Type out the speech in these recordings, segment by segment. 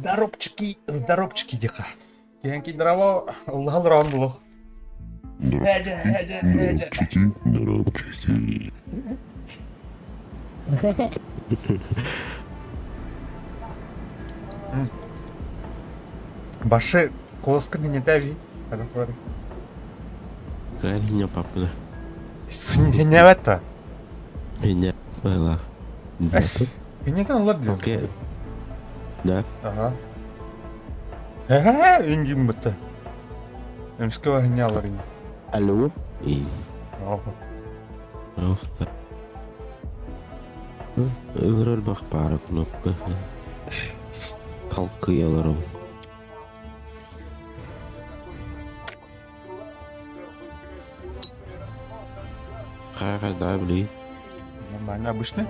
Здоровчики, здоровчики диха. Киһи здорово, ыллаһал раунд булу. Эдэ, эдэ, эдэ. Здоровчики. Башы колоска не тави. Кайриня папа. Синневetta. Иня была. Иннетен олар диyor. Окей. Да. Ага. Эһэ, үндүм бытта. Эмске вахиня алар ини. Алло. И. Ох. Ыҥырар бах пара кнопка. Халкыяларым. Хайа да били. Нормально, обычный.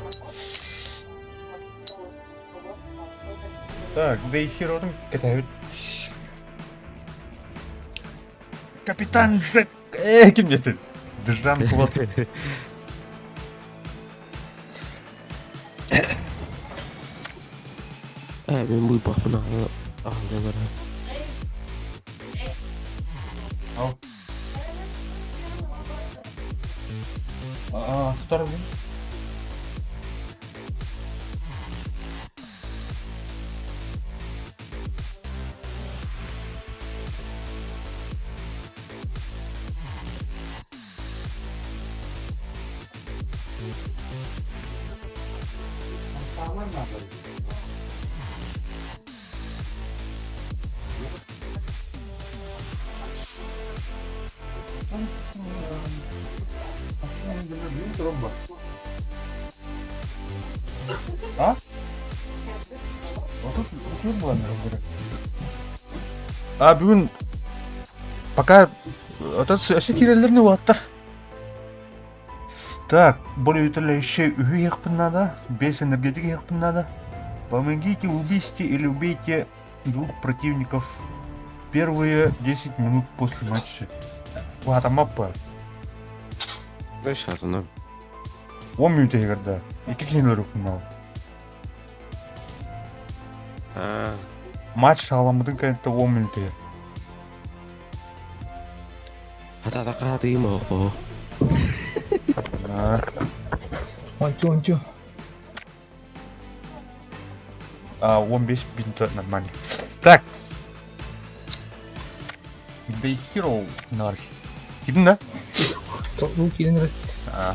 Так, да и херотун кэтэһэбит. Капитан Джек! Э, ким диэтин? Дыжан Клод. Э, мен быйпахпын аҕаллара. Ал. Аа, тутар бүгүн. А? А бүгүн пока өссө киирэллэрин уолаттар. Так, более еще үһү иһиэхпин надо, без энергетик иһиэхпин надо. Помогите убийте или убейте двух противников первые 10 минут после матча. Уһатаммаппа. Да, сейчас она. 10 минут иһигэр да. Икки киһини өлөрүөхпүн А, Матч саҕаламмытын кэнниттэн 10 минут иһэр. хата хаатыйым оһо. А, Ончу, ончу. а, 15 минут нормально. Так. The Hero нар. Ким да? Бу киирэн А,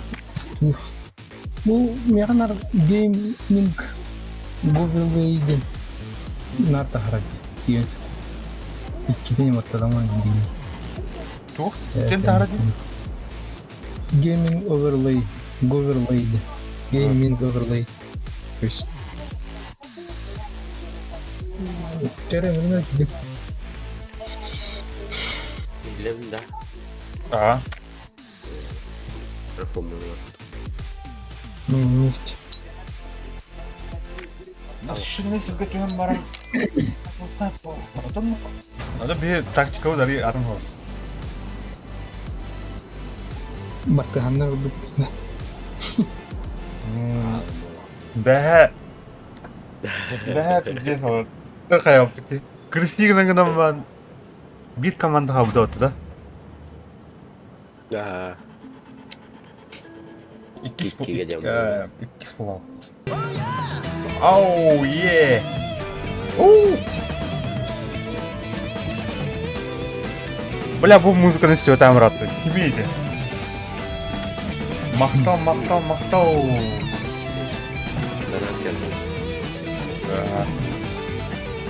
Бу миэхэ нар гейминг Google диэн нар таһарар диэн иккитин моттороҥон диин. туох? Ким таһара дии? Gaming overlay, overlay, gaming overlay. То есть Вчера мне Билэбин да. А, Ну, вместе. Машина сиргэ түһэн баран Отон Надо би тактика удари атын хос. Бартыһаннар ордук. Бэһэ бэһэ пиздец вот. Хайаппыт. Крысигынан гынан бан биир команда хабыда да? Да. Иккис Иккигэ диэн. Иккис буолал. Оу, е! Оу! Бля, бу музыканы истиэ там рады. Кимиите? Махтал, махтал, махтал. Донат кэллэ.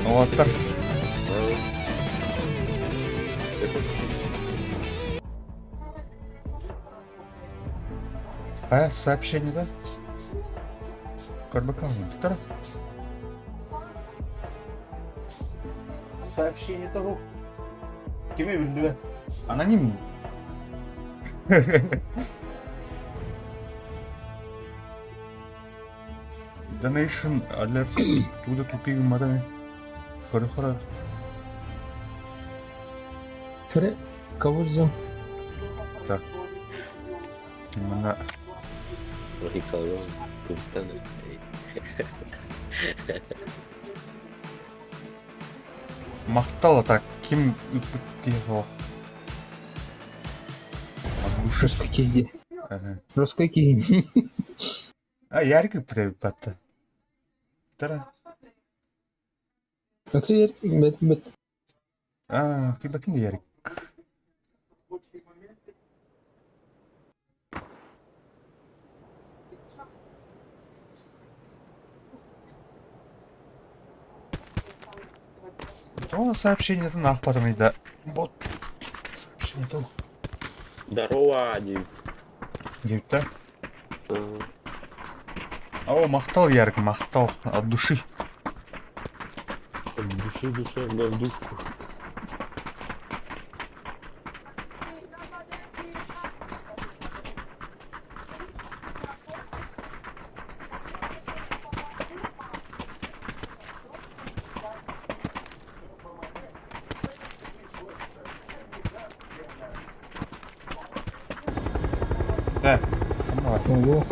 Уолаттар. А, сообщение, да? Көрбөккө Тутар. Сообщение того. Кими биллибэт. Аноним. Donation alerts туда тупик матаны. Көрө-көрө. Көрө, кого ждем? Так. Манна Махтал, а так ким ыппыт киһи суох. Жесткий киһи. Жесткий киһи. А Ярик ыппыт Тара. Оце Ярик бэт бэт. А, ким Ярик. То сообщение это нах потом да. Бот. Сообщение то. Здорово, Ади. Девять, О, махтал, Ярик, махтал. От души. От души, душевно, в душку. Да. Давай. Ого.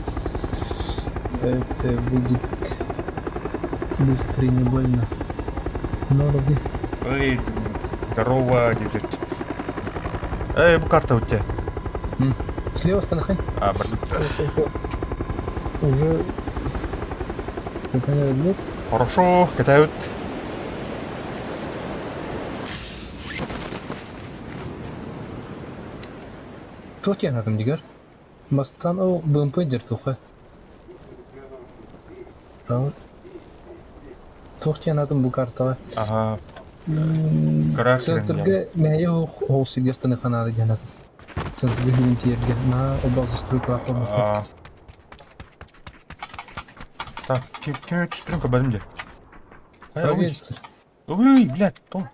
Это будет быстро и не больно. Но роби. Эй, здорово, девять. Эй, бу карта у тебя. Слева станахай. А, блин. Уже выполняют блок. Хорошо, катают. Туох диэн атым дигэр? Бастаан ол БМП дьэр туха. Туох диэн атын бу картаҕа? Ага. Кыра Центрга мэйэ ол сиргэ станыханаары диэн атын. Центрга бүгүн тиэргэ. Наһаа обал застройкалаах буолбатах. Так, ким өтүспүтүн көрбөтүм дии. Ой, блядь, то.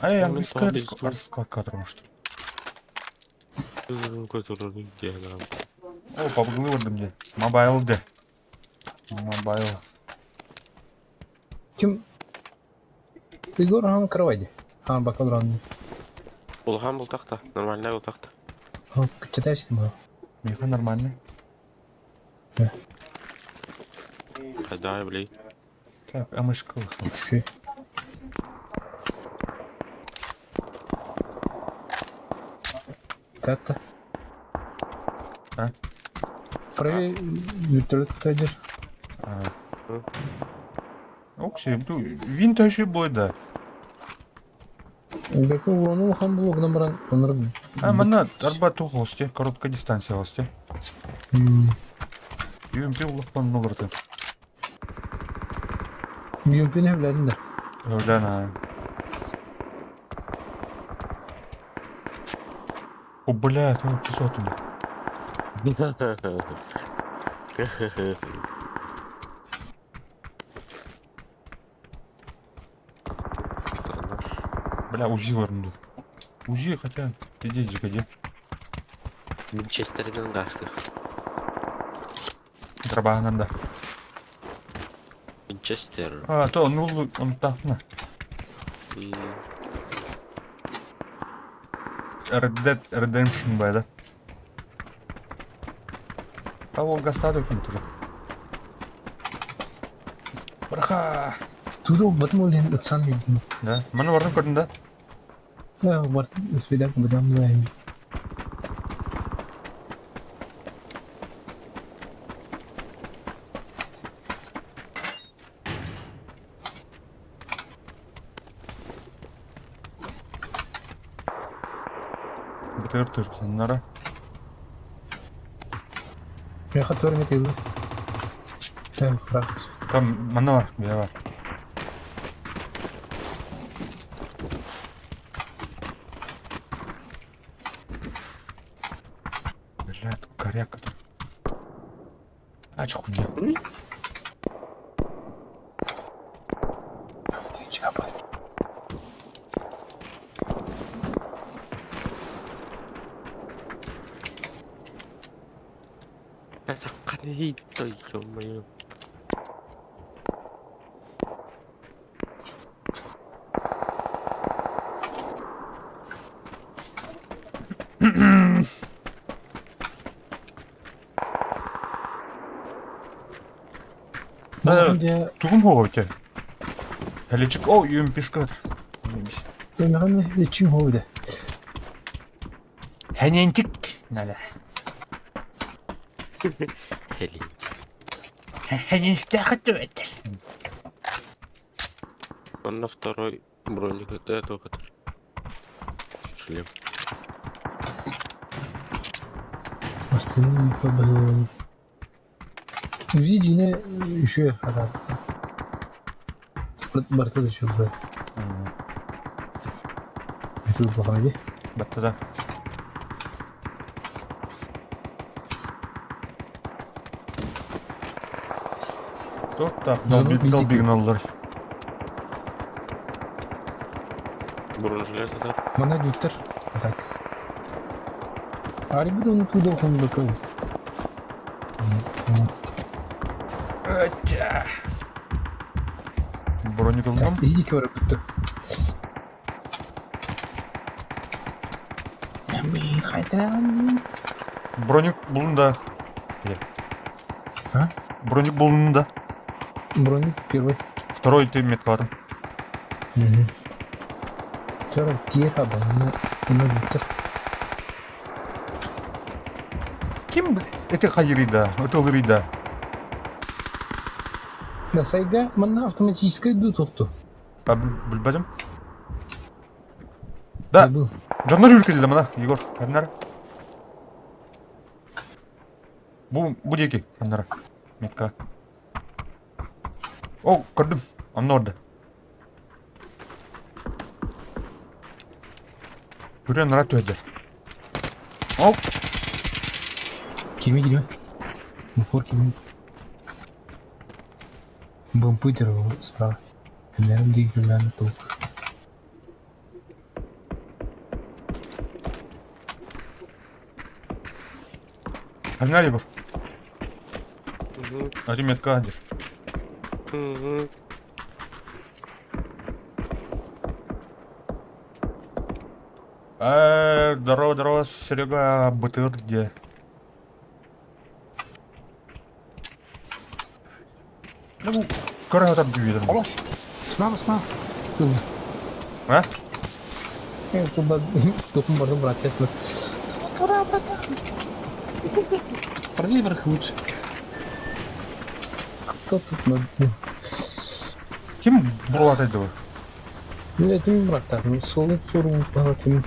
Эй, английская раскладка, что О, пабглы вардым дии. Мобайл де. Мобайл. Ким? Егор ахан кровать. А, бакалавр. Улахан бултахта, нормальная бултахта. Читаешь ему? Миха нормальный. Да, блин. Так, а мышка Вообще. Тата. А? Правее вертолет тайдер. А. Окси, винт еще будет, да. Бәкін оны хан бұл оғынан баран оныр. А, мана арба тух осте, короткая дистанция осте. UMP улахпан нолорты. UMP не біләдін да. Да, на. О, бля, ты кусок мне. Бля, УЗИ вернули. УЗИ, хотя, иди, где. Винчестеринен гастых. Трабананда. Винчестер. А, то, ну, он там, на. Red Dead Redemption бай, да? А ол гастады күн тоже. Браха! Туда батым ол енді ыпсан видно. Да, маны бардым көрдүм да? Да, бардым, свидак бадам да. Бітер түрханнара. Меха төрмет еді. Так, бірақ. Там мана бар, бия бар. Бля, тут коряка тут. А, чё хуйня? Сахханый, да ё-моё. Э, Тугум хоҕойте. Халичик, о, юмпишка. Хэнентик надо. Хелин. Хэнентик Он на второй броник это этого который. Шлем. Остальные побыл. УЗИ дьиҥэ үчүгэй хараат. Барыта да үчүгэй. Это плохо дии. Баттада. Тут так, долбигналлар. Бронежилет это. Манна дьүттэр. Так. Арибы да оны туда ухун бакыл. Броник ыллым. Иди көрө бүттү. Броник булун да. А? Броник булун да. Броник первый. Второй ты меткалатым. Угу. Чара тиэхэ баланы уна бүттэр. Ким это хайрида? Это лрида. На сайга манна автоматическай ду тохту. А билбэтим. Да. Забыл. Дьоннор үркелле мына, Егор, ханнара. Бу бу диэки ханнара. Метка. О, көрдүм. Онно орда. Түрен нара түһэллэр. О, Кими кими? Упор кими? БМП справа. Наверное, двигатель толк. ханнара Егор. Угу. Ати метка диир. Угу. Э, здорово, здорово, Серега, БТР где? Ну, көрө сатар дүйдім. Справа, справа. А? Я туда духом можно брать, честно. Ура, братан! Пролей вверх лучше. Кто тут на дну? Ким бурулатайды Ну, это не брат, так, ну, соло туру, тим.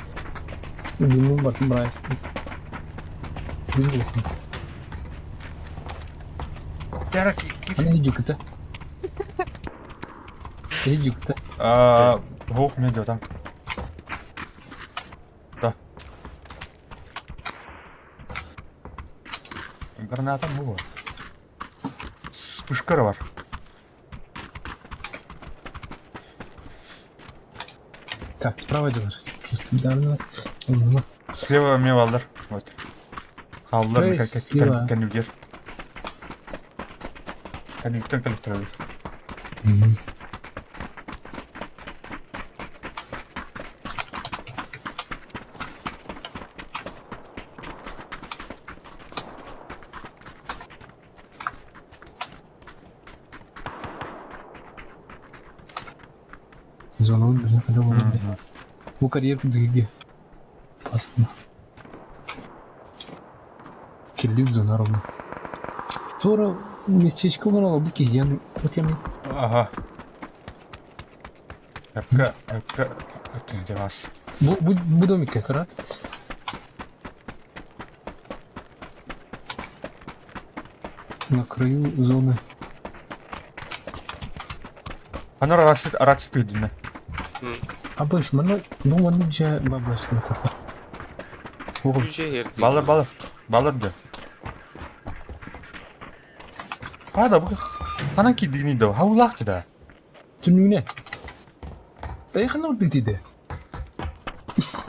Диму брат, брать. Она идюк-то. Идюк-то. Ох, мне там. Да. Граната было. Вспышка бар. Так, справа делаешь. Чувствую, да, да. Угу. Слева мне балдар. Вот. Хааллар Эй, слева. кәнүгер. Кәнүктен кәлүктер. Угу. Зона нужно когда Бу карьер күдүгү. Опасно. Кирдик зона ровно. Тура местечко было бу киһиэн вот Ага. Әпкә, әпкә, әпкә вас. Бу бу бу домикке кара. На краю зоны. Ана рацит, рацит дина. Абыш, мана бу манна же баблаштын тахар. Ого, Балар, балар. Балар да. Ада бу ханан кидини да. Хаулах да. түнүнэ. Тайхана урдитиде.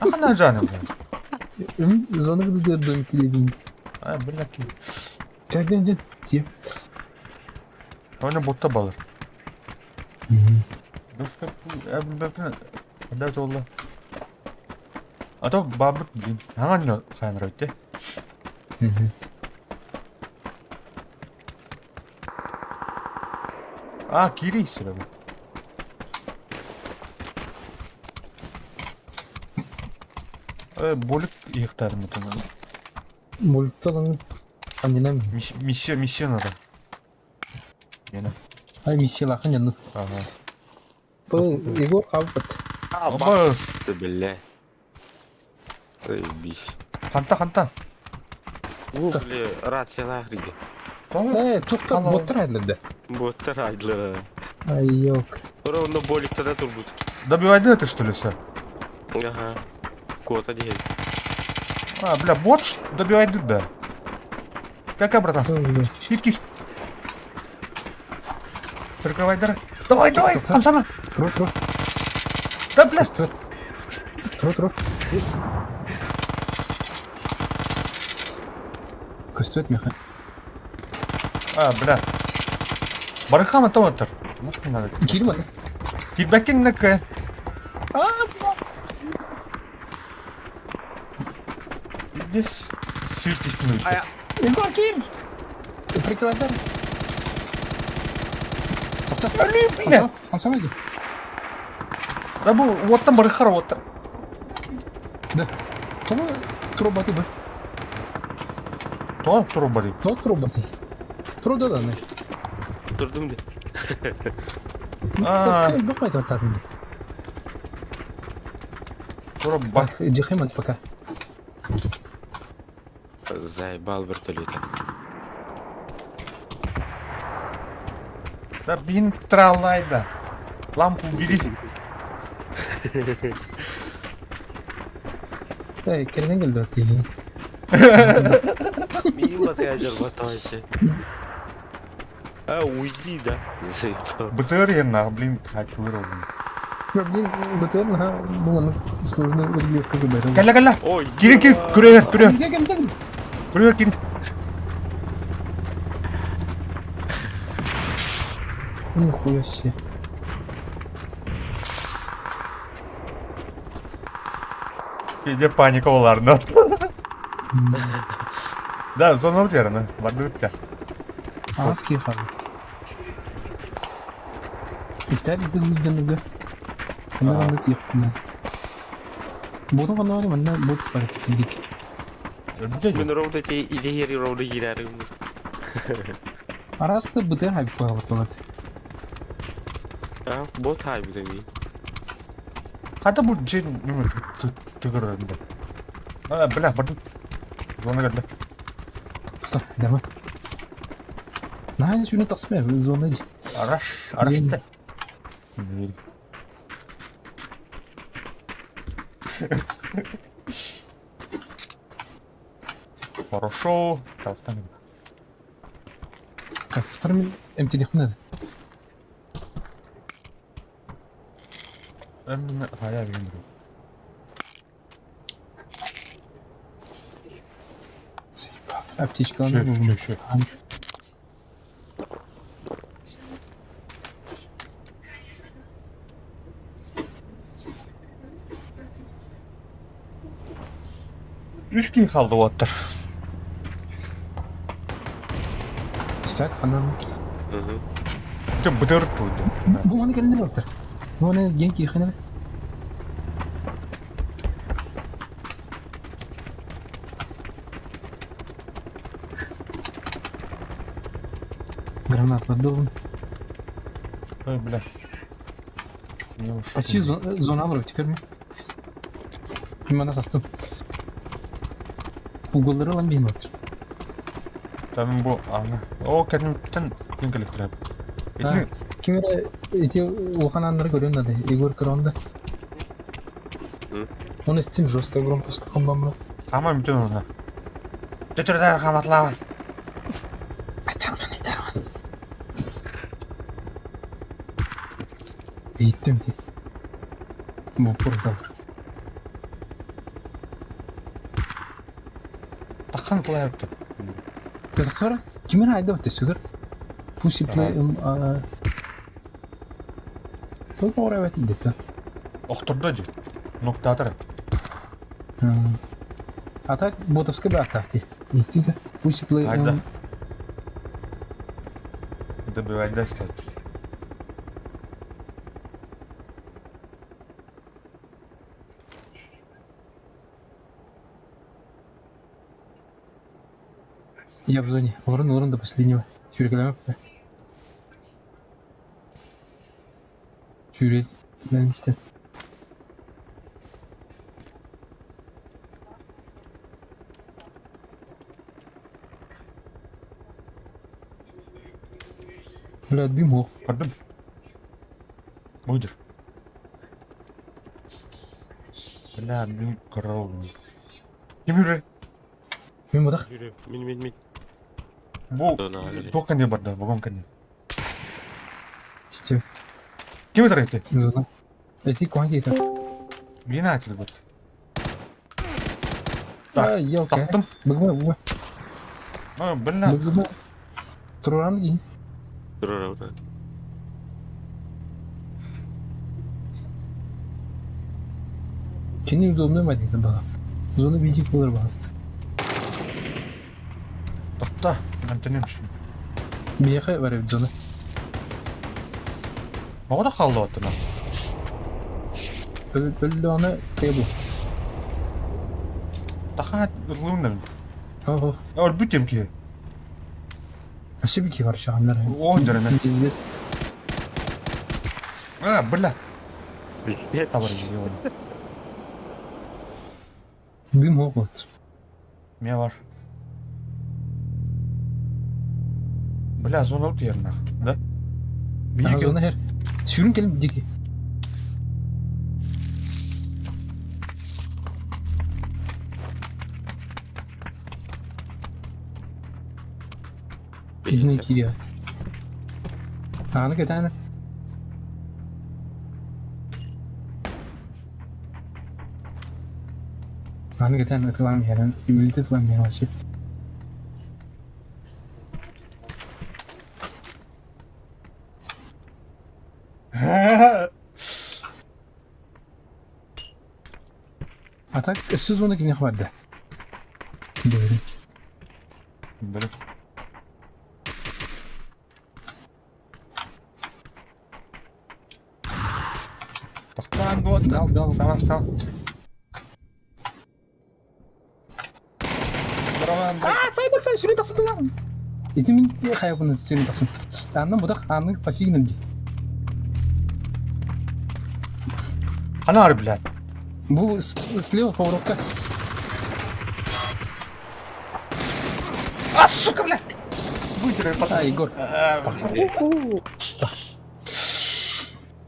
Ахана жаным. Зона бу дер домикке дедим. А, бля, ки. Кэрдин дин. Тиэ. Оны ботта балыр. Когда олла. А то бабыт блин. Хаңан хайныр өтте. А, кири сире бу. Болик иықтарым ұтымын. Мульталан анненам. Миссия, миссия надо. Яна. Ай миссиялахан янны. Ага. Бұл Егор қалыппыт. Абас. Ты, бля. Заебись. Ханта, ханта. Бу, бля, рация лахриге. Э, тухта боттар айдылар Боттар айдылар. Ай, ёк. Ровно болик тогда турбут. Добивай это что ли все? Ага. Кот один. А, бля, бот добивай да. Какая, братан? Хитки. Прикрывай дыры. Давай, давай, там сама. Тро, тро. Да, бля. Тро, тро. Көстөт меха. А, бля. Барыхама там отыр. Нахуй надо. Кирма. Кирбәкин нәкә. А, Здесь светись Егор, кир! Прикрывай дыры. Бля. Он сам идет. Да бу, вот там барыхар, вот там. Да. Кому труба ты бы? То труба ди. То труба ты. Труда да, не. Турдум де. А. Бакай тартадым. Труба. Так, Джихиман пока. Заебал вертолет. Да бин тралайда. Лампу убери. Эй, кирден келди ти. Мимо ты вообще. А, уйди, да. Заебал. БТР я блин, хочу Блин, БТР на буланы сложно регулировка выбирать. Кәлә, кәлә. Ой, Кирин, кир, күрер, күрер. Кем, кем, Күрер, кирин. Нихуя себе. Иде паника оларны. Да, зона терны. Барды битте. Аз ки хал. Истәр гүлдәнүгә. Аны аны тип. Ботун канары манна бот бар дик. Мен ровно те идея ровно гирәрим. Арасты бутер хайп куя болады. А, бот хайп деми. Хата бу джин неме тыгыр. А, бля, барды. Зона кәлә. Давай. Наһа сүнө тақсма зона ди. Араш, арашты. Хорошо. Так, там. Так, вторым МТД надо. Мен хая билмейм. Аптечка Шеф, шеф, шеф. Үч кин қалды оттыр. Истәк анан. Тем бытыр туды. Бу аны кәлендер оттыр. Бу аны генки хәнә. Гранатлар должен. Ой, бля. Почти зона алыр теперь ми. Мана састым. Уголлары алан бейін отыр. Там бу аны. О, кәдімгіден кең коллектор. Кемере эти улахан аннары көрөн надо. Егор Кронда. Он истин жестко громко сказал Хамам бүтін орна. Төтөрдөр хаматлабас. Атаман айтарман. Иттим ти. Бу пурда. Тахан тылайыпты. Ты сора? Ким эрэ айда өссүгэр Pussy Play Только оҕо эбэтийдэ Охтордо дии. Ноктаатар. А так ботовскай бааттаах дии. Иттигэ Pussy Play Айда. Добивайда стать. Я в зоне. Олорун, олорун до последнего. Сүүрекелеме Сүүрэ истэн. Бля, дым ол. Көрдүм. Будешь. Бля, мин корову. Ким үрэ? Мин бутах. Yürü, мин, мин, мин. Бу Да, да, туох кэннэ барда, вагон кэннэ. Исти. Ким ытар эти? Зона. Эти куан кейтер. Мин атыл бут. Так, А, елка. таптым. Быгма, быгма. А, бля. Быгма. Туран и. Тура, да. Кини удобно мадик баҕа. Зона бийдик болар баҕаста. Тохто, эмтэним шин. Биһиэхэ бар эбит зона. Оҕо да хаалла оттона. Өллөҕүнэ кыйа бу. Таха ыллыын Ого. Өлбүт им киһи. Өссө bir киһи бар чаҕаннар. Оон дьарана. Пиздец. А, бля. Пиздец. Табар его. Дым оҕот. Мия бар. Бля, зона ут ернах, да? Биир Зона her. Сүүрүн кэлин диэки. Иһинэн киириэҕэ. Ааны кэтээн. Ааны кэтээн ытылаан иһэрин, үмүлүтэ ытылаан иһэн вообще. А так өссө зона киниэхэ барда. Бөрү. Бөрү. Тохтоон дуо? Дал, дал. Саҥа, саҥа. А, сай тахсан, сүрүн тахсан тулаан. Ити мин хайабын сүрүн тахсан. Анна будах, анны пасигинен ди. Ханаар, блядь. Бу слева поворотка. А, сука, блядь! Выдерай потом. А, Егор.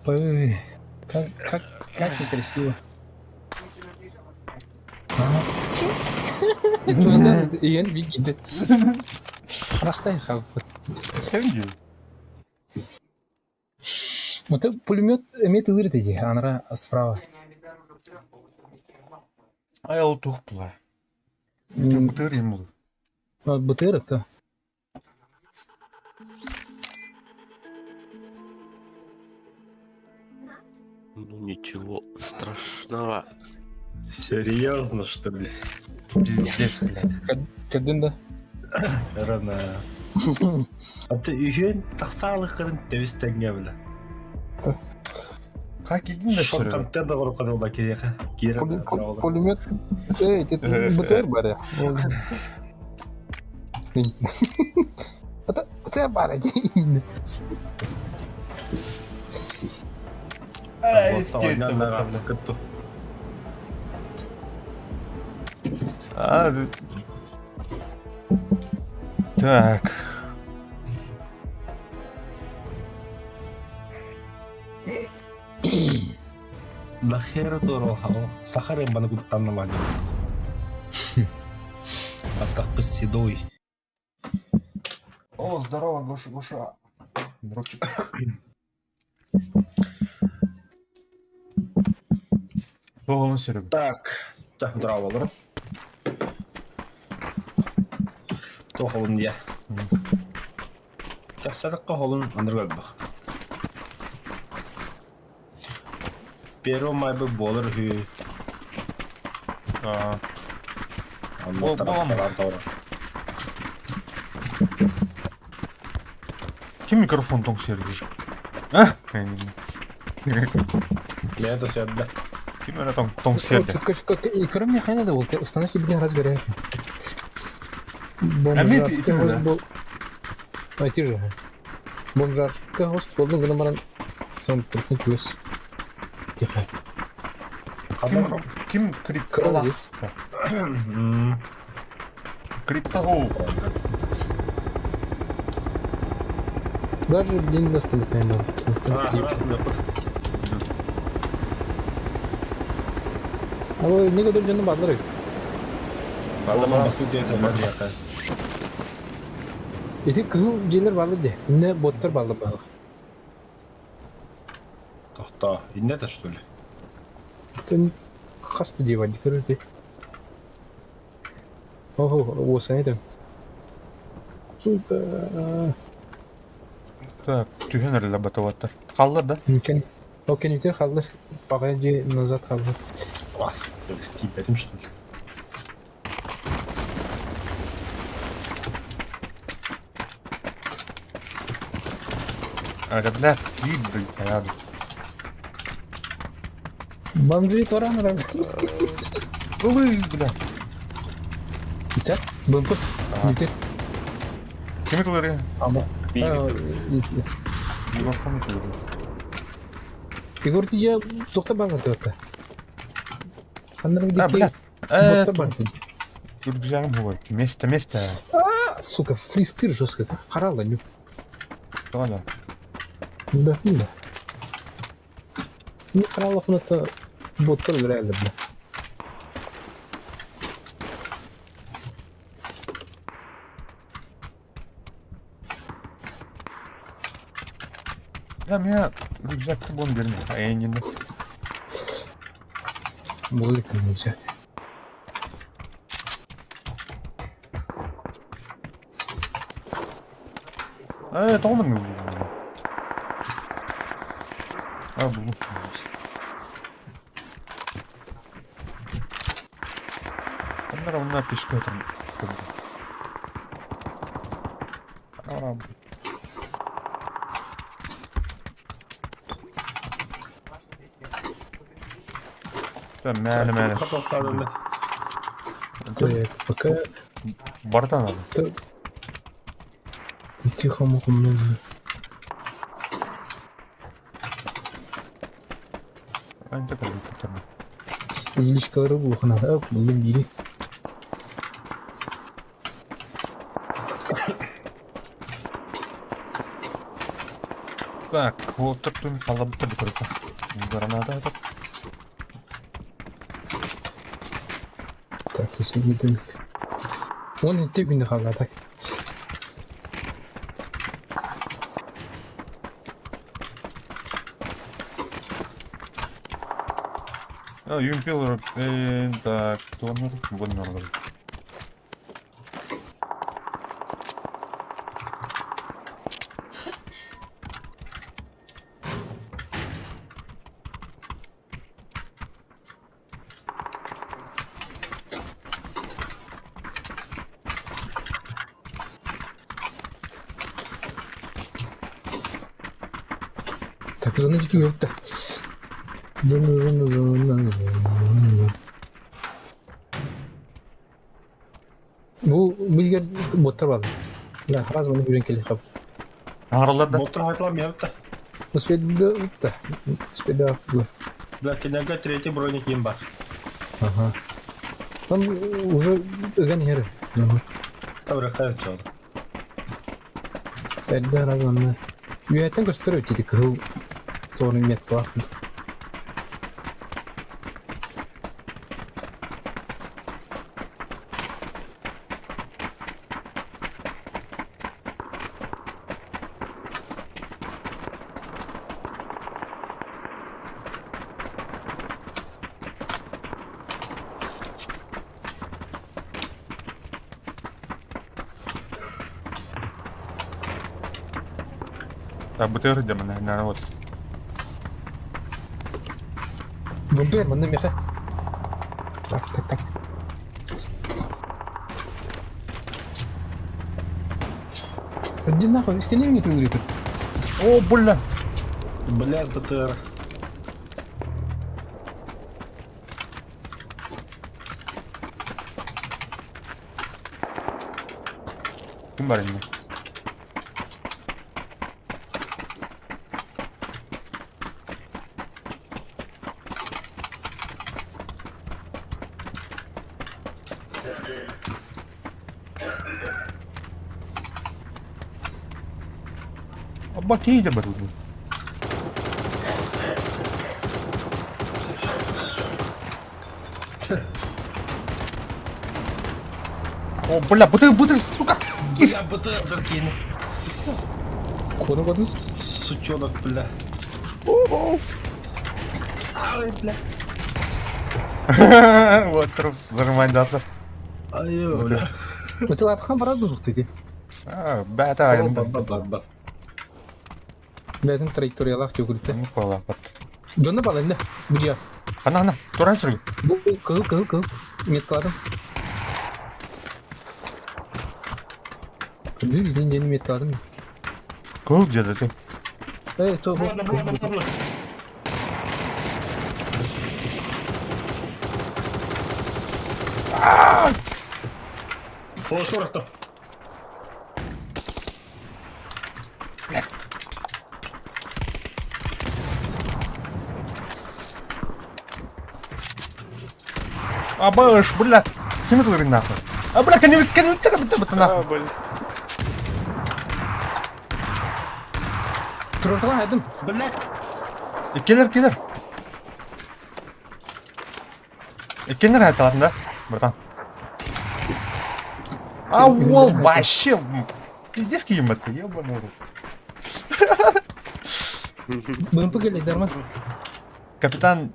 Ой, как, как, как некрасиво. Иэн бигиде. Растай хабыт. Кем Вот пулемет имеет ылырт эти, анара справа. Ай, ол тух була. Бутыр им был. БТР это. Ну ничего страшного. Серьезно, что ли? Пиздец, блядь. Кэрдин да. Рана. А ты үһүөн тахсаалык тэбис тэҥҥэ бile. Как иди на Шок контент оҕоро кадылла кириэхэ. Киирэн Пулемет. Эй, это БТР баря. Это БТР баря. Кытту. А, так. Нахер дорохао. Сахарым баны куттаннамады. Аттахпыс седой. О, здорово, Гоша, Гоша. Дропчик. Тоҕо Серега. Так. Так, здорово, олору. Тохолун я. Кэпсэтэххэ холун анырга элбэх. Первый майбы буолар үһү. Аа, Онно Бол- тарахтараар буолам. тоҕо. Ким микрофон тоҥ сиэрдий? А? Мен да сөббэ. Ким эрэ тоҥ тоҥ сиэрдэ? Кроме механика да ол станция себе раз говоря. Эмиэ ити Бомжарская да. был. А ти же. Бомжарская гост болдун гына баран центртен чугас. Тихо. Ким ким Кыра криптала? Крипталу. Даже блин достать наверное. Раз лепот. А вы некоторые дьону бааллар. Балама басып диэн бар яка. Ити кыһыл дьиэлэр бааллар дии. Иннэ боттар бааллар бааллар. Тохтоо. Инне да что ли? Тэн хаста дьиэ бар дии көрөр дии. Ого, уосай этим. Сука. Так, түһэн эрэллэр батаваттар. Хааллар да? Мөмкин. Ол кэнниттэн хааллар. Баҕайы дьиэ назад хааллар. Бас. Тиийбэтим что ли? А, бля, киир блядь. Бомжи туран рам. Ылы, бля. Истэр? БМП. Нитер. Кими тылыры? Ама. Егор кими тылыры? Егор тиже тоқта барған тұрды. Ханнар А, бля. Э, Боттар бар. Рюкзагым бар. Место, место. А, сука, фристыр жестко. Харалла, не. Да, Да, да. Не харалла хуната боттар реально, бля. Да, меня рюкзак бон берме. А я не Болик нельзя. Э, тоҕо маннык А, булу. Оннор онно пешка там. Мээнэ мээнэ. Так, пока Барда надо. тихо муху много. Ань так компьютер. Жилищкалары булухана. Булдум бири. Так, вот так тун халабыта бутырка. Граната это. Так, последний домик. Он и ты күндө халла так. А, юмпил, так, донор, донор. Так, зона жеке көріпті. Зона, зона, зона, зона. Бу билгер боттар бар. Да, раз маны жүрен келе қап. Аңаралар да. Мотор хайтлам явта. Успеди да. Успеди да. Бля, кинега третий броник им бар. Ага. Там уже ыган хері. Тавры хайт чалды. Эрдэ раз маны. Үйәттен көстөр өтеді кыһыл тоғын метка. Бытыр дьэ народ. Бумбер, манна меха. Так, так, так. Иди нахуй, стене не ты О, бля! Бля, БТР. Ким бар инде? Абба киһи бар О, бля, бытыр, бытыр, сука! Бля, БТР дыркин. Куда куда? Сучонок, бля. Ай, бля. Вот, труп, нормально, да. Ай, бля. Это лапхан барат бузук деди. А, бата, Ба, ба, ба, ба. Бәдин траекториялаах төгүлтэ. Ну, колапат. Дьонно баланна. Бу Ана, ана, туран сыргы. Бу кыл кыл кыл. Меткаладым. Күндү ден дени меткаладым. Кыл деді ты. Эй, то бу. Ладно, ладно, ладно. Флешка рахта. Абаш, бля. Ким это нахуй? А, бля, кем кем это нахуй? А, блин. Турорталан айдым. Блядь. Келер, келер. Келер айталатын да, братан. А, ол вообще пиздец киім это, ебаный рот. БМП келди дарма. Капитан,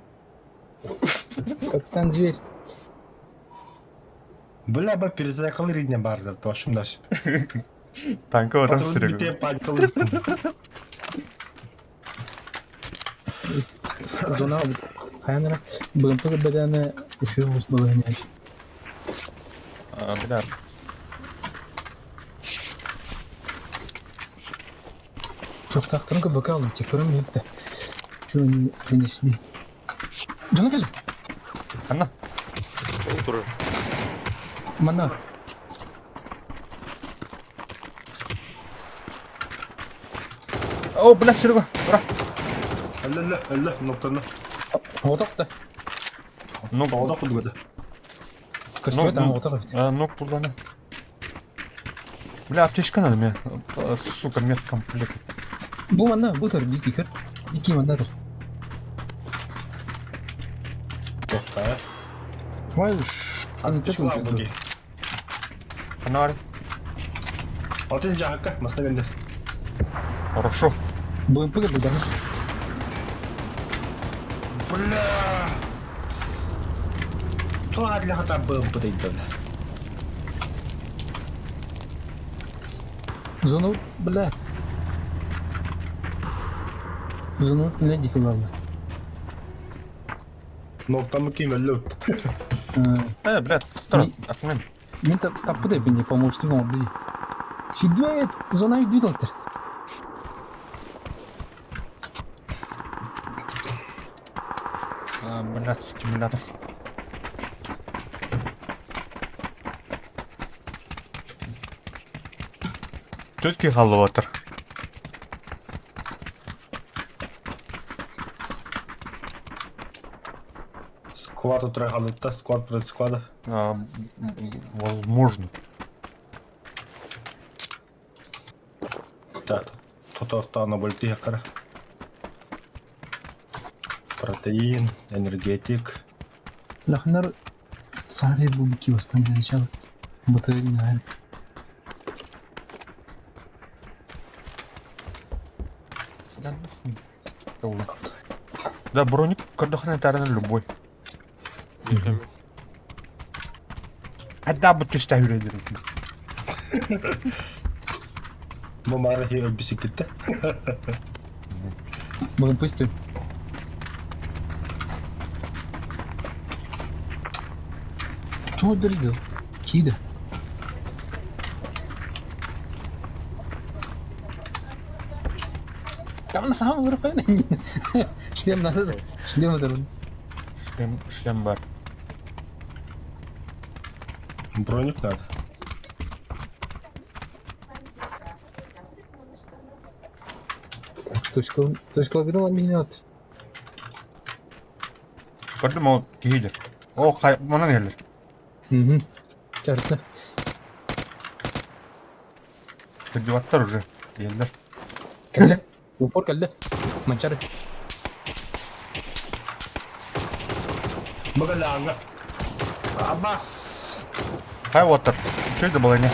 Капитан Зверь. Бля, ба перезакал ридне барды, то даш. танка отан Патрон сүрегі. бите панькал. Зона хаянра БМП бәдәне еще было не. А, бля. Тоқтақтырын КБК алым, текөрім етті. Чего не принесли? Жона кел. Ана. Ол турар. Мана. О, бля, Серега, ура. Алла, алла, ноктаны. Отақта. Ну, Ода кудгада. Көстөт ну, ана отақ. А, ну, куда Бля, аптечка надо мне. Сука, медкомплект. Бу мана, бу төр дики көр. Дики мана төр. Токта. Вай уж. Аны Аптечка буги. Фонарь. Алтын жакка, масна гендер. Хорошо. БМП бу да. Бля. То для хата БМП дейді. Зону, бля. Зону не дики ладно. Ноктаны ким әллә. Бля, тур, отмен. Мен таппы деп не помощник oldu. Сүдбет, зона үйдү далтыр. А, блядь, стимулятор. Төтке қалып отыр. Сквад утыра халытта, сквад против склада. А, возможно. Так, тотортана больти якара. Протеин, энергетик. Лахнар саре бубки восстановили начало. Батарея. Да нахуй. Да, броник кардахана тарана любой. А да, бу түстә хүрәдер. Бу маары хи өлбүсүккүттэ. Бүгүн пустим. Туох дырды? Кииде. Там сам вырпайын. Шлем надо. Шлем надо. Шлем, шлем бар. Броник надо. Точка, точка грела минет. Көрдүм ол киһи О, хай, манан иһэллэр. Угу. Чарта. Кырдьыбаттар уже. Иһэллэр. Кэллэ. Упор кэллэ. Манчары. Быгалааҥҥа. Абас! Хай уоттар. Үчүгэй да балайня.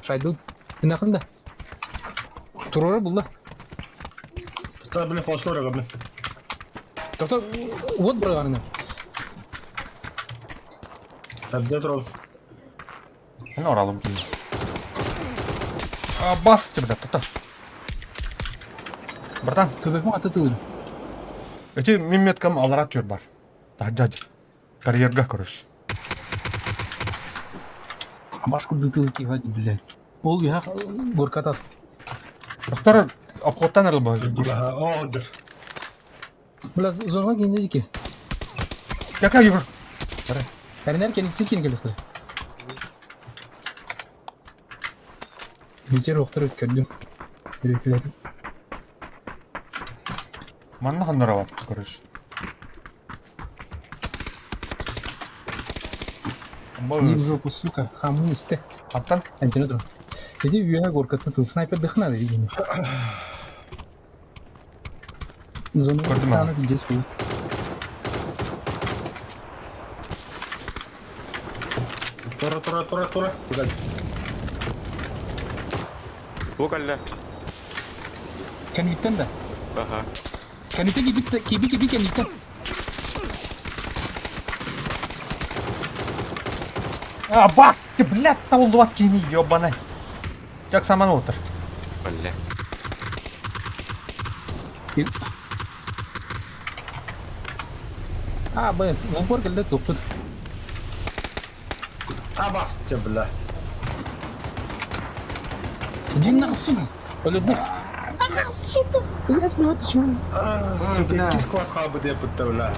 Шайдун. Тынахын да. Туруора булла. Та, блин, флашлора габны. Тоқта, вот бырағанына. Әбден турал. Мен оралым кийин. А, бас тебе тоқта. Братан, Көбекмін аты тылыр. эти мин меткам алара түөр бар. Таһдьа Карьерга короче. Башка дытыл кивать, блядь. Ол я горкатас. Доктор, обходтан арылба. О, дыр. Бля, зонға кейінде деке. Какая Егор? Кәрінер келіп кейін келіп Бетер оқтыр өткердім. Үрекілерді. Манна ханнара бар, короче. Иди в жопу, сука, хаму исте. Хаттан? Антенотро. Иди в юга горка, тут снайпер дыхнады, видимо. Зону Көрдім аны. аны пиздец хуй. Тура, тура, тура, тура. Куда? Бу кэллэ. Кәнвиттен да. Аха. Кәнвиттен кибит киби киби кәнвиттен. А, бац, блядь, табылдыбат кийини, ёбаный. Жак саман отыр. Бля. А, бс, в упор келді тоқтыд. Абас те, бля. Иди нахуй, сука. Өледі. А, сука. Я снимать чего? Сука, икки сквад хаабы деп бутта, бля.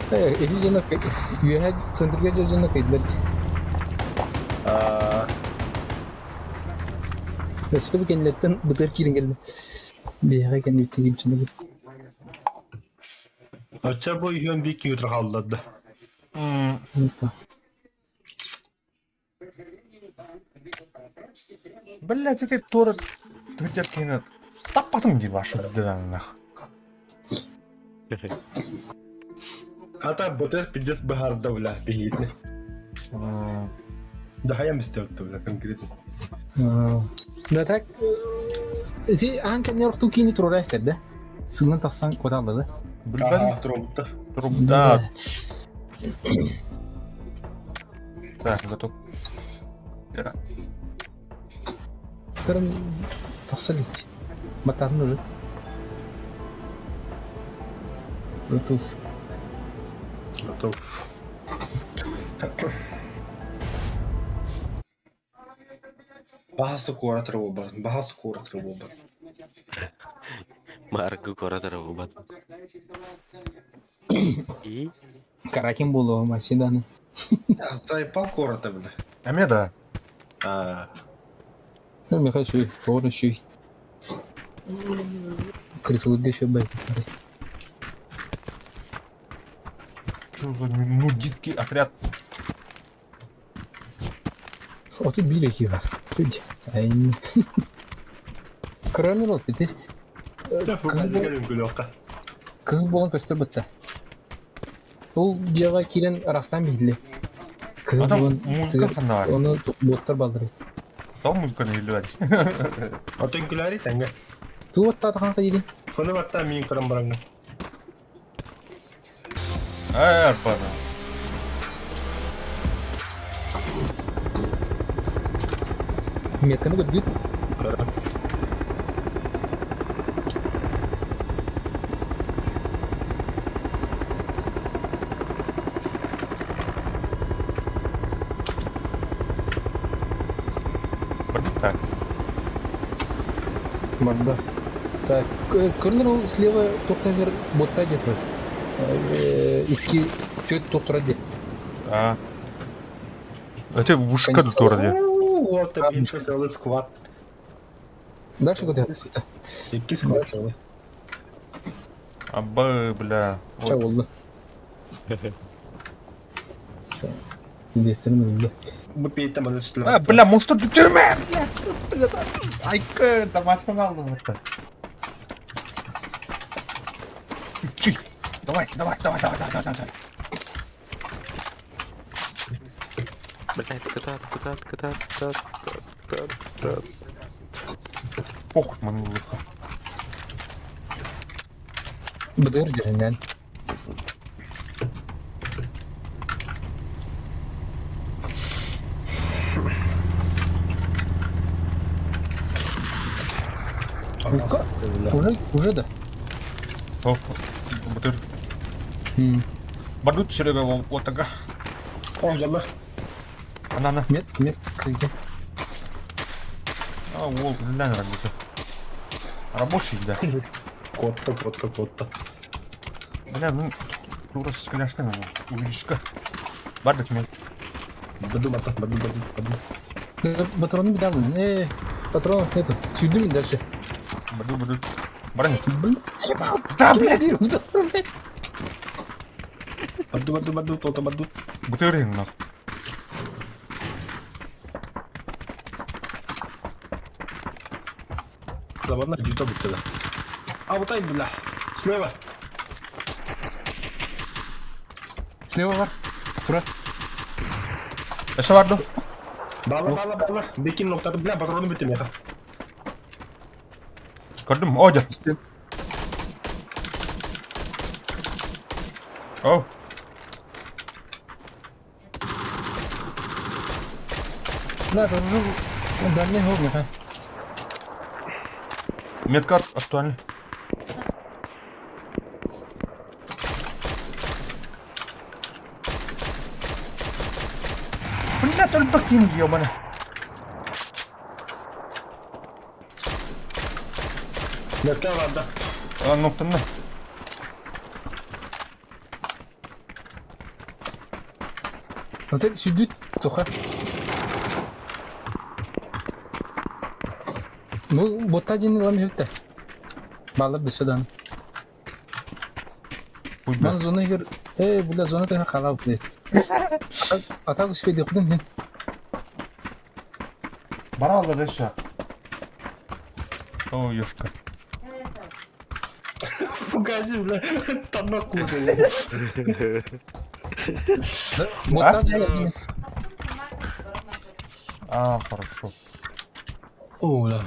Эти жана үйе центрге жана кайдылар. Өспе кенлеттен бытыр кирин келди. Бияга кенлетти кип чыны. Оча бу үйөн бик күйүтүр халдады. Блядь, эти тура тыгытер кийини таппатым дии башы нах. Ата бытыр пиздец бахарда, бля, бихитни. Да хаям истебитти, бля, конкретно. Да так, эти аан кеннер охту кийини турура истер да? Сылын тахсан коталды да? Билбен Трубта. Да. Так, готов. Тырым тахса лит. Батарын уже. Готов. Готов. Бахасы куора буолбат, бахасы куора буолбат. Маргы куоратара буолбат. И? Каракин болу машинаны. Заебал куората, бля. А мне да. А, Ну, Михаил шуй, повар шуй. Крысылыгы еще бай. Что за нудистский отряд? О, тут били кива. Чуть. Ай. Кроме рот, ты. Кыз болан көстөр бітті. Ол жаға кирен растан бейділі. Кыз Адам болан музыка ханна бар. Оны боттар балдыры. Там музыка не илбәр. Отын күләри тәңгә. Ту оттады қанқа елі? Фоны батта мин көрәм бараңга. Ай, арпана. Метканы көрдүт. Көрө. Барда. Барда. Так, көрүнэр ол слева туохтан ботта где-то. Икки түөрт туохтара диэ. А. Это вышка тура диэ. Вот это целый сквад. Дальше куда? Икки сквад целый. Абы, бля. Ча болды. Единственный өлді. Бу пейте маны түстүлэр. А, бля, монстр түрмә! Бля, Айка, домашний алдым это. Чих. Давай, давай, давай, давай, давай, давай. Блядь, катат, катат, катат, катат, катат, катат. Похуй, манылыха. БДР деревнен. Уже, уже да? О, БТР. Бардут Серега вот такая. О, жалла. Она, она. Мет, мет, где? А, ол, бля, работа. Рабочий, да. Котта, котта, котта. Бля, ну, дура с коляшками, увеличка. Бардак мен. Баду, бата, баду, баду, баду. Патроны беда, блин. Патронов нету. Сюда дальше. Баду, баду. Барани. Блин, съебал. Да, блядь! Блядь. Баду, баду, баду, то-то, баду. Бутырин, нах. Ладно, дюта будет А вот ай, бля. Слева. Слева бар. Тура. Эше бар ду? Бала, бала, бала. Бекин ноктады, бля, патроны бітті меха. Көрдүм, о, жер. О. Да, это уже дальний гол, меха. Метка актуальный. Бля, только кинг, ёбана. Метка бар да. А, ну, там, на. Вот это сюда, тоха. Ну, вот один лам хепте. Балар дышадан. Пусть, бля. Ман зона егер... Эй, бля, зона тахар халав, блядь. Атак успели, куда мен? Барал да дальше. О, ёшка. Фугази, бля. Там на кухне. Вот один. А, хорошо. О, бля.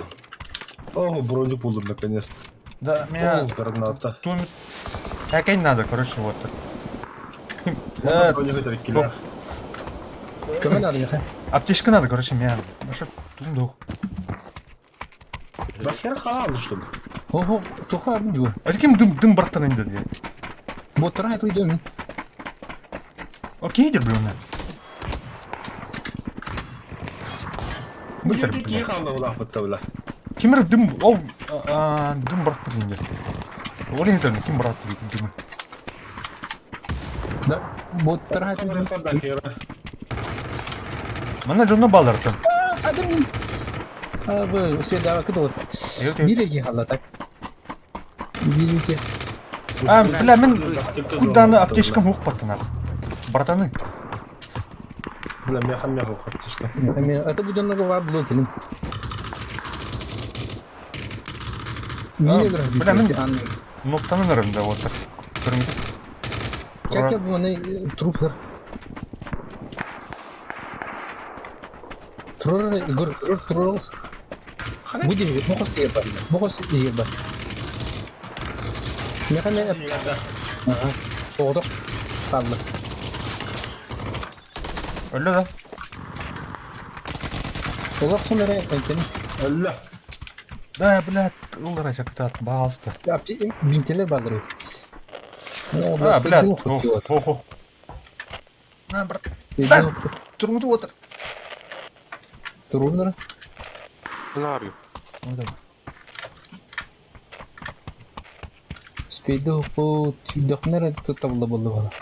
О, броню булдым наконец-то. Да, меня... О, граната. Тумит. Так и не надо, короче, вот так. Броню көтөрүп килер. Кому надо, меха? Аптечка надо, короче, меня. Маша, тундух. Да хер халал, что ли? Ого, тоха армин дю. А ким дым дым барахтан инде дия? Вот тара это идем. Окей, идер, блин. Бытыр, Бу бля. халал улах бітті, бля. Кимер дым, ол, дым барах бит инде. Ол инде ким барах дымы. Да, вот тара это идем. Да хер. Мана жонно балдар там. Садым. А, вы все, да, куда вот. Биреги хала так. Биреги. А, бля, мен куданы аптечкам ух паттана. Братаны. Бля, меха меха аптечка. Это будет много блоки. Бля, мен ноктаны нарым да вот так. Көрүңдү. Как я бы на труп. Трор, Егор, трор, трор. Будем, мохос еба, мохос еба. Механе, ага, тоғдық, қалды. Өллө да. Олохсун эрэ эмтэн. Өллө. Да, блядь, ыллара кытаат, баалыста. Бинтелер баалар. А, блядь, ох, ох. На, брат. Да, турмуту отыр. Туруннар. Нарю. Спейді оқу түйдіқнер табыла болды бала.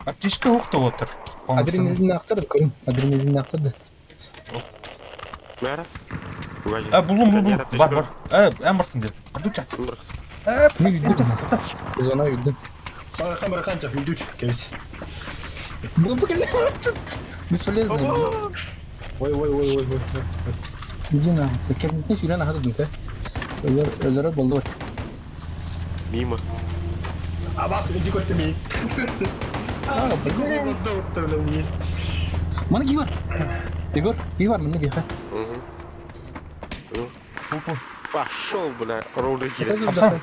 Аптечка оқты отыр. Адреналин ақтырды, көрін. Адреналин ақтырды. Мэра? А, булум, булум, бар, бар. Э, әм бартын дед. Ардуча. Э, Мен үйдім. Зона үйдім. Барахан барахан чах үйдүт кебис. Бұл бүкіл. Бесполезно. Ой ой ой ой ой. Иди на. Кабинетне сүйрен ағады дүнті. Өлері болды. Мимо. Абас иди көртү мени. А, сука, Мана кий бар. Егор, кий бар, мына кий. Угу. Пошел, бля, ровно Хамсам.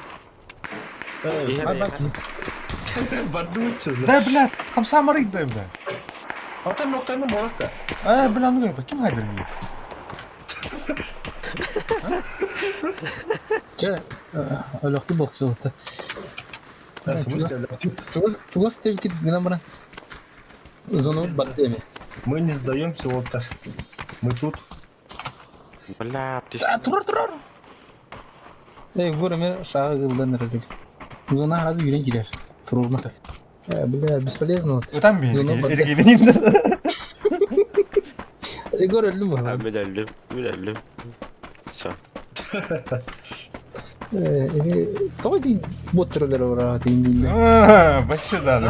Бардучу. Да, блядь, хамсам арыйды, бля. Алтан ноктаны болот да. А, бля, ну ким хайдыр мени? Че, өлөктү боксу. Чугас тевкит гына бара. Зону батты эми. Мы не сдаемся, вот так. Мы тут. Бля, А, тур тур. Эй, бур мен шагы кылдан эрелек. Зона азы үйрен кирер. Турурма. Бля, бесполезно. Там Зона мени, батты. эргелин. Егор өлдүм ба. Мен өлдүм, мен өлдүм. Все. Эми той ди боттерлер ора дейин. Вообще да.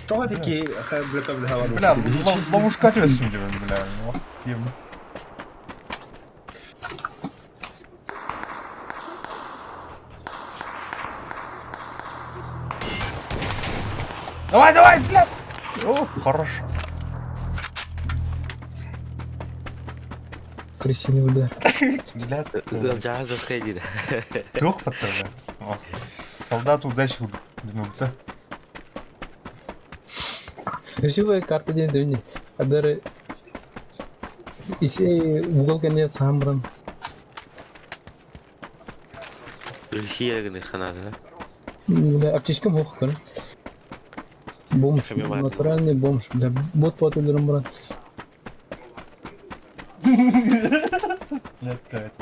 Тоға таки Бля, ловушка отвесим тебе, бля. Давай, давай, бля! О, хорош. Крысиный удар. Бля, Жаз заходи. Трех бля. Солдату удачи, минута. Красивая карта день древний. Адары Исе угол конец самбран. Россия гны ханада, да? Бля, аптечка мох, көр. Бомж, натуральный бомж. Бля, бот патылырым брат. Нет, блядь.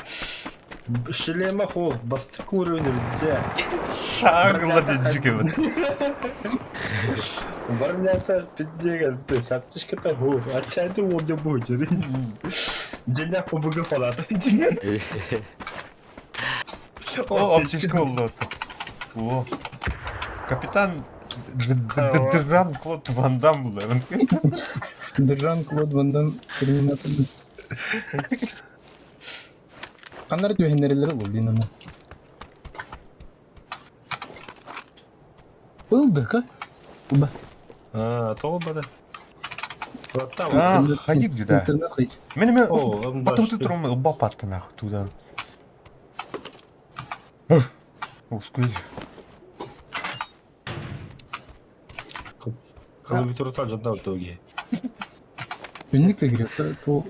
Шлема хо, бастык уровень рдзе. Шагла дички вот. Барнята пиздега, ты аптечка того, а чай ты он будет. Деня побыга фанат. О, аптечка oldu. О. Капитан Дран Клод Ван Дам бля. Дран Клод Ван Дам Терминатор. Кандар түһеннерелер бул дин аны. Ылдык, а? А, то бада. А, ходи где-то. Интернет ходи. Мен мен потом ты тром лба нахуй туда. Ускуй. Клавиатура жандал тоги. Үннүк да кирет, то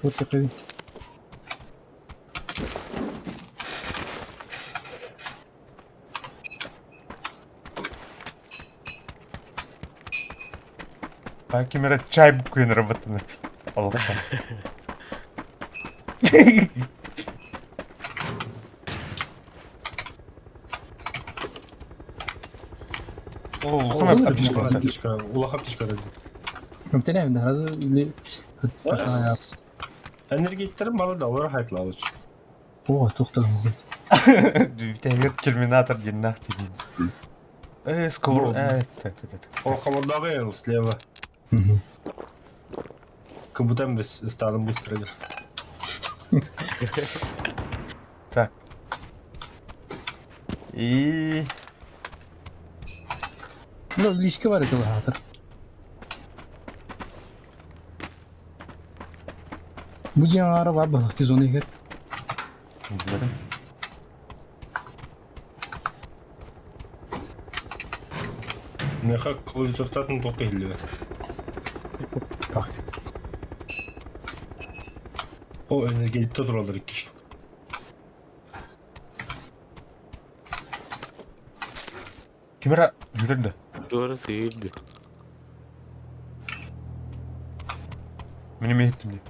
то такой. А кемера чай буквен работаны. Аллах. О, улахан аптечка. Аптечка, улахан аптечка. Эмтене да разы или Энергетиктер малы да, олар хайтлалы. О, тоқталым. Терминатор ден нах деген. Скоро. Так, так, так. О, холодовый слева. Как будто мы станем быстро. Так. И... Ну, лишка бар екен хатыр. Бу жаңары бар балықты зона егер. Білдім. Меха клавиатуртатын тоқы келді. Так. О энергетикте тураллар икки штук. Ким эрэ үүрэр да? Туора сыырды. Мин эмиэ иһиттим дии.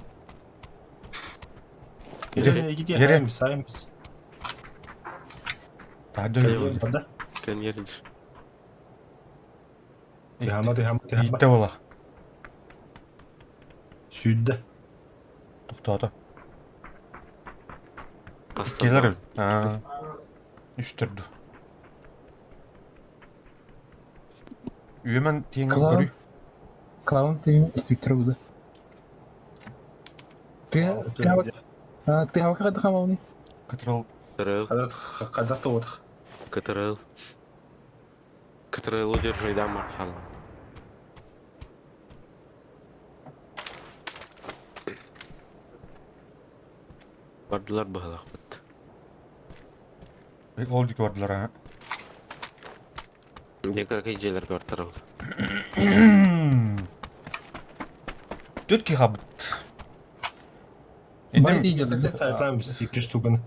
Иди, иди, Ере. Аймс, Аймс. Таһырдьа үүрдэ. Барда. Кэннерин. Тыһама, тыһама, тыһама. Ииттэ буолла. Сүүрдэ. Тохтоото. Иккилэр эбит. Аа. Үстэр дуу. Үөмэн тиэҥҥэ Клава. көрүй. Клавам тыын инструктор буолла. Ты ты хавка хамауни? Кытырыл. КТРЛ. Хайдах тоҕотох. КТРЛ. КТРЛ удержайда мархама. Бардылар быһалахпыт. Ол диэки бардылар аа. Дьэ кыракый дьиэлэргэ бартарабыт. Түөрт киһи хаалбыт. Бары Инним тиийдилэр. Сайтам икки штуканы.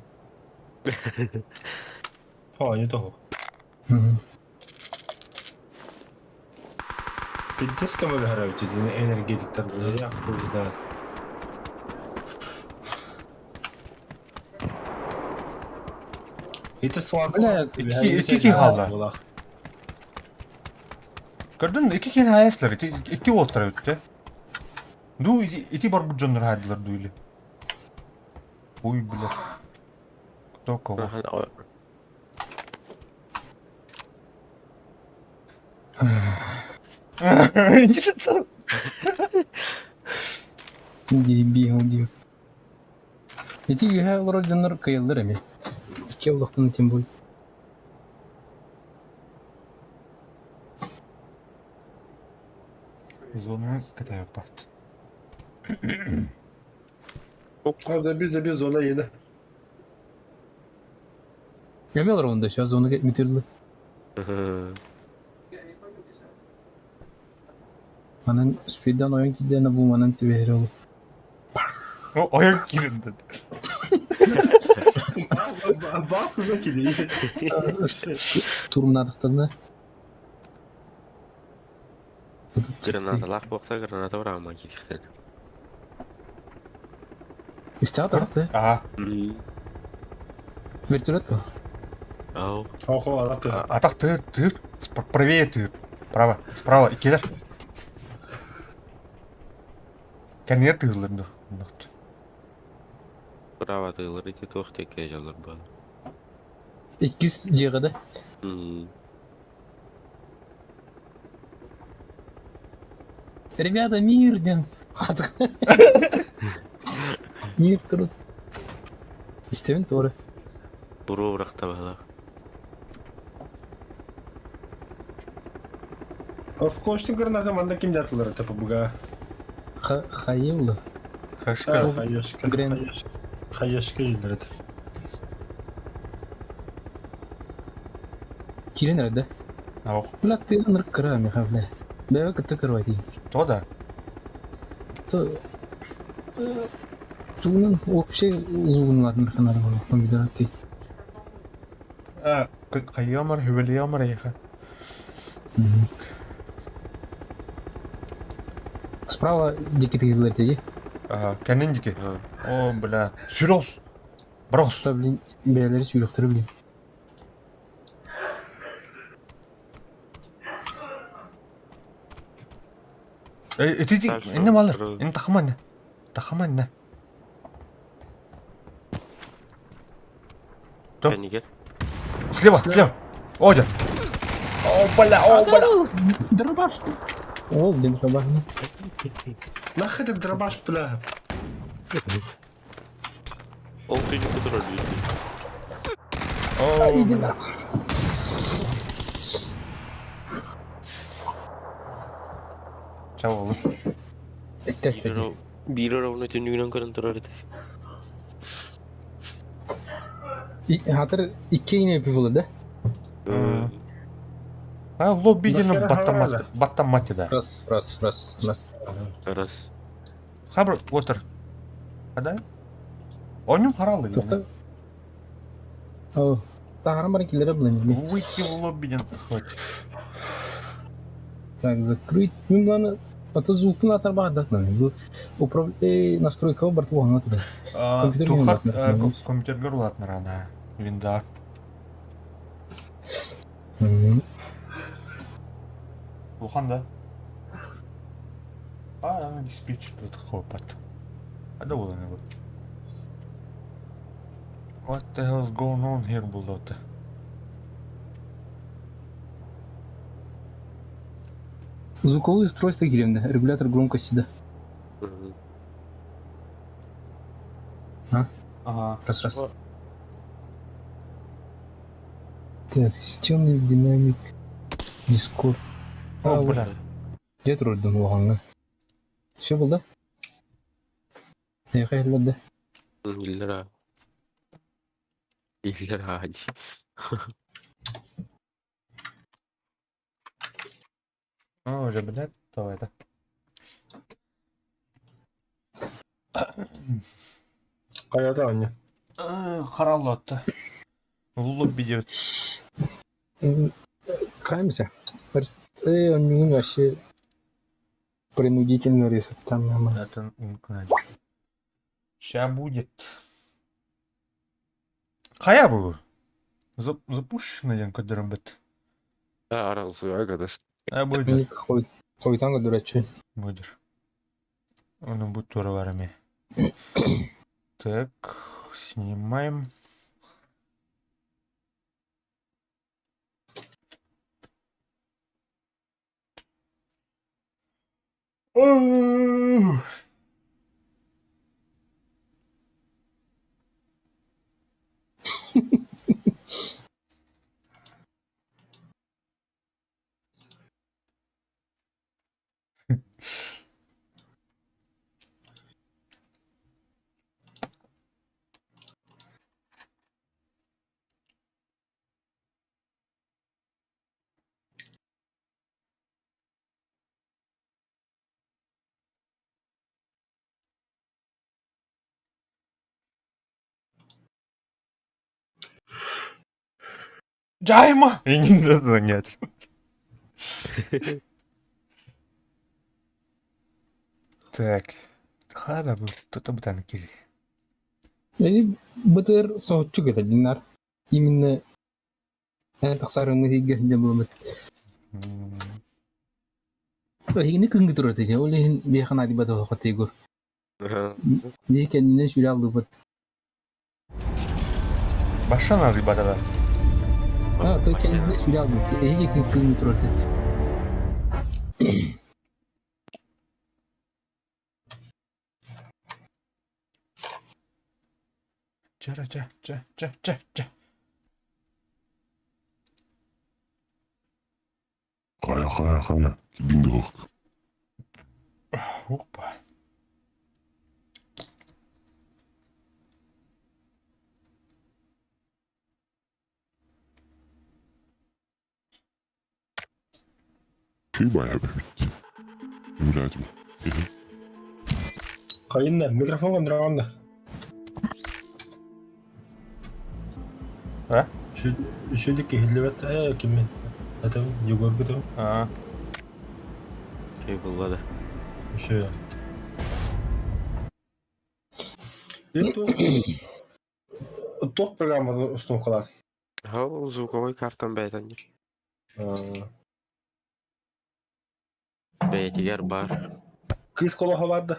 О, не того. Пиздец көмөлөһөр энергетиктер я хуй знает. Ити слаб. Бля, икки киһи хаалла. Көрдүн икки киһи хаайаслар ити икки уолтара бүттэ. Дуу ити барбыт дьоннор хаайдылар дуу или. Ой, бля. Кто кого? Дии дии. Ити үөһэ олорор дьоннор кыайаллар эмиэ. Икки олохтон тем более. Зона катаяппат. Заби, заби, зона yedi. Эмиэ олоробун да сейчас зона метерлы. Манан спиддан ойон киирдэҕинэ бу манан түбэһэрэ ол. О, ойон киирэн да. Бас кыза кири. Штурмнаатахтарына. Гранаталаах буолта граната быраҕыма киирихтэн. Истэҕэ тахты. Аха. Вертолет по. Ау. Охо, алаты. Атах тыыр, тыыр. Правее тыыр. Право. Справа. Иккилэр. Кэннигэр тыыллар дуо? Право тыылар ити туох текке дьаллар буолар. Иккис дьиэҕэ да. Ребята, мир диэн Мир труд. Истэбин туора. Буруо бырахта баһылаах. Оскошты граната манда ким дятылар это побуга. Хайылла. Хашка. Хаешка. Грен. Хаешка дииллэр это. Киирэн эрэ да. Ох. Бля, ты ынырык кыра миэхэ, бля. Бэйэ кытта кырвай дии. То да. То тугунан вообще улуугуналаатын механары буолуо помидор окей. А, хайыамар, хүбэлиэмар эйиэхэ. Справа диэки тыгыллар дии. Ага, кэннин диэки. О, бля. Сүрос. Брос. Та, блин, бэйэлэри сүүрүөхтэрэ блин. Ити инне малар. Ин тахаман. Тахаман. То? Кэннигэр. Слева, слева. Одя. О, бля, о, бля. Дробаш. Ол диэн дробаш. Нахуй ты дробаш, бля. Ол күнү көтөрөр дии. О, бля. Чао, oğlum. Эттэс. Биир ровно түннүгүнэн көрөн турар этэ. Хатыр икки ине пивола да? А, лобби диэн Нахера баттаммат, баттаммат да. Раз, раз, раз, раз. Раз. Хабр, отыр. Хада? Онньум хараллы. Туохта? Оо, таһааран баран киллэрэ булан ини. Выйти в лобби диэн хватит. Так, закрыть. Мин главное, а то звукун атар баҕардатынан. Бу управ... настройкаҕа барыта уһаҥа турар. Компьютер Тухар компьютергар улаатнарана. Винда. Улахан да? А, диспетчер тут хопат. А да буолан эбит. What the hell is going on here буллата? Звуковые устройства кириэмдэ, регулятор громкости да. А? Ага. Раз раз. Так, системный динамик, Discord. О, бля. Дьэ турдун улахаҥҥа. Все булда? Эйиэхэ иһиллэр да? Иһиллэр аа. Иһиллэр аа дии. О, уже, блядь, то это. Хайата анньа. Хараллатта. Лобби диэбит. Каемся. Э, вообще принудительный рецепт там нормально. Это Ща будет. Хайа бу? Запущено диэн көрдөрөн Аралсыга кадас. А будет. Хойутан көрдөрөччү. Будет. Ону бу туора бар эми. Так, снимаем. Дьайма! Нет. Так. Хара бу тута бытан кири. Эни бытыр соһуччу это динар. Именно эн тахсарымы иһигэр дьэ буламмыт. Эһигини кыҥгы турар этэ. Ол иһин биэхэн адибат олохот Егор. Биһи кэннинэн сүрэ алдыбыт. Башана рыбата. А, то кэннинэн сүрэ алдыбыт. Эһиги кыҥгы турар этэ. Ча ча ча ча ча ча. Хайа хайа хайа. Кибин Опа. Шибая бит. Блядь. Хайынна, микрофон кондыраганда. А? Үчүдүк киһиллибэт ээ киммин. Это Егор битым. А. Şey буллада. Еще. Туох программа установкалар? Ха, звуковой картам бәйтән. Бәйтигер бар. Кыз колоха барды.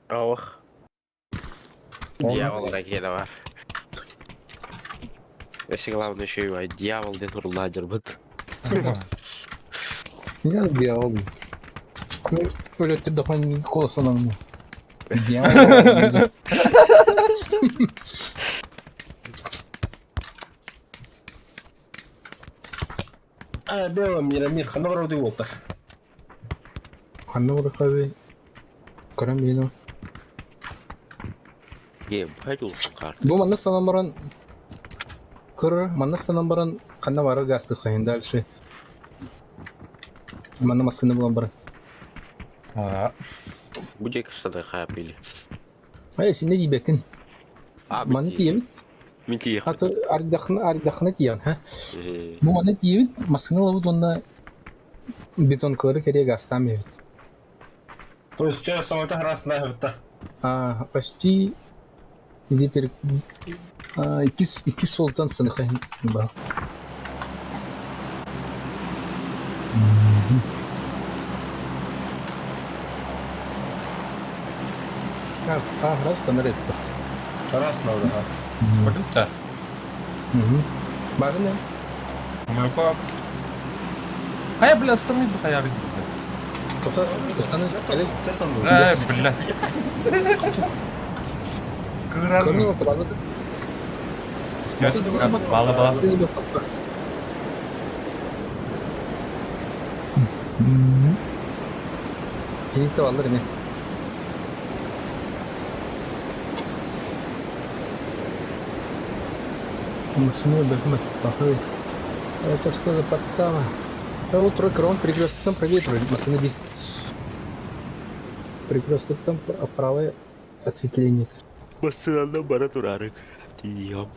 Ох. Дьявол ракета бар. Если главное еще и дьявол ден урладер бит. Я дьявол. Ну, өлөттүр дохон колосонон. Дьявол. А, бела мира мир, хана барауды болта. Ханна барахабы. Көрөн бино. Ебать улсын Бу манна санан баран көрөр, манна санан баран ханна барар гасты хайын дальше. Манна масканы булан баран. А. Будет что-то хапили. Ай, син не дибекин. А, мин Маны тиийэбин. тиийэбит. Мин тиийиэхпин. Аты ардахына ардахына тиийэҕин, ха? Э, Бу маны тиийэбит, массыына ылабыт уонна бетонкалары кэрийэ газтаан биэрэбит. То есть что, самолета раз на А, почти иди пер... А, иккис, иккис суолтан сыныха баа. А, а, раз танар этти. Раз надо, ага. Валюта. Бары Мөлкө. Хайа, бля, остальные бы хаяры. Тоха ыстаны эле Честно, Э, бля. Кырар. көрүнүп отурады. Бала бала. Киникте балдар эме. Машина бэхмэт пахы. Это что за подстава? Да вот тройка раунд перекресток там правее тройка, машина ди. Перекресток там правое ответвление. Массыынанан бара турарык. Тиийиэм.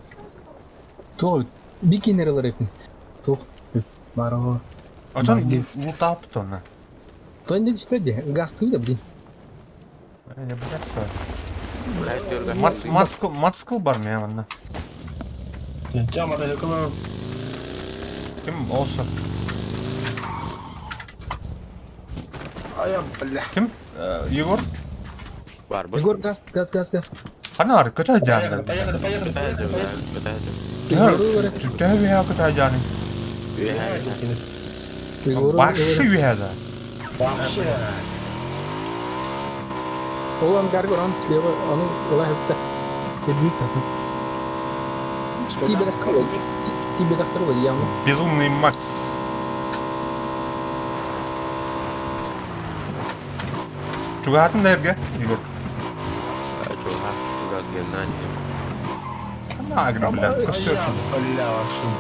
То бикинерлер эпин. Тух барого. Отон лутаптона. То не что де, газ да, блин. Не блядь. Блядь, дөргө. Мац мацкл мацкл бар мен онна. Тема, да, какого... Ким olsa. А я, бля. Ким? Егор? Бар бу. Егор газ, газ, газ, газ. Хана ар көтө Поехали, жааны. поехали, поехали, Көтәһэ поехали, поехали. көтәһэ. Төһө бия көтө жааны. Үһэ. Егор. Башы бия да. Вообще. Ол ангар он слева, он ола хепте. Кедит. Тебе дактар Тебе дактар явно. Безумный Макс. Чугатын дәрге, Егор. Чуга, газ геннадий. Ана агро, бля. А я, бля, вообще,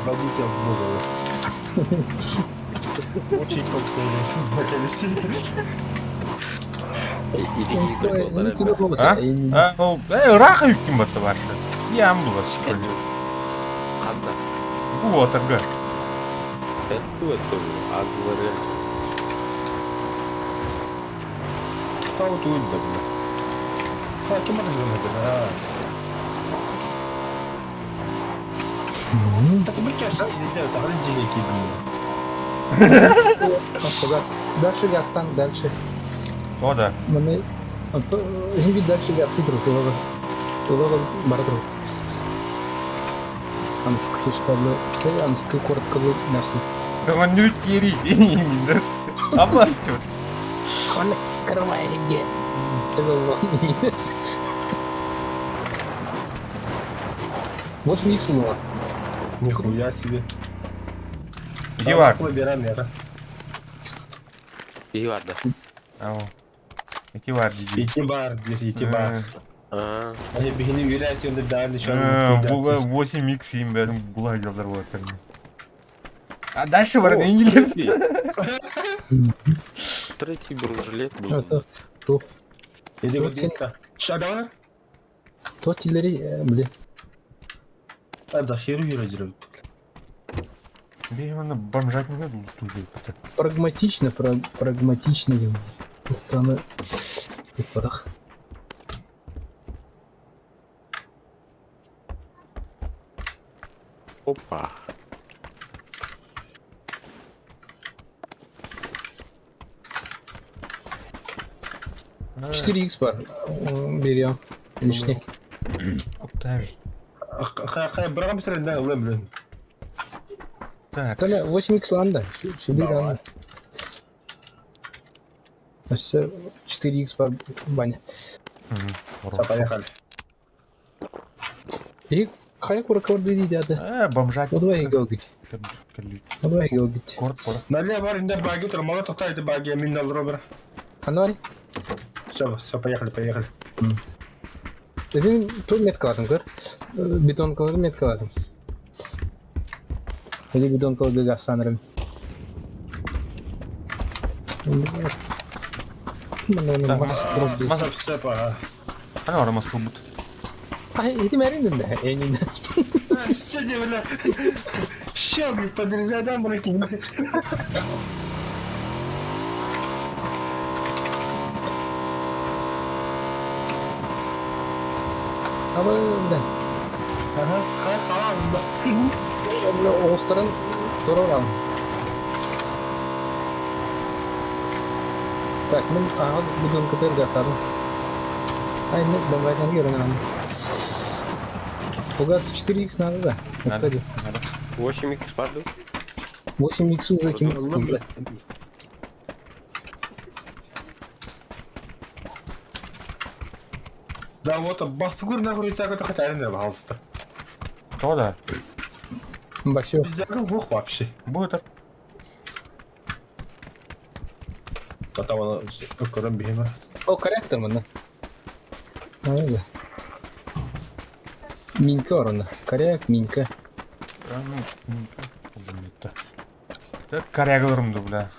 водитель в голову. Очень колсели. А? А, ол, э, ыраах үккүн батты башы. Ям булас, что ли. Ханна. Бу отырга. Это адвары. А вот уйда, бля. А, кем это же это? А ты бля, что не делают, а где какие Газ. Дальше газтан, дальше. О, да. Маны Хинби дальше газ титру, тулага. Тулага бара туру. Ансы кутушкалы, ансы короткалы нәрсе. Ну тери, Аблас чё? Он открывай где? 8 икс было. Нихуя себе. Иди бар. Выбирай мера. И ладно. Ау. Иди бар, диди. Иди бар, иди бар. А, Они бегини виряси, он дали еще. Була 8 икс им, бля, була делдар вот. А дальше бар не третий бронежилет был. Это Иди где-то. Что, то тилери, блин. А, да, херу вира делают. Бей, он бомжать не надо тут. Прагматично, прагматично. Там парах. Опа. 4 икс бар. Берем. Лишний. Оптами. Хай, брам среда, блин. Так. Там 8 икс ланда. Сюда ланда. Все 4 икс бар баня. Поехали. И хай курка деді. Э, бомжать. Давай гелгить. Давай гелгить. Корт, корт. Налево, барин, да, баги, тормоза, тоқтай, это баги, мин дал робер. Анвари. Все, все, поехали, поехали. Дедим ту меткаладым көр. Бетон кылыр меткаладым. Или бетон кылды гастанырым. Так, Все, все, пора. Ана бар Москва бут. Ай, ити мэрин да, энин. Сиди, бля. Ща, блин, подрезай, дам руки. Аба, бля. Ага, хай халам, да. Бля, оҕустарын турар. Так, мин аҕыс бутылкатыгар гасарым. Ай, нет, давай там görün. Фугас 4х надо, да? Надо. Кстати, Надо. 8 х падаю. 8х уже кем бля. Да вот, бастыгур нахуй тяга то хотя не пожалуйста. То да. Вообще. Пиздяга бух вообще. Будет. Потом она көрөн биһиме. О, корректор мында. Да. Минка орында. Коррект, минка. А, ну, минка. Так, коряга бля.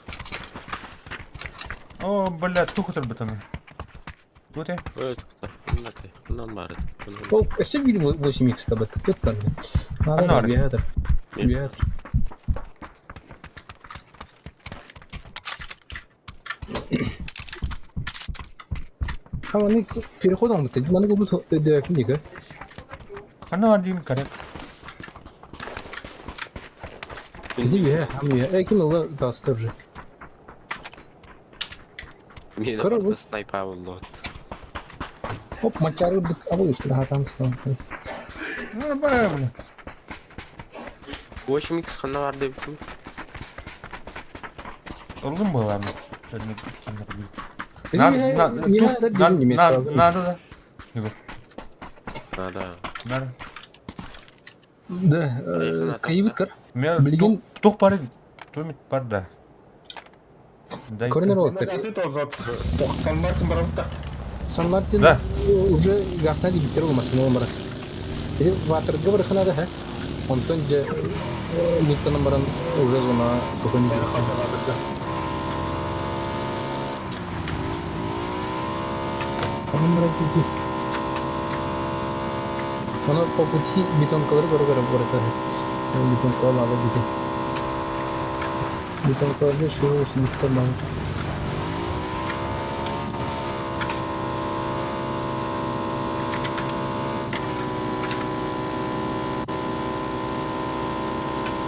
О, бля, тухтар бетаны. Тут я? Ой, Нам О, өссө бир 8х табат. Көттан. Надо Анар. биядар. Биядар. А маны переходом бит. Маны бу өдөк диге. Хана один коряк. Иди бия, хам бия. Эй, ким ылы даста уже. Мені Көрө бу. снайпа болду. Оп, мачары бит абы işte хатам стан. Ну, бля, бля. 8 х хана бар деп. Ылдым была Надо, надо, надо, надо, да. Надо. Надо. Да, кайыбыт кар. Билигин тух пары, тумит пар да. Көрүнөр болот. Сан Мартин барабыта. Сан Мартин Да. уже гасна дибиттер болмасын ол бара. Или ватер гыбыр ханада ха. Онтон же луттан баран уже зона спокойно. Onun бара кити. Оны по пути бетонкалары көрө көрө барата. Бетонкалар ала бите. Бетонкаларды шу луттан бар.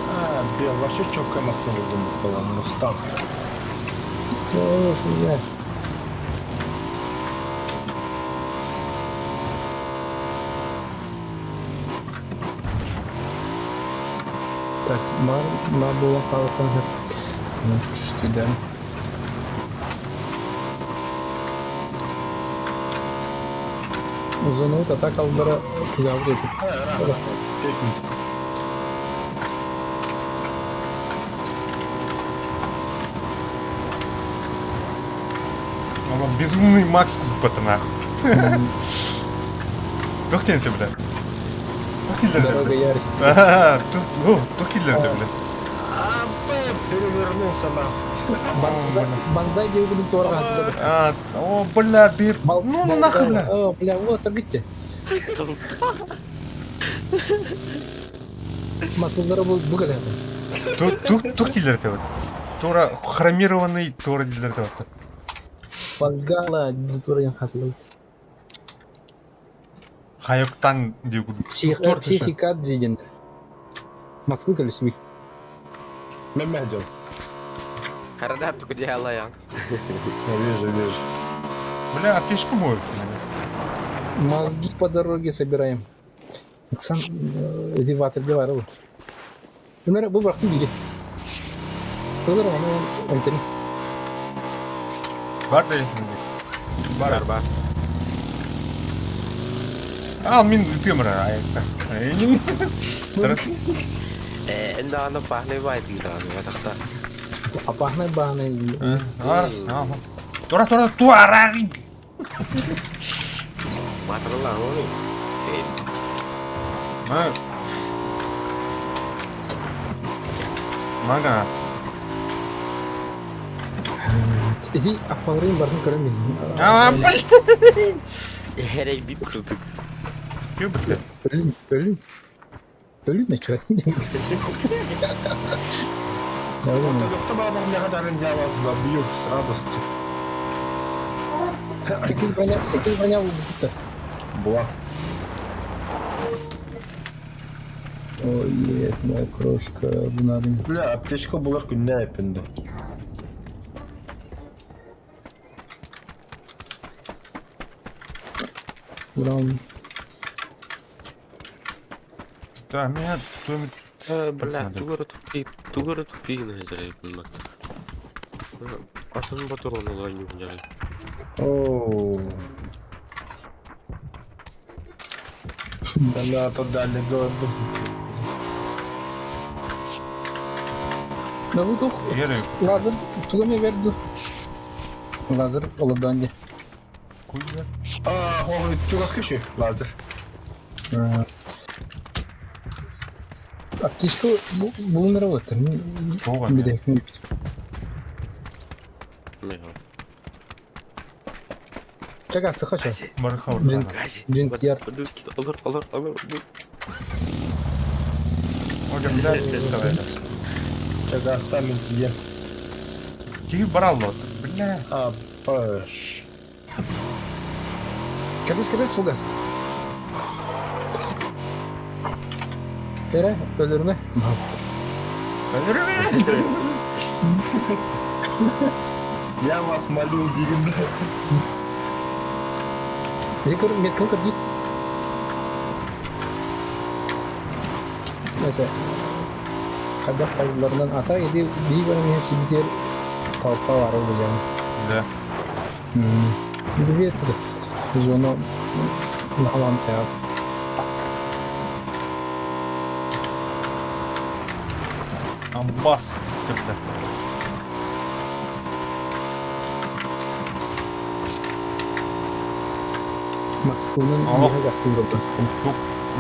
А, бля, вообще четко нас не было, Мустанг. О, что я. Так, бар, бар була қалқан. Ну, что да. Зону атака алдара чугавды. Он безумный Макс купата нахуй. Тух ты, бля. Тух Дорога ярости. А, тух, тух ты, бля. А, перевернулся нахуй. Банзай, банзай деп будут торға. А, о, бля, бе... Ну, ну нахуй, бля. О, бля, вот, аргытте. Масылдары бұл бүгіл Тух, тух, тух дилер вот. Тура хромированный тура дилер вот. Вальгала тура хатылы. Хайоктан деп. Психика диден. Москвы колесми. Мен мәдем. Карада где алаян. Я вижу, вижу. Бля, аптечку мою. Мозги по дороге собираем. Оксан, эти ватер деварыл. Например, бұл брақтың биге. Кылыр оны онтени. Бар да Бар бар. А, мин темір аякта. Энди аны пахнай бай дейді аны жатақта. Апахнай бахнай. Тура, тура, туара. Матырла оны. Ма. Мага. Эти аппаларын барын көрөм мен. А, блин. Херей бит крутык. Че, блядь? Өлүн, өлүн. Өлүн начал. Я вас забью с радостью. Иккис броня, иккис броня убита. Була. Ой, это моя крошка, надо. Бля, аптечка булар күннә эпинде. Брам. Да, меня то Бля, надо. тугары тупи, тугары тупи нажарайбын бак. Атын патрон ылайын жарай. Оу. Да, то дали году. Да вот Еры, лазер, туга мне верду. Лазер, олоданди. куйда. А, ой, чугас киши, лазер. Аптечка булнар вот. Туга. Биде. Мега. Чага, сыхача. Мархаур. Джин. Джин, яр. Алыр, алыр, алыр. Ой, бля, давай. Чугас там интиге. Ти брал лот. Бля. А, паш. Кадыс, кадыс, фугас. Эре, өлөрмө. Я вас молю, дигин. Егор, меткин кырдит. Нәсе. Кадак тайларынан ата иди бии баран сидер толпа бар ул Да. Привет. Зона налам театр. Амбас. Бля. Москванын Ага. биһэ гастын Тук.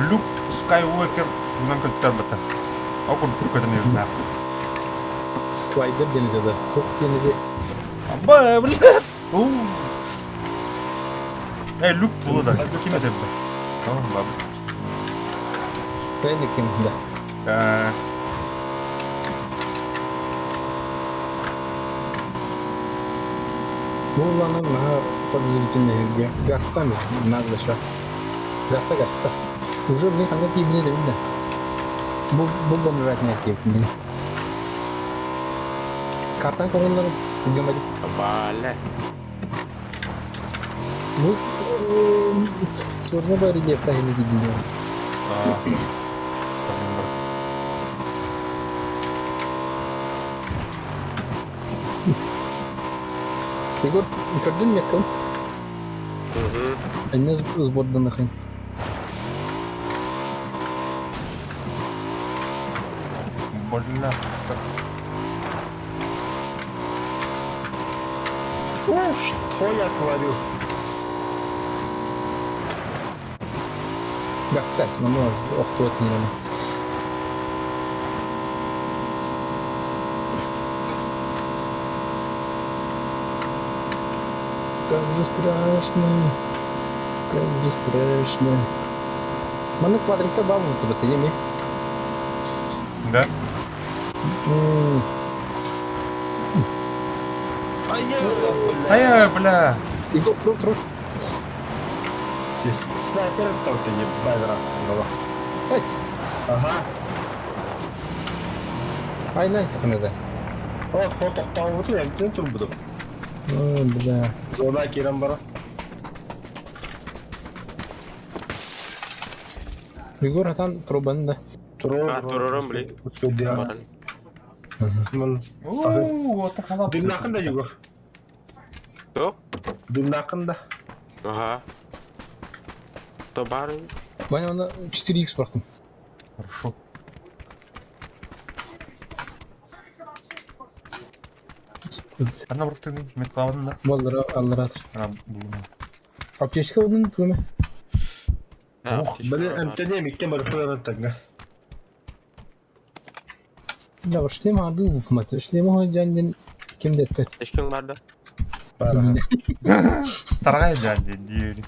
Люк Скайуокер. Bundan kötü бата. Окур көтөн юрна. Слайдер денеде да. Топ денеде. Амба, бля. Уу. Эй, Люк булу да. Ким это? Tamam баб. Бәйне ким да. Э, Бу уланын наһа подозрительный гастан надо ша. Гаста гаста. Уже мне ханга тибне де билде. Бу бу бомжать не тип. Картан көрүнөр гемади. Бля. Бу сорно бар рельеф тахини дидине. а, там бар. Егор, көрдүн меккин? Угу. Энне сбордан ахын. Бля. Фу, что я творю? Гаста, но охтуот не Как же страшно. Как же страшно. Маны квадрикта бабы тебе ты не Да? А я, бля. Ай, бля. Егор, труп, труп. Ты снайпер там ты ебать рах. Ась. Ага. Ай, найс тахнада. Вот, хот тоқтауы вот я не турбуду. Ой, бля. Зона кирен бара. Егор, атан трубан да. Турор. А, турором, бля. Баран. Мен сахы. Уу, вот так Дымнақын да, Егор. Yok. Дымнақын да. Ага. То бар. Ваня, оны 4х бұрақтым. Хорошо. Ана бұрқтың, метлавын да. Баллара, аллара. Ана булуна. Аптечка оның түгіме. Ох, Блин, МТД меккен бар қойған таңға. Да, бір шлем арды бұқматы. Шлем оған жанден кем депті. Ешкім бар да. Бар. Тарғай жан дейін.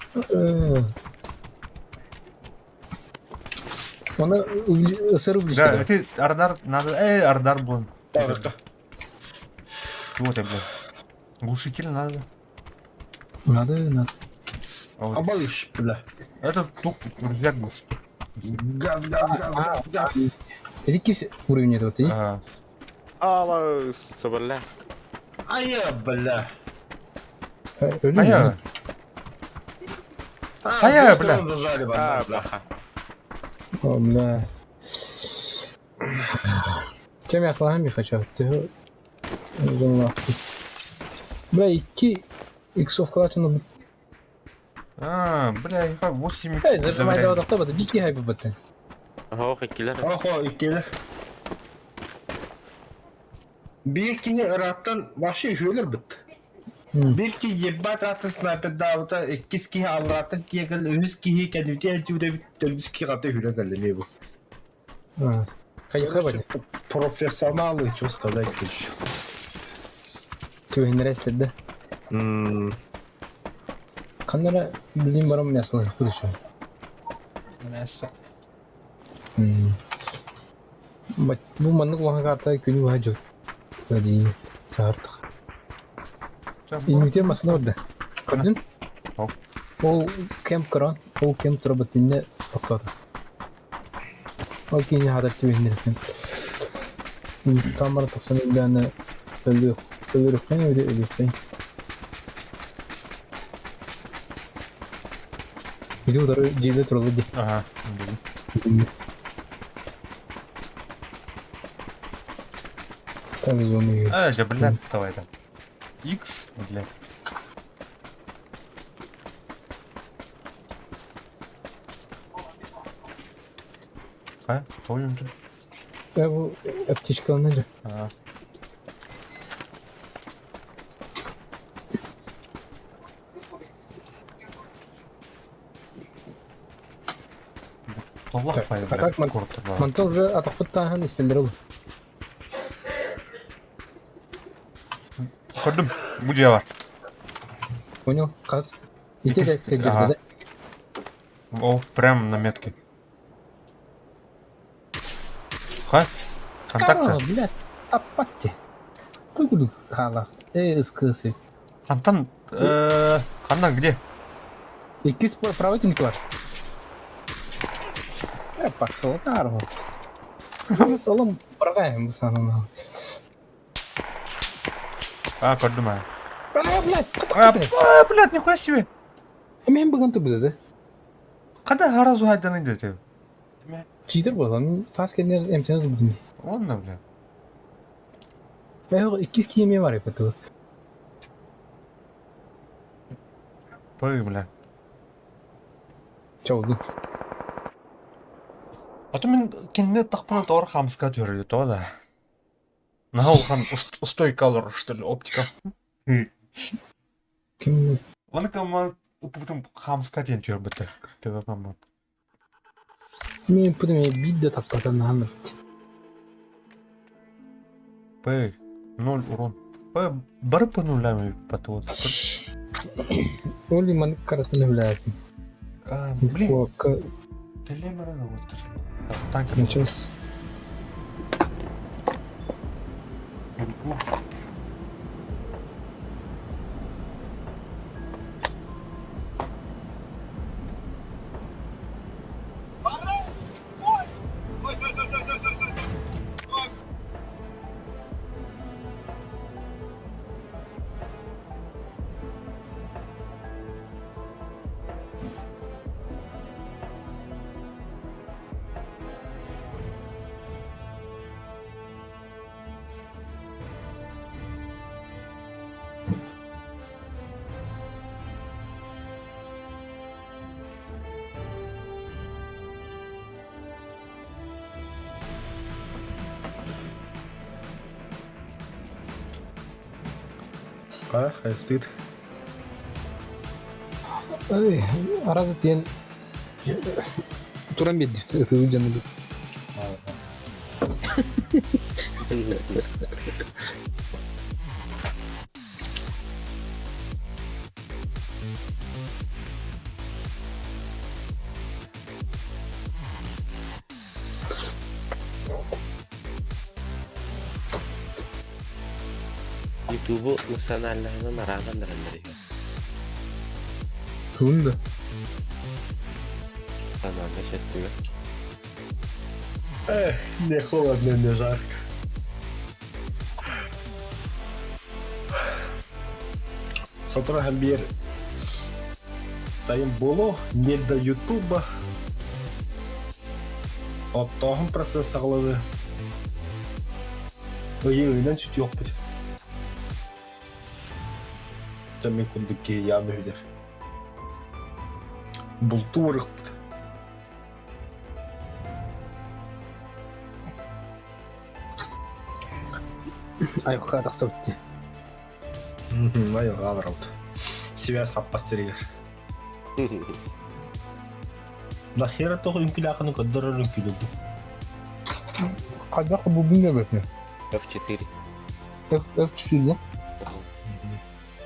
Оны ысыр Да, эти Ардар надо. Эй, Ардар буолан. Тарыкка. Вот, бля. Глушитель надо. Надо, надо. А вот. Абалыш, бля. Это тук, друзья, глушитель. Газ, газ, газ, газ, газ. Эти кис уровень этого ты? Ага. Ала, бля. А я, бля. А я. А, А я, с двух бля. сторон зажали, А, бля. бля. баха. О, бля. Чем я слабыми хочу? Ты... Бля, икки иксовкалар түнү. А, бля, я 8 Эй, зажимай давай тохтобот, бики хайбы баты. Ох, иккилэр. Охо, иккилэр. Биир кини ырааттан вообще үһүөлэр быт. Биир киһи ебать ырааттан снайпердаабыта, иккис киһи алларааттан тиийэн үһүс киһи кэннибитигэр илдьибит төрдүс киһи хата үһүрэн кэллэ эмиэ бу. Хайыха бали. Профессионалы, что сказать еще. Түһүннэрэ да. Ханнара билим барам мясо кудыша. Мясо. Бу маннык улахан карта күнү баһа дьыл. Бали саартах. Инвитер масына орда. Көрдүн? Ол. Ол кемп көрөн, ол кемп турабыт инне токтоото. Ол киини хатар түбүһүннэрин. Тамара тохсон өлдөөнө өлүөх өлүрүхпэн өлү өлүөхпэн. Ити утары дьиэлэ тураллар дии. Ага. Так зону ее. А, да, блядь, давай там. X, блядь. А, тоюм же. Э, бу аптечкалана же. А. Толлах Так, пай, а как блядь, коротко. Манта уже атахпыт тааһын истэллэр ол. Көрдүм, бу дьиэ бар. Понял? Хас. Ити Иккис- эскэ ага. да? О, прям на метке. Ха? Контакты? Карла, блядь, таппатте. Тугуду хала. Э, СКС. Хантан, Ханна где? Иккис правительник бар. Э, пошел карго. Олом баргаем бу санына. А, көрдүм а. А, блядь, А, а, блядь, нихуя себе. Мен бүгін турбуза да. Когда гаразу хайдан идете? Читер болан, тас кенер эмтенез бүгін. Ладно, бля. Мен иккис киеме бар епету. Пой, бля. Чауду. А то мен кинне тахпана тор хамска төрөйү то да. Наха улахан устойкалар, что ли, оптика. Ким Оны кама упутум хамска диэн төрбөтө. Төбө мен пудем бидде таппатан хамыр. П. Ноль урон. П. Бары по нулям потом. Оли ман каратын биләтин. А, блин, К телемера да вот. Танки. началось. А, хайстыт. Ой, аразы тиен туран бедди. Это выдяны. Ютубу национальноһынан арааран эрэллэр үһү. Туун да? Каналга сөттүгэр. Эх, не холодно, не жарко. Сотору биир сайын буолуо, не до Ютуба. Оттооһун процесс саҕаланыы. Ыйы-ыйынан сүтүөхпүт. Дьэ мин курдук киһи яам үһүлэр. Бултуу ырыхпыт. Айылҕа тахсыбыт дии. Айылҕа барабыт. Связь хаппас сиригэр. Нахера тоҕо үҥкүүлээххин көрдөрөр үҥкүүлүүгүн? Хайдах бу билбэппин. F4. F F4 да?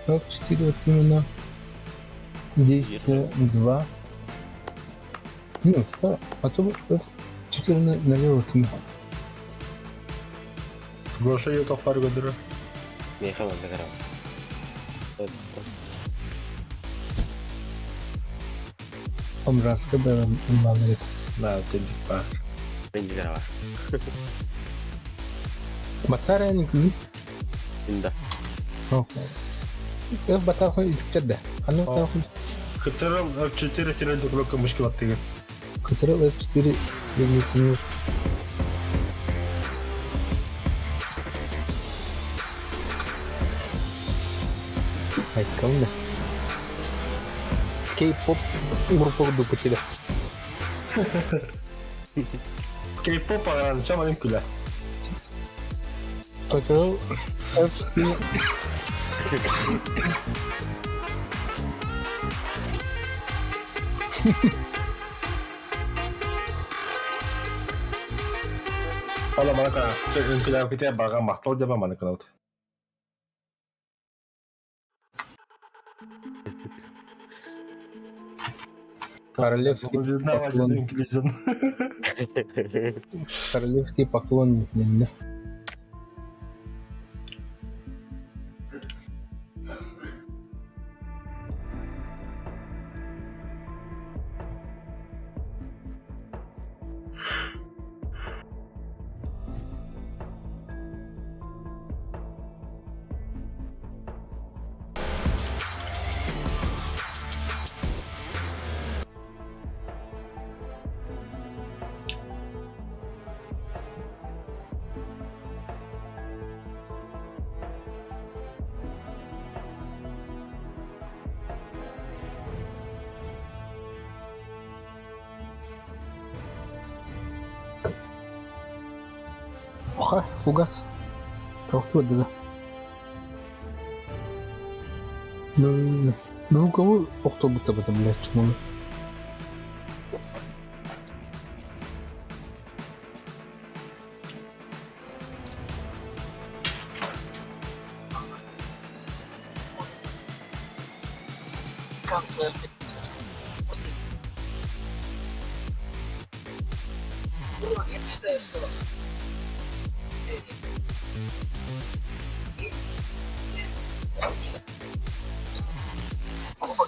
F4 вот именно действие 2. Нет, а то F4 налево кину. Гоша ютахпар көрдөрөр. Миэхэ манна карава. Омратска бэрэн ыллаан Да, тендик баар. Мен карава. Батарейный үҥкүү. Инда. F батарейный үтүктэр да. Ханна батарейный? Кытырыл F4 сирен кнопка мышки баттыгын. Кытырыл F4 диэн Айкалын да. Кей-поп группа курдук кутида. Кей-поп аҕаранча манын күлэ. Кытырыл F4 Ола маны кана. Үҥкүлээбитэ баҕа махтал дьаба маны кынабыт. Королевский поклонник. Королевский поклонник дэннэ. Оха, фугас. Тохтуо да. Ну, Жукову охтобута бата, блядь, чмону. Концерты. Я считаю, что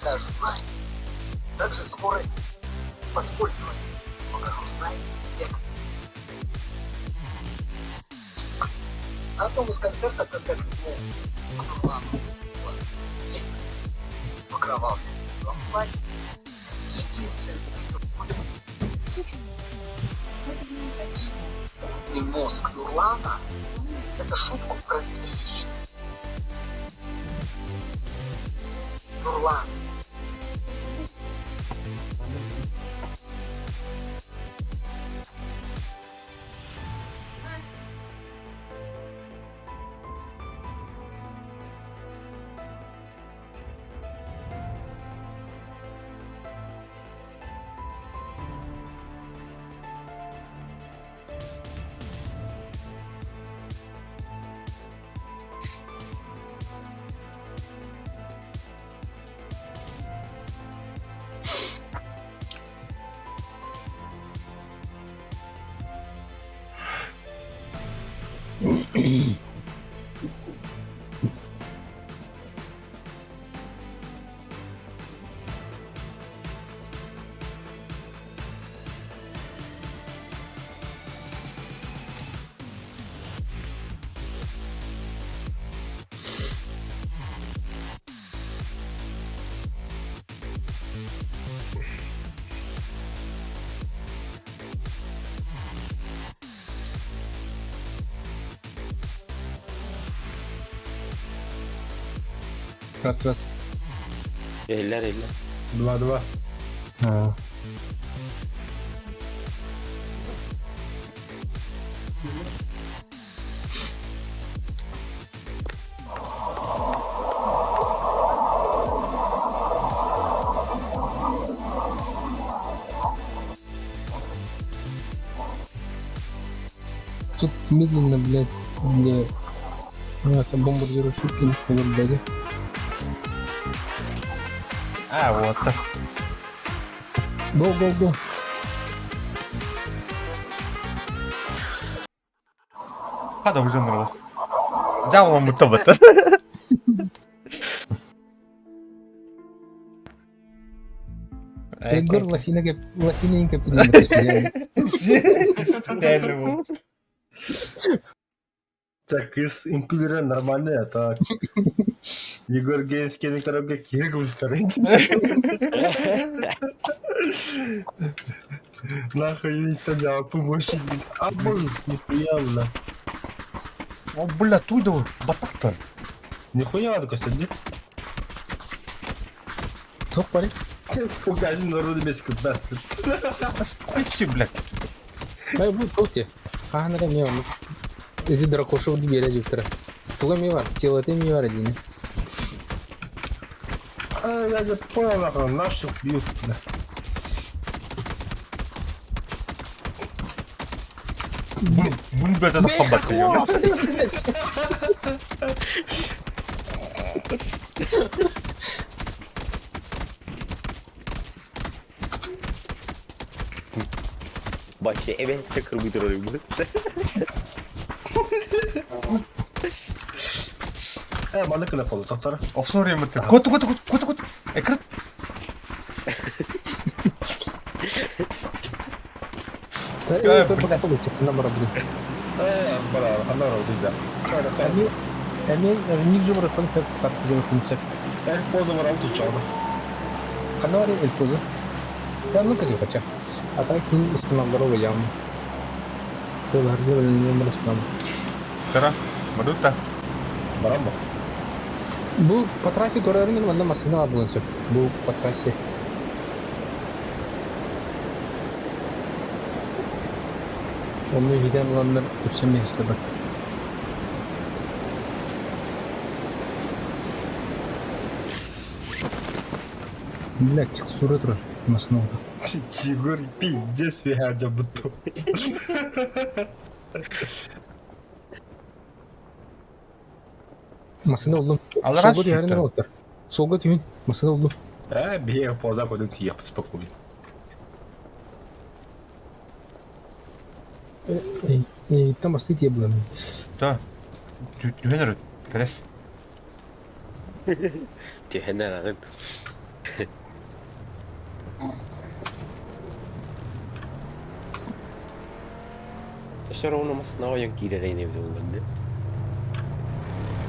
покажешь, знай. Также скорость воспользования. Покажу, знай. На одном из концертов, когда к нему к в окровавленном платье, единственное, что и мозг Нурлана – это шутку про месячные. Нурлан. Раз, раз. Eller eller. Два-два. А. Тут медленно, блядь, где ну, это бомбардировщик или блядь. А, вот. Go, go, go. Хада уже нырла. Дьяволом мутабата. Егор лосина кеп, лосина кеп Так, кыз үҥкүүлэрэ нормальный, а так. Егор Геймскийни көрөргө киһи кыбыстар. Нахуй тогда помощи. А бонус, нихуя, бля. О, бля, туйда батахтар. Нихуя, такой сиди. Туох барый? Фугазин народу без кытта. Спасибо, блядь. Ай, бу туох те. Хаһан эрэ эмиэ оннук. Ити дракоша биэрэ дьиктэрэ. Туга эмиэ бар, телото эмиэ бар диини. А, я же понял, нахуй, наших бьют, бля. Бун бля, это хабат, ёб. Вообще, эбэ кырбытыр oluyor. Э, маннык гына холу, тоқтар. Охсор юм тэ. Кот кот кот кот кот. Экран. Э, Э, бара, ана роду да. Они, они, они же бар концепт, тартылган концепт. Эл поза бар алты чалды. Ханна бар эль поза. Да, ну как хотя. А так не останавливал явно. Тылар делали не мрастам. Тара. Мадута. Барамба. Бу по трассе көрөрүн манна машина бар булан сөп. Бу по трассе. Онны хиден буланнар үпсем месте бар. Блядь, текстура тура машина. Егор пиздец фига будто. Машина булдум. Алар Солго ас түһәрин сүттэ. олтар. Солго түһүн. Машина булдум. Э, бие поза койдум тиеп спокойно. Эй, эй, там астыт еблан. Да. Түһэнэр. Кэлэс. Түһэнэр ағын. Все равно масына ойон киирэрейне билбэнде.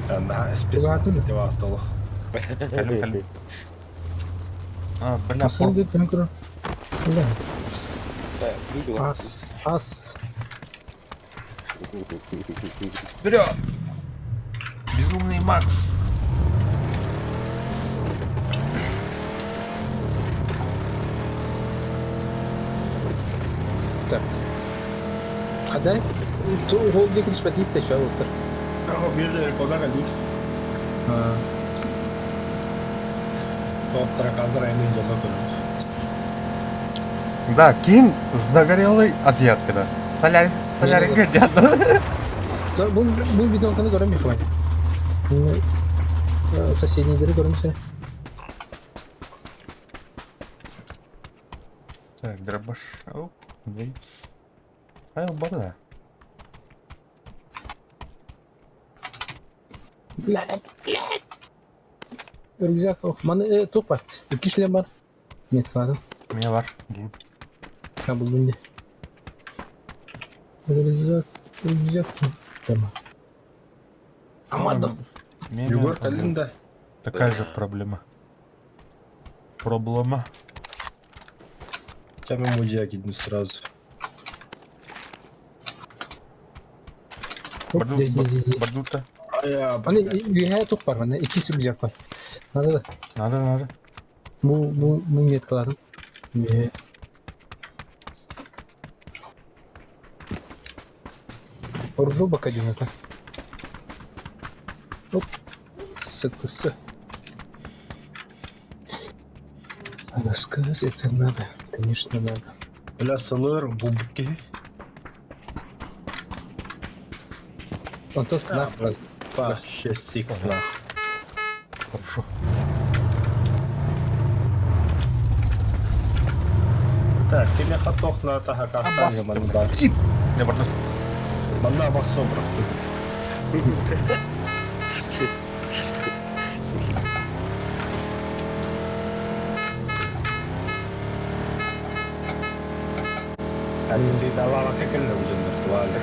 Ана спецназ деп астолох. Кэлим кэлим. А, бля, Машина пор. деп түһүн көрөр. Бля. Ас, ас. Вперед! Безумный Макс. Так. Хадай, ту ол диэки түспэтиит да чаа олтар. Аха, бир поза калдык. Тоқтар қазір айны жолда көрөбүз. Да, кин загорелый азиатка, да. Солярис, солярис дядя. Да, бу бу бидонканы көрөм михвай. Соседний көрөм сен. Так, дробаш. Оп, блин. Файл бар, да. Блядь, блядь. Рюкзак, ох, маны туох бар. Икки шлем бар. Нет, ладно. Меня бар. Блин. А булдум де. Рюкзак, рюкзак. Тема. Амадо. Меня Егор калдың да. Такая же проблема. Проблема. Чаме мужия кидим сразу. Оп, Барду, де, де, де, де. бардута. Аны үөһээ тух бар манна иккис рюкзак бар. Надо да. Надо, надо. Бу бу бу меткаларын. Үөһээ. Ружо бакадината. Оп. СКС. СКС это надо, конечно надо. Бля, сылыр булбут киһи. Онтон снах раз. Вообще сикс нах. Хорошо. Так, кимиэхэ туох наада хакаахтаан манна баар. Не барда. Манна бас образы. Сейдалаға кәкілі өзендір туалы.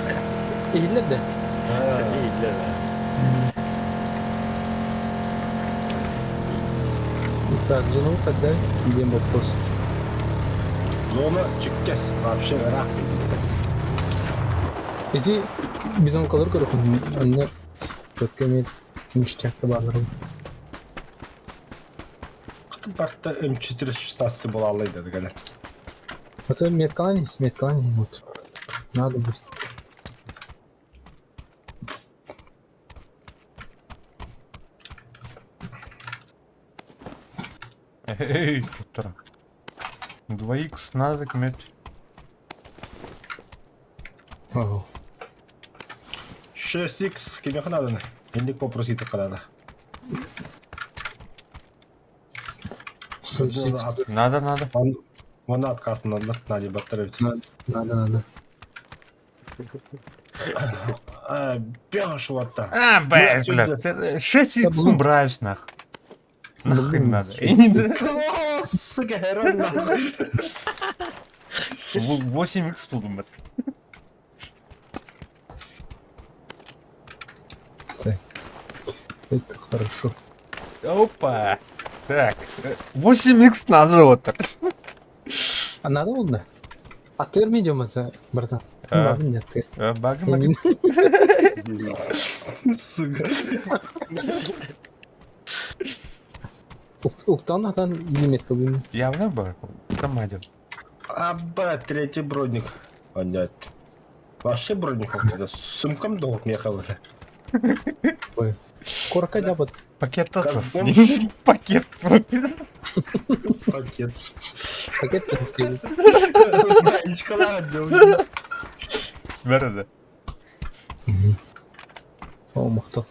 Иһиллэр да. Иһиллэр. Так, зону тогда идем вопрос. Зона чиккес, вообще ыраах Ити бизонкалар көрөхүн анна четко имеет ништяк баалар. Барта М416 буолааллай да кэлэр. Это меткаланись, меткаланись, вот. Надо будет. Эй, полтора. 2х надо кметь. Ага. 6X кимиэхэ нааданы? Инник попросить надо. Надо, надо. Вон отказ надо, надо батарею. Надо, надо. А, бегаш вот так. А, блядь, блядь. 6 х убираешь нах. Нахуй надо. Сука, герой нахуй. 8 х подумать. Так. Это хорошо. Опа. Так, 8 х надо вот так. А надо он, да? А ты идем это, братан? А. Ладно, нет, ты. Баг, Сука. Уктан атан лимит кылын. Явно баг. Там один. Аба, третий броник. Понятно. Вообще броник это сумкам долг меха бля. Корка жабыт. Пакет атлас. Как Пакет. Пакет. Пакет Бәрі О, махтал.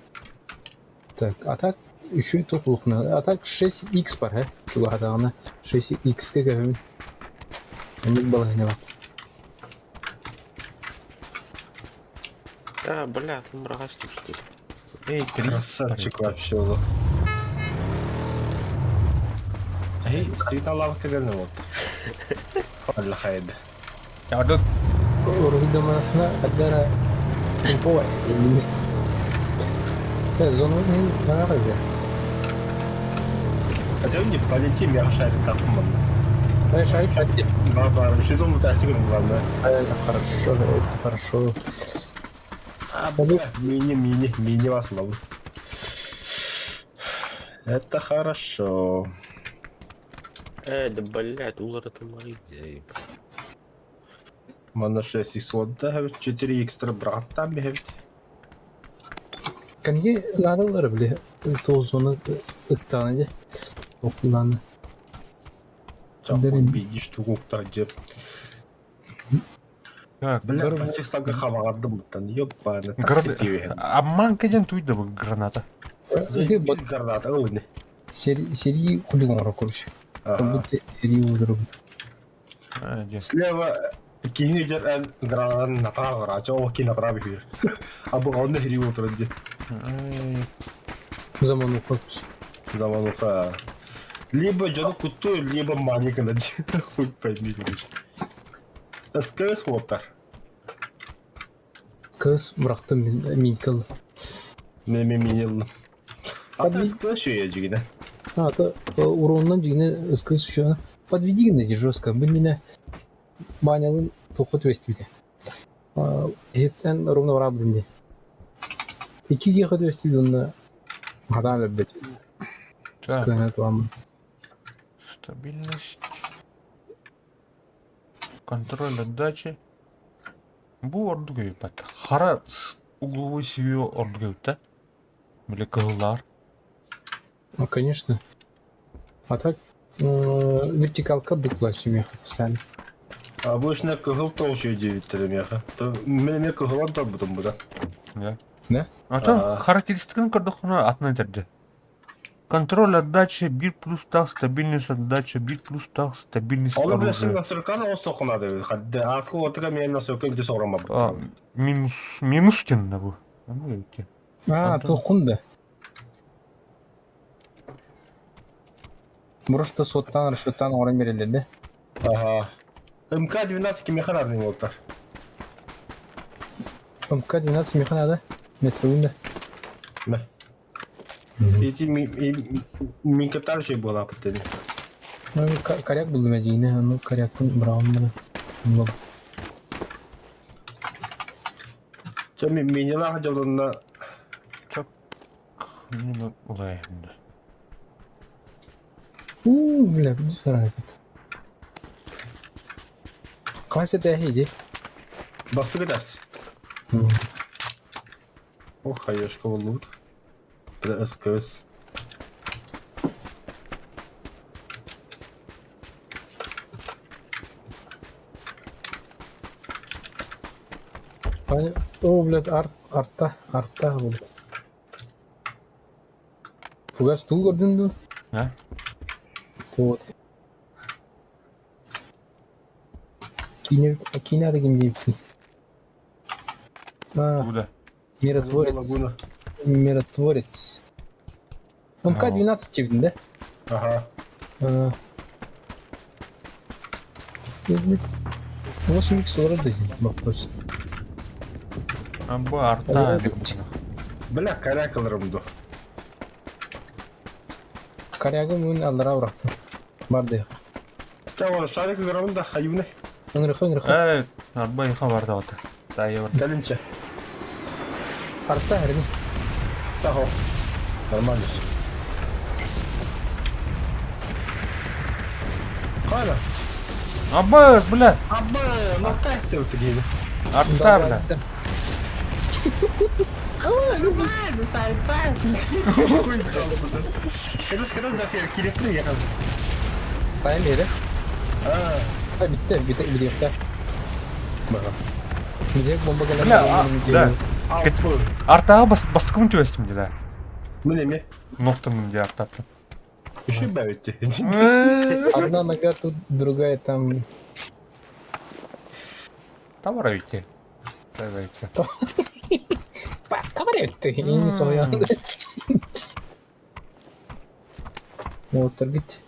Так, а так еще и топ лухна. А так 6х бар, э? Чугадағына 6х ке кәбім. Онын балайына бак. А, бля, там рогачки что ли? Эй, три. Красавчик вообще был. Эй, светала кэлэн вот. Алла хайда. Я тут Уруйдамасына аддара темпо Зону не надо. А не полетим, я шарик так Да, шарик шарик. Баба, что думаю, ты главное. Это хорошо, это хорошо. А, бля, мини, мини, мини вас ловит. Это хорошо. Да, блядь, улар это мои заеб. Мана 6 х да, 4 экстра брат там бегает. Канги надо били то зону ыктаны Окуланы. Видишь, штуку где. Так, Бля, пальчик сага хавагадым буттан, ёппаны, Град... Обманка ден туйда граната. Иди бот граната, ылыны. Серии хулиган короче. Как будто серии удару. Слева кинижер граната направо, а чего кино право хир. А бу он хири утро де. Замануха. Замануха. Либо дьону кутту, либо маника на хуй пойми, короче. СКС уоттар. КС бырахтым мин минкал. Мен мен мен А СКС еще я А, то уроннан дьиҥэ СКС еще подведи гына жестко. Бу иннинэ Банялын тохот вестибите. Эһиттэн ровно барабын дии. Икки киһиэхэ түбэстибит уонна хатаан өлбүт. Так, Скана туаммын. стабильность. Контроль отдачи. Бу ордук эбит. Хара угловой сүйүө ордук эбит да. Били кыһыллаар. Ну, конечно. А так вертикалка букла меха писали. Обычно кыһыл толчуй диэбиттэрэ миэхэ. Мин эмиэ кыһылан торбутум буда. Да. Да? А то характеристиканы көрдөххүнэ атын этэрдэ. Контроль отдачи 1 плюс так, стабильность отдача 1 плюс так, стабильность Оны билесин оружия. настройканы ол соқынады бит. Хадда аскы отыга мен настройка илде А, соғрамабыт. минус, минус тенна бу. Ну, эти. А, Антон. туоххун да. Просто суоттаан расчеттаан оҥорон биэрэллэр да? Ага. МК-12 кимиэхэ наадый буолтар? МК-12 миэхэ наада. Метровым да. Мэ. Ити мин кэптаар буолааппыт дии. Ну, коряк булдум эдьиийинэ, ону корякпын быраҕым гына. Чэ минилаах дьолунна Чоп. Ну, улайында. Уу, бля, бу сарайбыт. Хас этээһи иди? Басыгы дас. Ох, хаешка боллубут. Бля, СКС. О, блядь, арт, арта, арта, блядь. Фугас тугу көрдүн дуу? Да? Вот. Киинэ, киинэ ким диэбитий? А, Куда? миротворец. Лагуна. Миротворец. МК-12 диэбитин да? Ага. А. 8 х олорор да вопрос. А бу арта. Бля, коряк ыларым ду. Корягы мун аллара бырахтым. Бар да. Ча, оны шарик ыларым да хаюны. Ыҥырыха, ыҥырыха. Э, арба иха бар да ота. Тайы бар. Кэлинче. Арта эрни. Тахо. Нормально. Қара. Абас, бля. Абы, нокта істеп келді. Арта, бля. Нормально, сайпай. Это сказал Зафир, керекті я қазір. Сайын бері. А, А, бітті, бітті, бітті. Бітті бомба келер. Бля, а, да. алпы. Артаға бас, бастықын төбестім де, да. Міне ме? Ноқтымын де артапты. Үші бәуетте. Одна нога тут, другая там. Товар ведь. Давайте. Товар ты, не соян. Вот, таргет.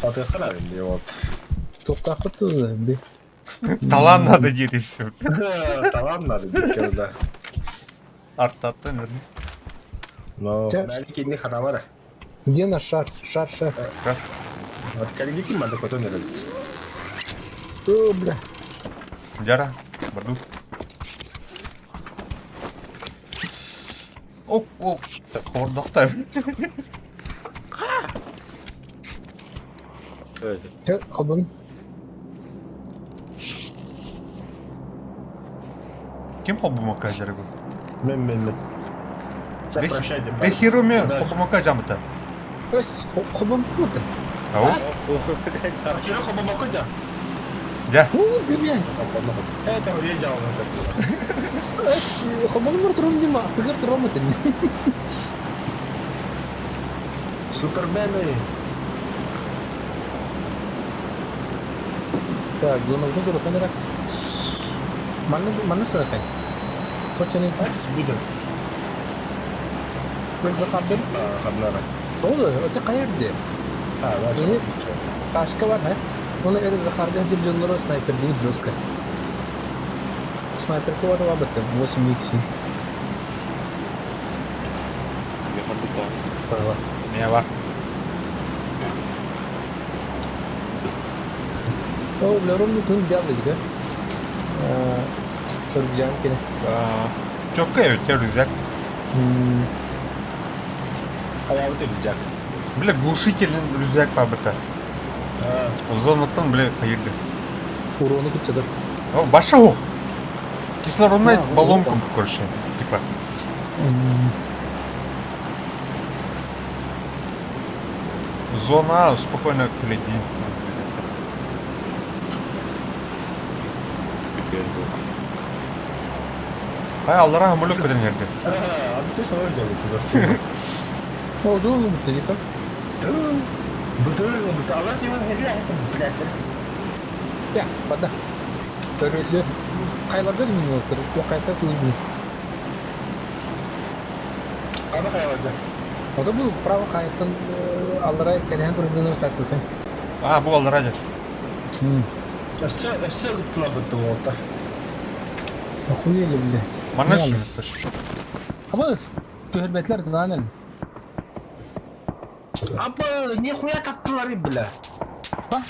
Сатыққан енді вот. Тоқтақы би. Талан надо дерись. Талан надо деп да. Артапты, наверное. Но, Ча- бәлі не хана Где наш шар? Шар, шар. Вот кәліге кім мады көтен ерді. О, бля. Жара, барду. Оп, оп, хордохтай. Ча, холбон. Ким хобумака жаргу? Мен, мен, мен. Ча, прощайте. Де хируми Дальше. хобумака жамыта. Өс, холбон фута. Ау? Кире хобумака жа. Жа. О, бля. Это вре жауын. Өс, холбон мөр дима. Тыгыр туром этен. Супермен. Так, зона выбора камера. Манна, манна садакай. Хочешь Ас, будет. Захардыр? Хабнара. Oldu, öte kayırdı. А, Мені Ташка бар, he? Оны эрі Захарды деп жонлоро снайпер будет жестко. Снайперка бар лабыты, 8 х. Меня бар. О, бля, ровно күн дялды, да? Төргүжан келе. А. Чокко эбит рюкзак. Хайаабыт рюкзак. Бля, глушительный рюкзак пабыта. Зонаттан, бля, хайырды. Урону кытчыдыр. О, баша о! Кислородный А, баллон, вот он. короче, типа. Зона спокойно гляди. Хай аллара хамылык көтөн эрди. А ты что делаешь? О, думал, ты не так. Я, вода. Көрүллү. Хайларга минутыр. Қайта тылбы. Ана хайванда. Ото бу право хайттан аллара кэнэһэн турдунар сатылтын. А, бу аллара дьэ. Өссө өссө ыттылабыт уолта. Охуели, бля. Манна Реально. сүрүттэр. Абыс, түһэрбэтилэр даҕаны. Апа, нихуя таптылар бля. Ба?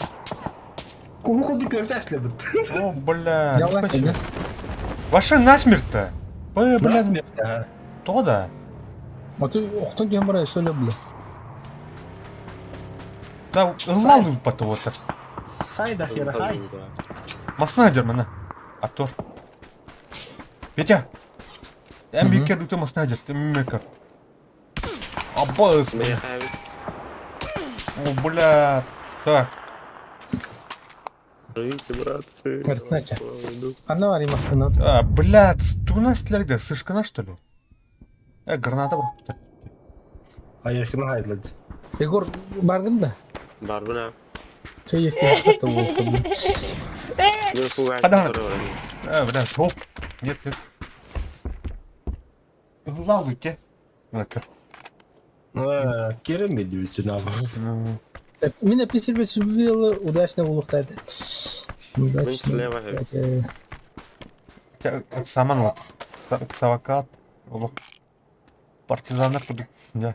Куһу курдук көртәсле бит. О, бля. Ялан нихуя себе. кэллэ. Ваша насмерть-то. Б, бля, Насмерть, ага. то да. Ото охтон киһи бара өссө бля. Да, ыллал потом. Сайда хера хай. Маснайдер мана. Актер. Петя! Эн бикер дүтэ маснайдер, ты мекер. Аббас, бля. О, бля. Так, Живите, братцы. Картнача. Анна бар массына. а, бля, тугунас стреляли, сышкана что ли? Граната был. Аяшкына хайдлады. Егор бардым да. Барбына. Что есть я что волка. Ну, Хадан. Бля, топ. Нет, нет. Ыллал үте. Мекер. Керем медүүчү наоборот. Мин эписербе сүбүлы удачно булуктайды. Удачно. слева. Саман вот. Савакат. Олох. Партизандар кудук. Да.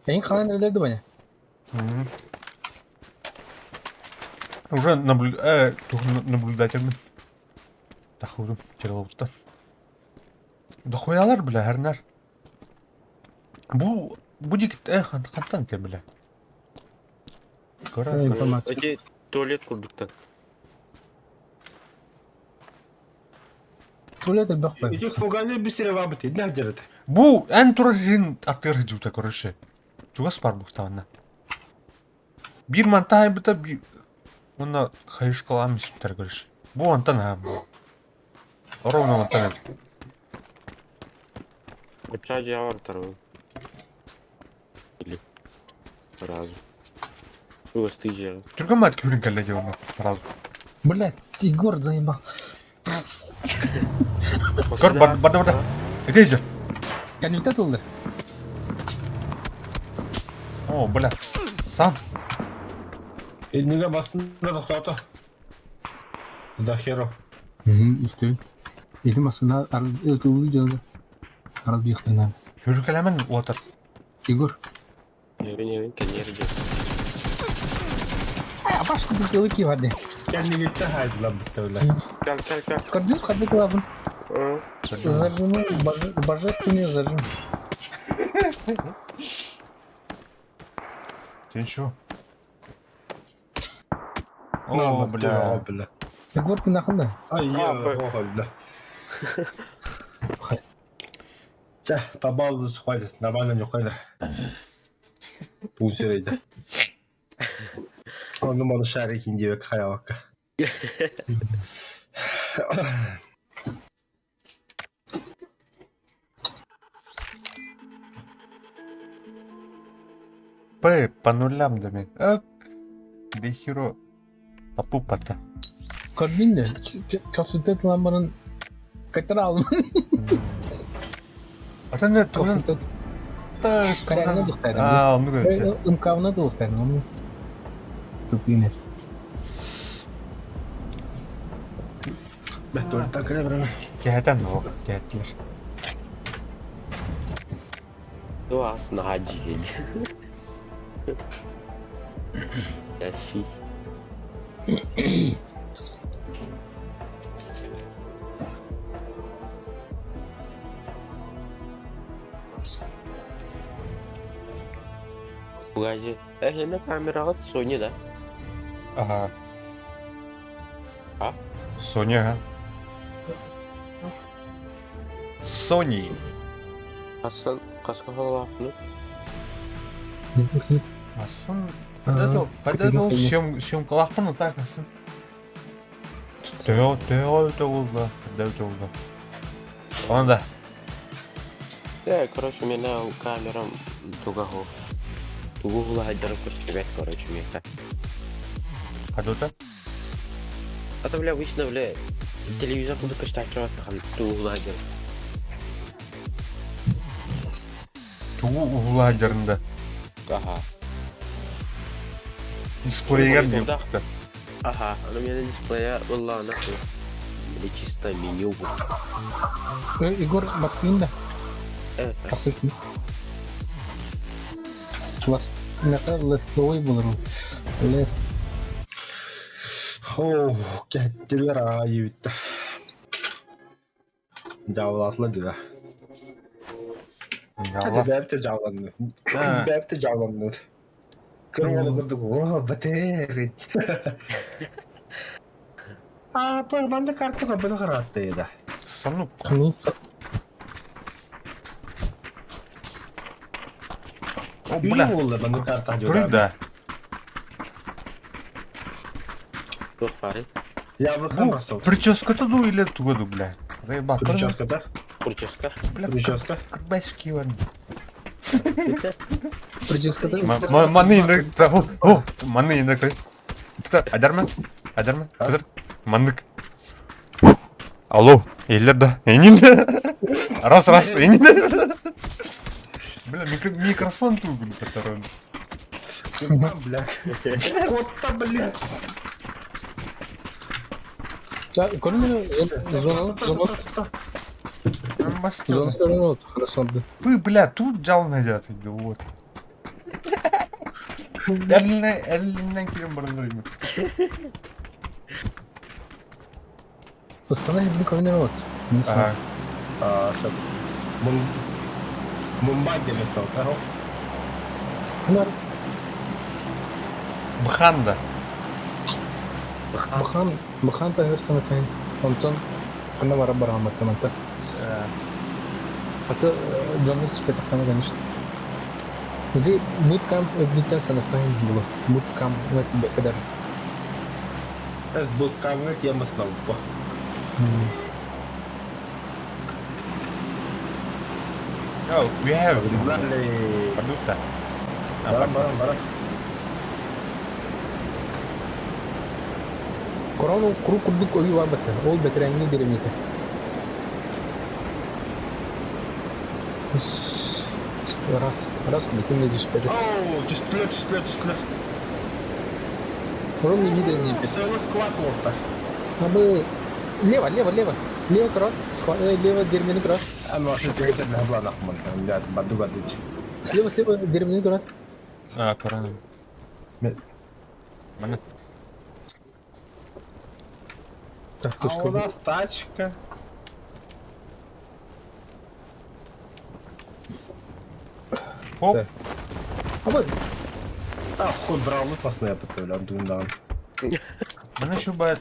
Эң калан элерди бана. Мгм. Уже наблю... наблюдательный. Тахудум, тералуттан. Дохуялар, бля, хернер. Бу, бу дикит, хан, хантан те, бля. Кора, Информация. Эти туалет курдуктан. Туалет бак. Ити фугали бисире бабыт, идне жерет. Бу, эн турарин аттыр жута, короче. Чугас бар бухтанна. Бир мантай бита би... Онна хайыш калам иштер, короче. Бу антан ха. бу. Ровно антан. Опять я второй. Или сразу. Ой, ты же. Түргөн мат көрін кәлле деп оны. Сразу. Блядь, Егор заебал. Көр, бар, бар, бар. Иди, иди. Конвертат oldu. О, бля. Сам. Инниге басында токтото. Да херо. Истебин. Эти масына ылтылы жолду. Арал бияктан. Хүркелемен отыр. Егор. Не, конечно. А башка бир кылыки барды. Кендигитте хайдлап битте Кал, кал, кал. Көрдүңүз кандай кылабын? Зажимы, божественный зажим. Сен что? О, бля. бля. Егор, ты нахында? Ай, А, бля. Чэ, побалды хватит, нормально не хватит. Пусть рейді. Оны маны шарик индивек хаявакка. П по нулям да мен. Бехиро. Папупата. Көрдүң да. Консультант ламбарын кайтара алдым. А не туган Консультант. Карягына духтайдым. А, ну говорит. Ымкабына духтайдым. Тупинес. Бә, туалеттан кіре бірін. Кәһәтән о, кәһәтләр. Ну, ас на хаджи. Тащи. Погоди. Эһиэнэ камераҕыт Sony да? Ага. А? Sony, ага. Sony. Хасан хаска хололаахпыный? Асын Когда съемкалаахпын утаак асын. Төһө төһө буолла, когда буолла. Оны да. Да, короче, меня камерам тугаһу. Тугу хула сылдьарын көстүбэт, короче, миэхэ. Хадута? А то, бля, обычно, бля, телевизор курдук көстөөччү тугу хула сылдьар. Тугу уһула сылдьарында. Аха. Дисплейгер диэн. Аха, аны миэнэ дисплея ыллаҕына или чисто меню бу. Егор баттыын да. Тахсытын. Ласт, мета лестовый булар. Лест. Оо, кэттилэр аайы бүттэ. Дьаабылаатылар дии Дьаабыла. Бэйэбит дьаабыланныбыт. Бэйэбит дьаабыланныбыт. Кыра уолу курдук оо бэтээр Аа, манна карта көрбөтө хараатты да. Сонук. О, бля. Бля. Манна карта Туруй да. Туох баарый? Яблоко Бу бросил. прическата дуу или туга дуу, бля. Заебал. Прическа, да? Прическа? Бля, Прическа. Кырбайский бар. Прическата. Маны инде о, маны инде кыр. Адарман, адарман, кыдыр. Маннык. Алло, эллер да. Энин. Раз, раз, энин. Бля, микрофон тут, который. Бля. Кот-то, бля. Көрүнү зона зона зона көрүнү хорошо. Вы, бля, тут жал найдет, вот. Эллинен кирен барындырым. Постоянно бу көрүнү вот. Ага. А, все. Мумбай где стал, да? Бханда. Бахан бахан таһыр санатайн. Онтон ханна бара бараматтаманта. Аты дьонну түспэтахтана конечно. Иди буткамп өдүттэн санатайн булу. Буткамп бекедер. Это буткамп тема стал. Oh, we have. Продукта. Барам, барам, барам. Корона куру курдук ою бар бэтэ. Ол бэтэрэҥҥи дэриэбинэтэ. Раз, раз кубикин не түспэтэ. Оу, түстүлэр, түстүлэр, түстүлэр. Корона не дэриэбинэтэ. Все, склад уолта. Абы лево, лево, лево. Лево крот, лево деревню крот. А может, я это на планах мон, баду баду. Слева, слева деревню крот. А, корона. Маны. Так, А у нас тачка. Оп. Абы. А, хуй брал, ну посны я думаю, Маны еще бает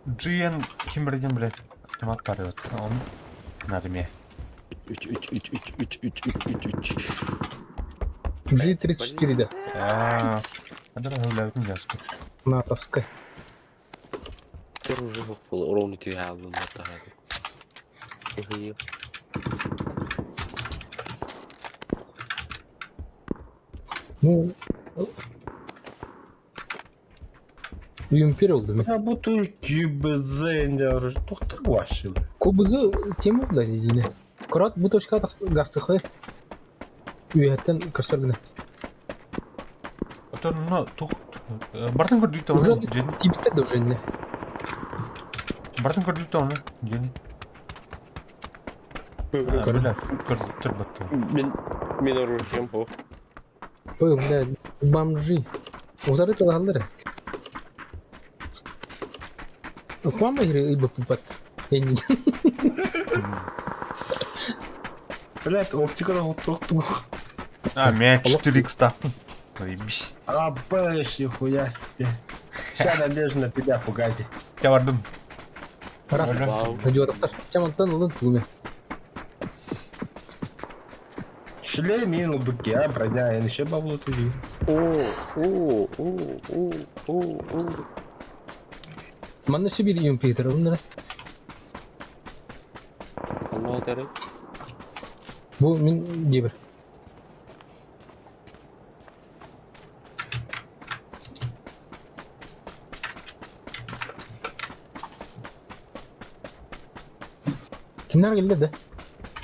GN кимберден, блядь, автомат парит. Он надо мне. Үч, үч, үч, үч, үч, үч, үч, үч, үч. G34 да. А, Надо жазку. Натовская. Тэр уже был ровно тебе алдым вот Ну, Юмпер oldu. Я буду КБЗ, доктор ваши. КБЗ тема да дедине. Курат бу точка гастыхы. Үйәттен көрсөр гына. А но тух Бартын көрдүк Уже оны. тибитте да уже не. Бартын көрдүк оны. Жени. Бля, көрдүктөр батты. Мен мен оружием по. Ой, бля, бомжи. Утары талалары. Квама игры ибо пупат. Я не. Блядь, оптика тух тух. А, меня 4 х. Заебись. Абэш, нихуя себе. Вся надежда на тебя, Фугази. Я бардым. Раз. Вау. Надюратар. Чем антон ылын тугуме. Шлем мин быке, а броня, я еще бабло ты. О, о, о, о, о, о. Манна ще bir юмпитер ылын Онно этэрий? Бу мин дибер. Kimler geldi de?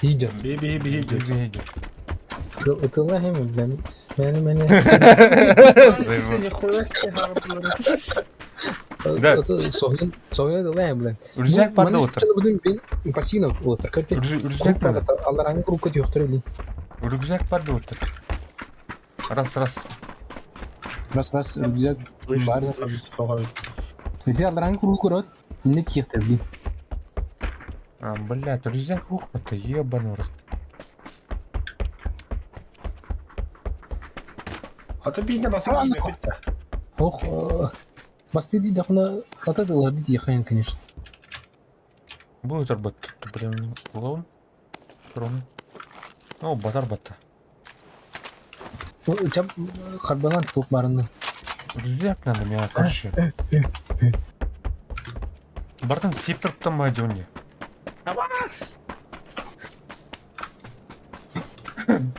İyice. Би би би би. Ытыла хем блин. Мени мени. Нихуя себе. Да. Соһын соһын ытыла хем блин. Рюкзак бар да отыр. Будун бин пассивно отыр. Кырпи. Рюкзак бар. Аллараңы группа түйөктөр блин. Рюкзак бар да отыр. Раз, раз. Раз раз рюкзак бар. Иди аллараңы группа көрөт. Не тиектер блин. А, блядь, рюкзак ухпа-то, ебаный в рот. А ты бинде басам битте. Ох, басты ди дахна хата дылар ди тиехен, конечно. Будет арбат, блин, лон. Трон. О, батар батта. Чап харбанан тук барынны. Рюкзак надо меня, короче. Братан, сиптер там мадюни.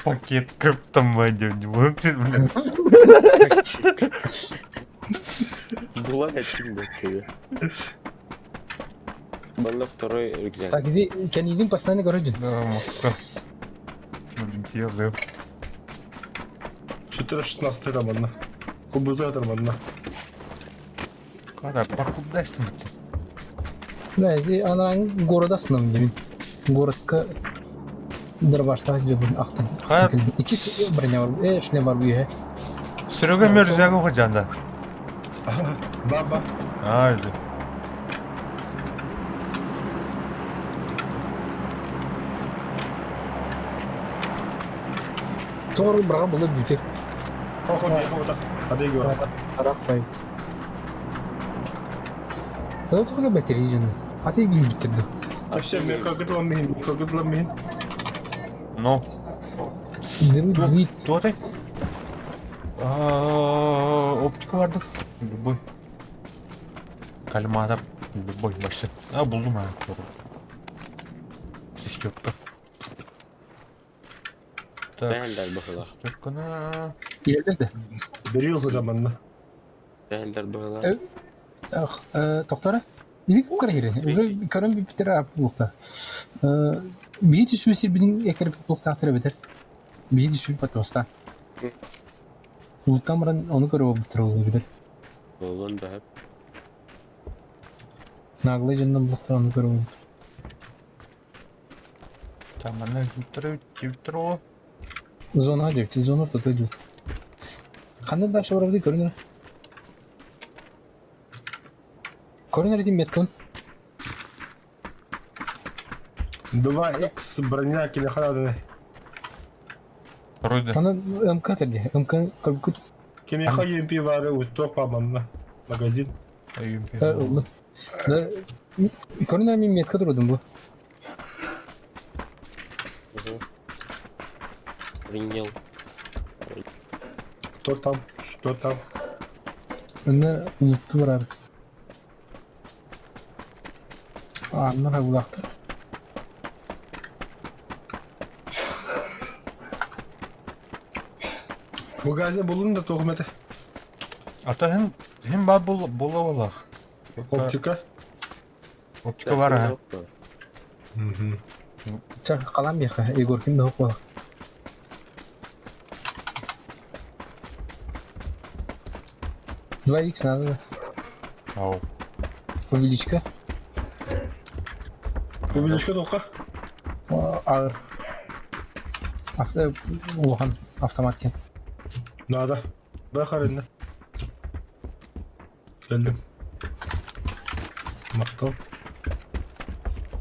Пакет криптомадиони. Вот ты, блин. Была один тебе. Манна второй рюкзак. Так, иди, кәнидин постоянно көрөдүн. Да, может, Блин, делаю. 416 там одна. Кубуза там одна. Када, паркуп даст мне. Да, иди, анаң городасынан дебин. Городка дырбашта жебин актын. Ха. Икис броня бар, э, шлем бар буе. Серега мен рюкзагы ходжанда. Баба. А, иди. Тоғыр браға булы бүтек. Хо-хо, хо-хо. Hadi gör. Арап бай. Да только батарея жана. А ты гин биттерди. А все, мне как это мин, как это мин. Ну, Дым дит. кто ты? А, Оптика барды. Любой. Кальматор. Любой вообще. А, булдум а. Шестерка. Так, Тәһәлдәр быһыла. шестерка на... Елдерди. Берил заманна. Тәһәлдәр быһыла. Э, Ах, токтора. Иди кукара хире. Уже көрөн биттер ап булукта. Э, бии түспүсү бинин экер булукта атыр битер. Бии түспү патоста. Улуттан баран ону көрөп биттер болду битер. Болон да. Наглый жындан булуктар ону көрөп. Там она ютро. Зона деп, зона ортодо деп. Кандай дальше барабы көрүнөр. Көрүнөр дейм меткон. 2х броня кемехана. Вроде. Ана МК терди. МК көрбүк Кемеха UMP бары уток паманна. Магазин. ылды. Да көрүнөр мен метка турдум бу. Принял. Кто там? Что там? Аны унутту барар. Анна хагулактыр. Фугази булун да тохмете. А то хем хем ба бул була олах. Оптика. Оптика бар а. Угу. Чак калам бияка, Егор ким да окуа. Два икс надо, Ау. увеличка. Увеличка тоха. Ağır. Улахан автомат кен. Надо. Бахарында. Geldim. Мактал.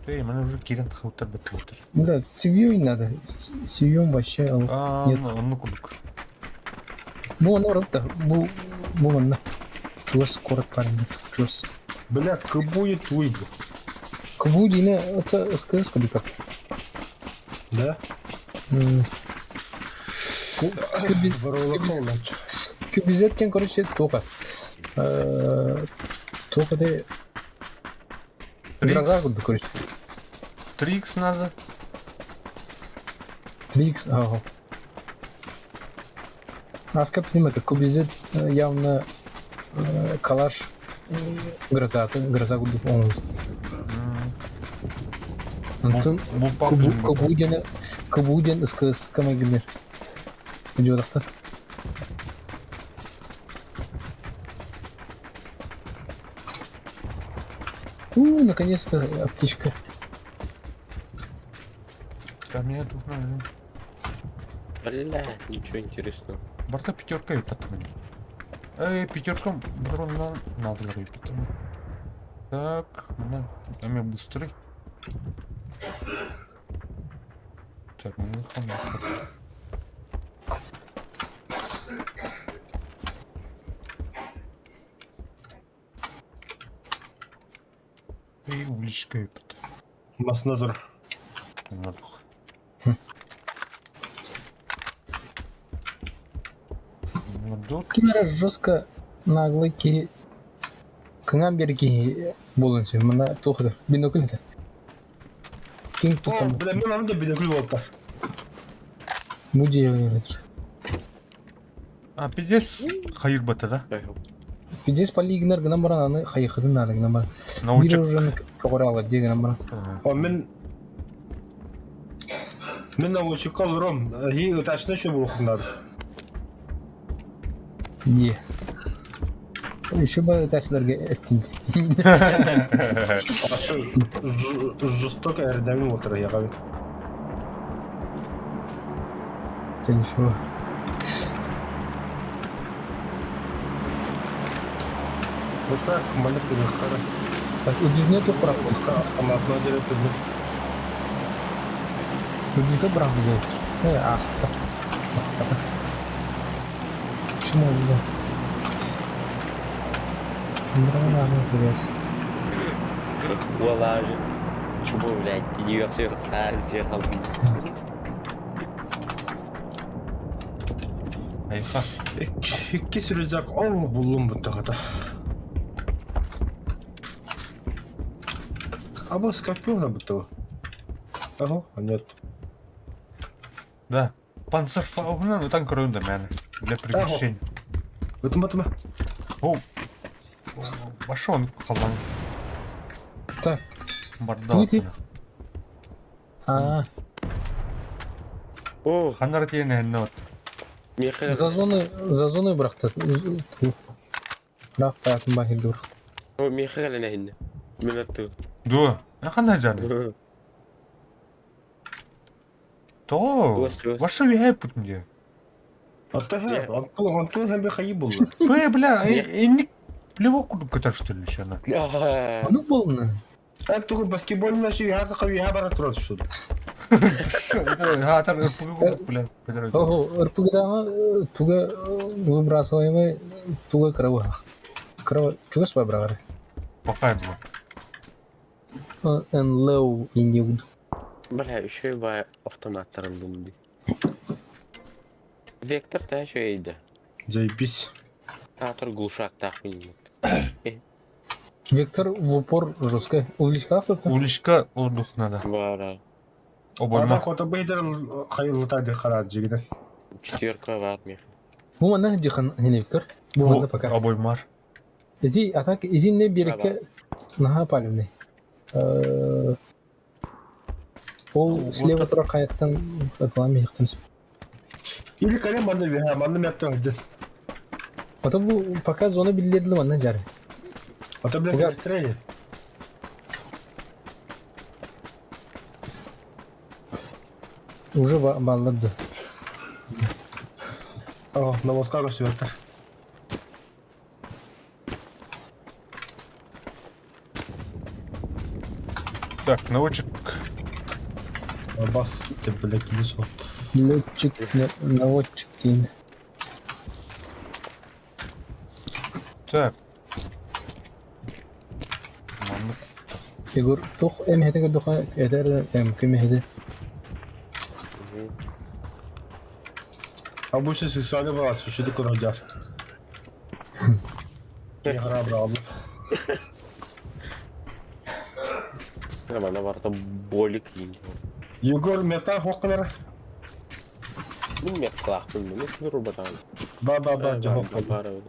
Ты, мен уже кирен хаутар бит отыр. Да, цивью не надо. Цивьем вообще. А, Нет. ну, ну кубик. Бу ону орут бу бу манна чугас куорат баар чугас. Бля, кыбуе туй бу. Кыбу дине это СКС кудика. Да? Кюбизеттен, короче, тока. Тока де Гроза курдук, короче. 3х надо. 3х, ага. Насколько я понимаю, это Кубизет явно калаш гроза, гроза курдук оҥорбут. Онтон Кубу диэн Кубу диэн СКС-ка майгынныыр. Дьуодахтар. У, наконец-то аптечка. Да, меня тут надо. Блядь, ничего интересного. Барта пятерка это там. Эй, пятерка дрон на надо говорить. Так, на, там я быстрый. Так, ну хана. И уличка это. Маснадыр. Надо. Ким эрэ жестко наглый киһи кыҥаан биэр киһи буолан сөп. Манна туох да бинокль этэ. Ким туттан Бля, мен аны да бинокль буолта. Бу дьиэ А, пиздец, хайыр бата, да? Пиздец полигнар гынан баран аны хайыхытын наада гынан баран. Научик. Биир уже көҕөрө дии гынан баран. О, мен Мен научикка олором. И ытачны еще булухум надо. Не. Еще бы ытачыларга эттин. Жестоко эрдемин отыр яга. Ничего. Вот так, малек кара. Так, удивне то прав. Автоматно делает. Удивне прав будет. Аста. Почему он Уолажы. Чего, блядь, иди все съехал. Айха. Икки рюкзак ол буллум буттагата. Аба скорпиона будто. Ага, а нет. Да. Панцерфауна, ну там короче до мене. Для перемещения. Өтүм өтүм. О. Башон халан. Так. Бардак. А. О, Ханар тиен нот. За зоны, за зоны бырахта. Бырахта атын бахилді бырахта. О, Михаил нәһинне. Мен аттым. Ду. Ханар жаны. То. Ваша вихай путмде. Атта Антон, Антон һәм бер хайы булды. Б, бля, инник плевок кудуп көтөр что ли еще на. Ну полно. Ә тугы баскетбольный ши хазы кабы ха бара турат что ли. Хатар РПГ бля. Ого, РПГ туга выбрасываемый туга крова. Крова, чугас бабрагары. Плохая была. НЛО и не уду. Бля, еще и ба автоматтарын булды. Вектор та еще иди. Заебись. Атор глушак так минут. Вектор в упор жестко. Увеличка авто? Увеличка воздух надо. Бара. Обойма. Ата бейдер хайылы харат жигиден. Четверка в армии. Бу манна дихан не Виктор. Бу манна пока. Обоймар. Иди, а так иди не береке наха палевный. Ол слева турар хайаттан аталам яктан. Или калем манна виха, манна мяттан один. Ата бу пока зона билдерди манна жары. Ата бля быстрее. Уже балларды. О, на водка көсүөттөр. Так, наводчик. Бас, бля, килис вот. Летчик, наводчик дейін. Так. Маннык. Егор, туох эмэһэтэ көрдөххө эдэр МК эмэһэтэ. Обычно сексуальный баланс, что такое радиар? Я брал. Нормально барыта болик иин. Егор мета хоққылар. Мин мехтаахпын, мин рубатаан. Ба ба ба хоққылар.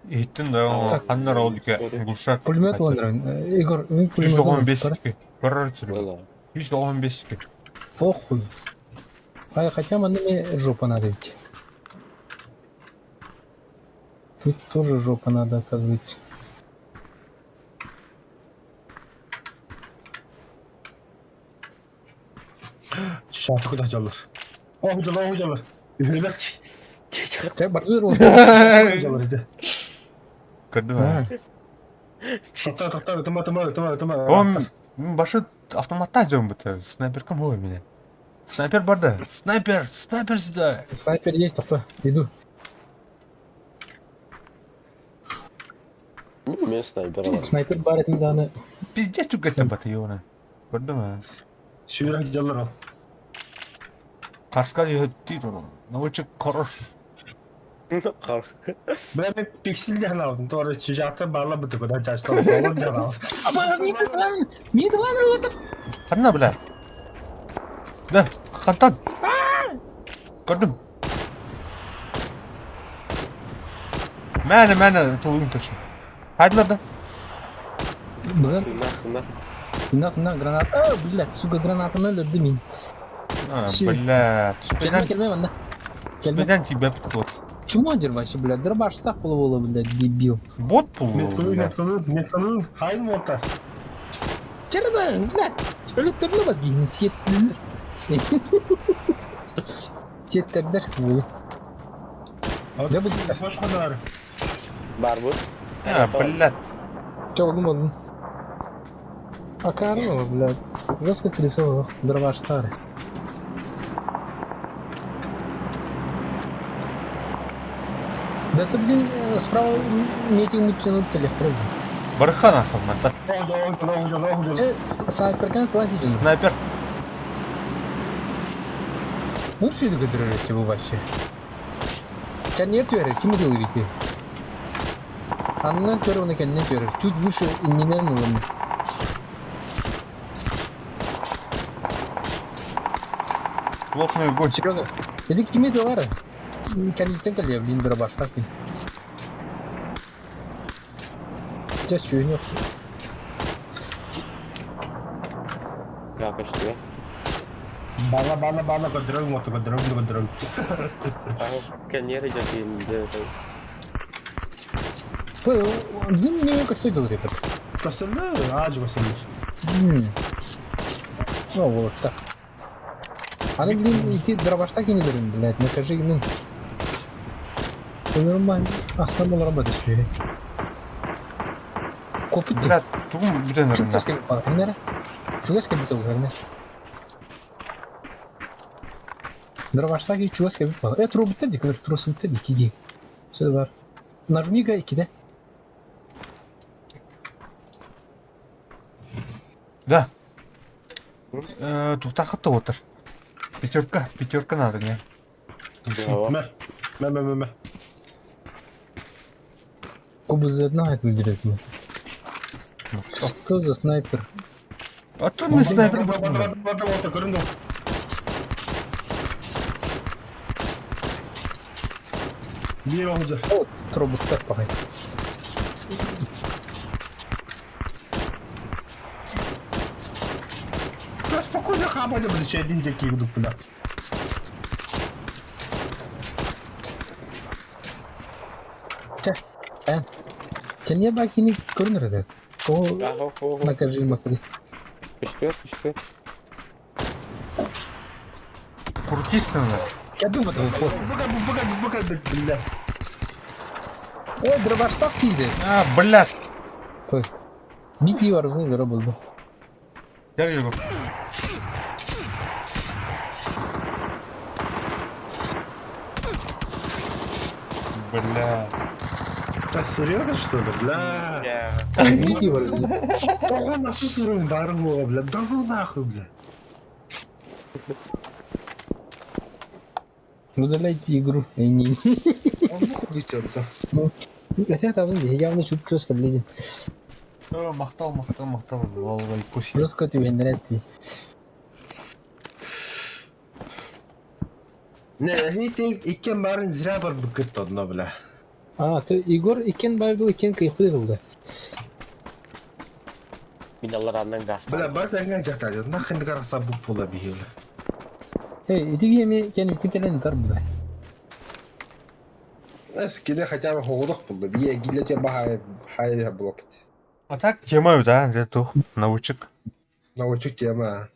Иһиттин да Так. ханнар ол дике глушак. Пулемет ылан Егор, мин пулемет ылан. 195 Көрөр 195 Похуй. А хотя манна мне жопа надо ведь. Тут тоже жопа надо, оказывается. Шатқы да жалыр. Оқ жалыр, оқ жалыр. Үхілер. Ты бардыр ол. Жалыр еді. Көрдүм. Тоқта, тоқта, тыма, тыма, тыма, тыма. Он башы автоматта жөн бутта. Снайперкам ой меня. Снайпер барды. Снайпер, снайпер сюда. Снайпер есть, тоқта. Иду. Мин снайпер алар. Снайпер бар этин дааны. Пиздец түгеттен баты ёна. Көрдүм. Сүйрек жалыр ол. Карска дейт ол. Наводчик хорош. Бля, мен пиксель ден алдым. Торы чижақты барлы бітік одан чаштал. Толын ден алдым. Ханна бля. Да, хантан. Көрдүм. Мәне, мәне, тулуң көші. Хайдылар да. Бля, Тына, на, на, гранат. А, блядь, сука, гранатаны өлөрдү мин. А, Чи. бля. Келме, Түспеден, келме манна. Келме. түспеден тебя бит Чмо дер вообще, блядь, дробаштах боло, блядь, дебил. Бот пул. Меткалу, меткалу, меткалу. Хайын болта. Черда, блядь, өлөттөрлө бат гин сиеттилер. Сиеттердер бул. Да бу Хош қодар. Бар бу. А, блядь. Чоғдum oldum. Акарно, блядь. Жестко колесо дробаштары. Да это, блин, справа метик мутчину телефон. Бархан автомата. Оқ жалыр, оқ жалыр, оқ жалыр. Снайперканы платить. Снайпер. Ну что это көтөрөр бу вообще? Кәнер төре, ким делает? Аннан төре, оны кәннен төре. Чуть выше инненен улым. Плотный огонь. Серега, это киме доллары? Кәннен кәле, блин, дробаштак. Сейчас чуйнёк. Я көштү. Бала, бала, бала, көдірің, оты көдірің, көдірің. Кәнер жакын. Блин, не көсөй доллары. Көсілді, ажы көсілді. Ну вот так. Аны, блин, идти дробаштак не берем, блядь, накажи, ну. Нормально. Основной работа еще. Копит. Блядь, тугум бүтэн Чугас өрнө. кэлбит баар, Чугас кэлбит ол Дробаштаки чугас кэлбит баар. Э, трубыттар дик, трусыттар дик, иди. Все бар. Нажми-ка икиде. Да. Туктахыт отыр. Пятерка, пятерка надо мне. Мә, мә, мә, мә, мә. Кубы за одна это выделяет. Что за снайпер? А то мы снайпер. Бата, бата, бата, бата, көрінді. Бір оқ жар. О, трубыттар пағай. Да спокойно хабады, блядь, один дикий иду, бля. Ча, э. Кене бакини көрінір еді. О, накажи макади. Көштү, көштү. Крутись надо. Кәдім бата вот. Быка, быка, быка, бля. О, дробаштак дейді. А, блядь. Қой. Бики бар ғой, дро болды. Я его. Бля. Да серьезно, что ли, бля? Видео бар. Ого, насос уровень бары була, бля. Да ну нахуй, бля. Ну давайте игру. Не. Он нахуй да. Это там явно чуть жестко глядит. Махтал, махтал, махтал. Валвай куси. Жестко тебе нравится. Не, эти иккен барын зря бар быкыт одно, бля. А, ты Егор икен барды икен кайхуды болды. Мин аллараннан газ. Бля, бар тәңгә жатады. Нахрен караса бу була бихил. Эй, иди еме кен битин келен тар буда. Эс киде хотя бы хоғудық болды. Бие гилете бахай хай блокт. А так тема, да, где тух, научик. Научик тема.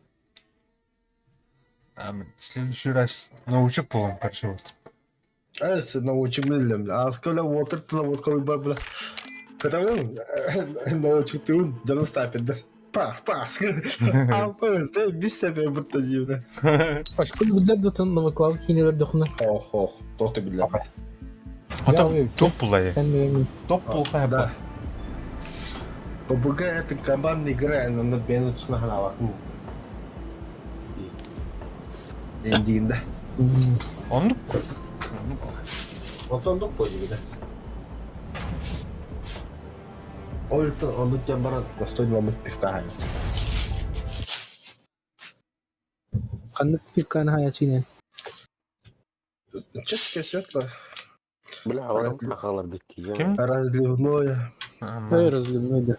А, в следующий раз научик полон, короче, вот. Эс научик билем. Аскола Уолтер тла вот кой бар бля. Катагын научик тын жаны стапендер. Пах, пах. А сен бис сепе бутта дивне. Ашкол билер дутun новоклав кинелер дохна. Ох, ох, тоқты билем. А то топ була. Топ плохая Да. ПБГ это командная игра, но на бенучна ханава. Эндигинде. Оннук. Отондук койдугда. Олтон онут баран достойный момент пивка хай. Ханнык пивканы хаячине. Честно светло. Бля, орам тахалар битти. Ким? Разливное. Ой, разливной, да.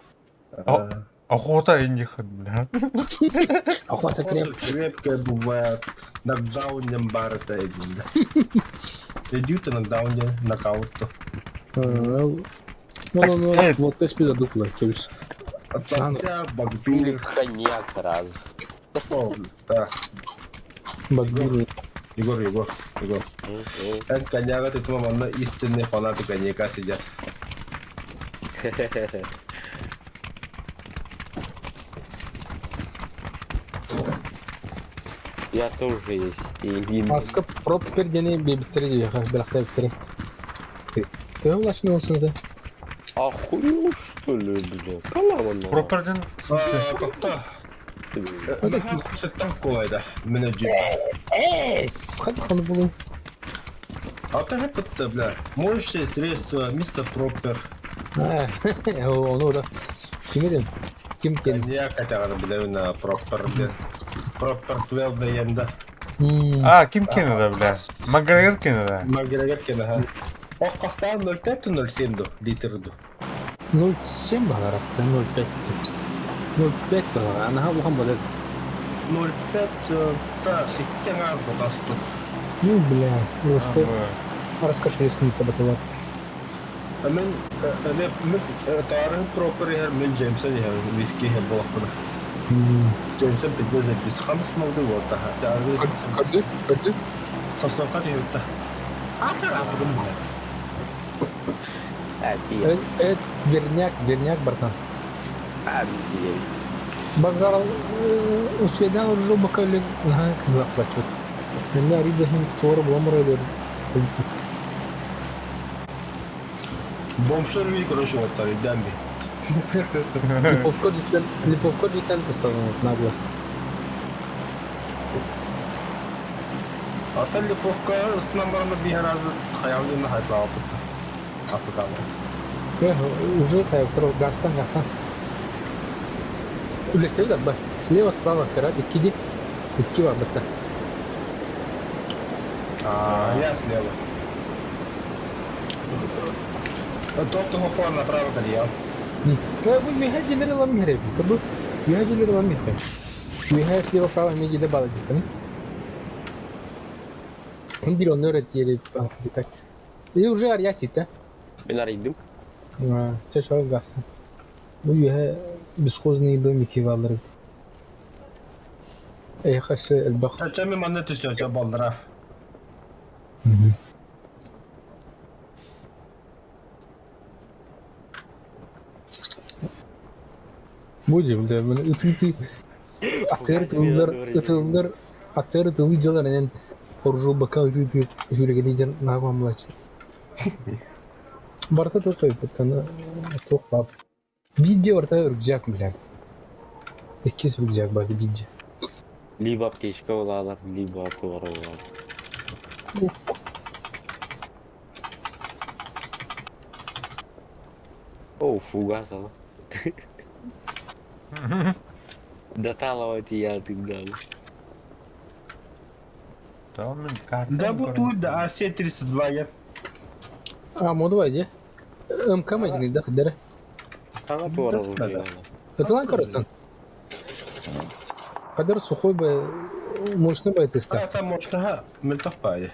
О. Охота и них, бля. Охота крепкая. Крепкая бывает. Нокдаун барата эдинде. Эдюта нокдаун нокаут. Ну, ну, ну, вот ты спида дукла, кебис. Атластя, Или багбир. коньяк сразу. Да, Багбир. Егор, Егор, Егор. Это коньяк, это мама, истинные фанаты коньяка сидят. Я тоже есть. И Маска пропер дени бебиттери диye, белахта бебиттери. Ты улашны olsun да. Охуел, что ли, бля? Калама на. Проперден, в смысле? Тоқта. Мына колайда. Міне жеп. Эй, схат ханы булу. А ты же бля. Моющее средство, мистер Пропер. Onu да. Ким edin? Ким кен? Коньяк хотя бы, бля, на Пропер, бля. Пропер 12 енді. А, ким кинеда, бля? Макгрегор кинеда. Макгрегор кинеда. Ох, қастан 0,5-0,7 литр ду. 0,7 бала раста 0,5. 0,5 бала. Ана улахан болот. 0,5 та иккен ар бутасту. Ну, бля, просто расскажи, не табатылар. Мен мен тарын пропер хер мен Джеймсон хер виски хер болақпын. Джеймсон пиздец біз қансын алды вот та. Кырды, кырды. Сосновка дүйөттө. Атар апыдым бля. А, пи. Это верняк, верняк, братан. А, пи. Базар успедан уже бакалин на заплачут. Меня рида хим тор бомры Бомшер ви короче вот та дамби. Липовко дитен, Липовко дитен поставил нагло. Ата Липовка с номером бихаразы хаялын хайпа опыт. Африканы. Уже хайптро гастан гастан. Үлестеби да бар. Слева, справа, кара, иккиди. Икки бар бытта. А, я слева. Тот, кто попал направо, кальян. Бу мехажилер ла мехре. Кабы мехажилер ла мехре. Меха слева, справа, меди бала дитен. Он бир он öğretiyor так. И уже арьясит, да? Мен арыйдым. Чашал гастан. Бу юhe бесхозные домики валры. Эх, асы элбах. Чачами манны түсө балдыра. Будем, да, мен ыты атыр тылдар, ытылдар, атыр тылы жылар энен оржу бакал ыты ты жүрегени жан нагам млач. Барыта туох эбит аны туох баар. Биирдии барыта рюкзак бля. Иккис рюкзак баар биирдии. Либо аптечка ылаалар, либо туора ылаалар. О, фугас ала. Даталова тиийээтин Там карта. Да бу туй да АС-32 я. А, модовай дии. МК майгыныйда хиддere. Хаҥа туора оружие. Ытылан көрөттөн. Хадыр сухой бы мощный бы теста. Это мощного мөлтөх баайы.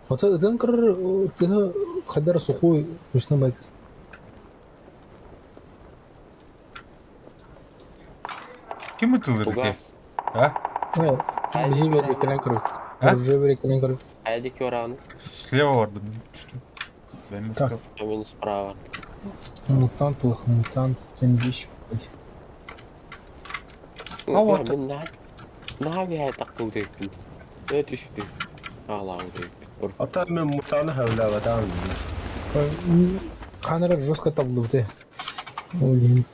Ото ытан көрөр тыһы хадыр сухой мощный бы Ким ытылыр ити? Фугас. А? Биһи бери кэлэн көрөр. А? Оружие бери кэлэн көрөр. Хайдики ораны. Слева бардым. Что? Так. Мен справа. Мутант лох, мутант, кендиш. А вот. Мен наһаа тахтыл диэппин. Ээ түстү. Аалаабыт эбиппин. Ата мен мутаны хавлаватан. Камера жестко таблыты. Блин.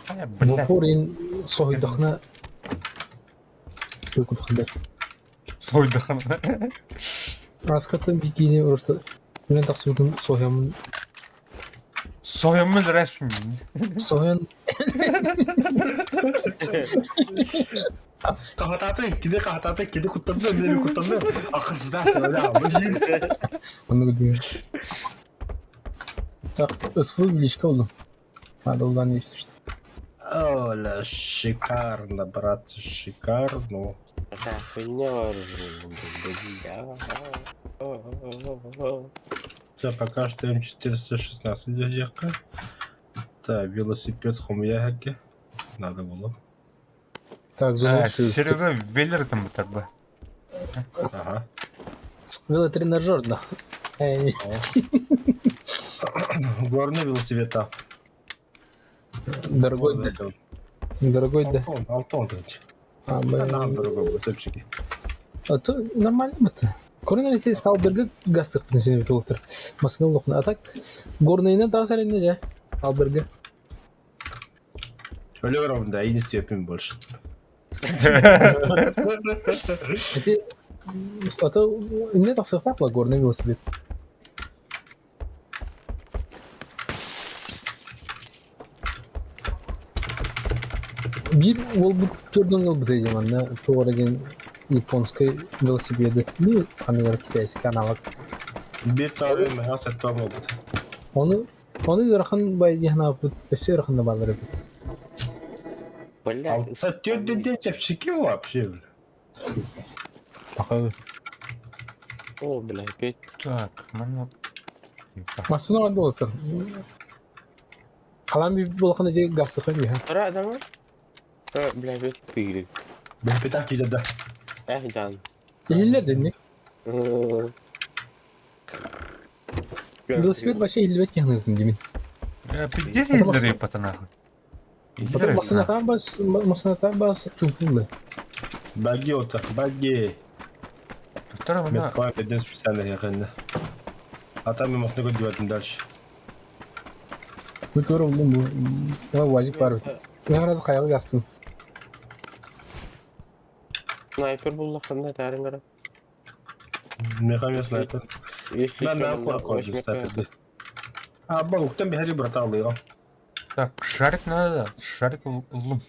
А, блядь. Бопор ин соһуйдахна Чукутхда. Сойдахана. Аскатын бикини просто мен тахсыбытын соһуйаммын. Соямын рәсми. Соһуйан Кахататы, киде кахататы, киде куттанды, мен куттанды. Акылсыздар öyle abi. Оннук диэн. Так, СВ близко болдум. Надо улан если что. Оля, шикарно, брат, шикарно. Такая хуйня вооружена. Все, пока что М416 дядяка. Так, велосипед хумьяхаки. Надо было. Так, зона Серега Веллер там бы. Ага. Велотренажер, да. Эй, Горный велосипед. а. Дорогой, да. Дорогой, да. Алтон, Алтон, короче. А, Нам блин. дорогой будет, топчики. А то нормально бы-то. Коронавирус стал берге гастық несене толтыр. Масына лохна. А так горныйны да сәленне же. Алберге. Öyle var да, и не степень больше. Эти а то не тахсыктапла горный велосипед. Биир уолбут төрдөн ылбыт этим манна туора диэн японскай велосипеды. Ну, аныгар китайский аналог. Bir tane mehas etmem oldu. Ону ону ыарахан бай диэн ааппыт өссө ыарахан да баалар эбит. Блядь. Алта төрдүн чепчики вообще. бля. Паха. О, бля, опять. Так, ну. Массыына буолар. Халан би буолахан эти гастыха биһа. Ра, давай. Ра, бля, опять ты. Ben bir dakika da. Эх, Жан. Иһиллэр дэнник. Велосипед вообще иһиллибэт киһи димин. Пиздец елдер епата нахуй. Потом массыната бас массыната бас чумпулы. Баги ота, баги. Второго на. Меткоин один специально yakında. Hatta ben masına koyuyordum дальше. Бу тура булдум бу. Давай вазик бар. Мен раз каяга гастым. Снайпер булла ханна тарин гара. Мехам снайпер. Ben ben korkuyorum снайпер. А balıktan bir her bir alıyor. Так, шарик надо. Шарик улум.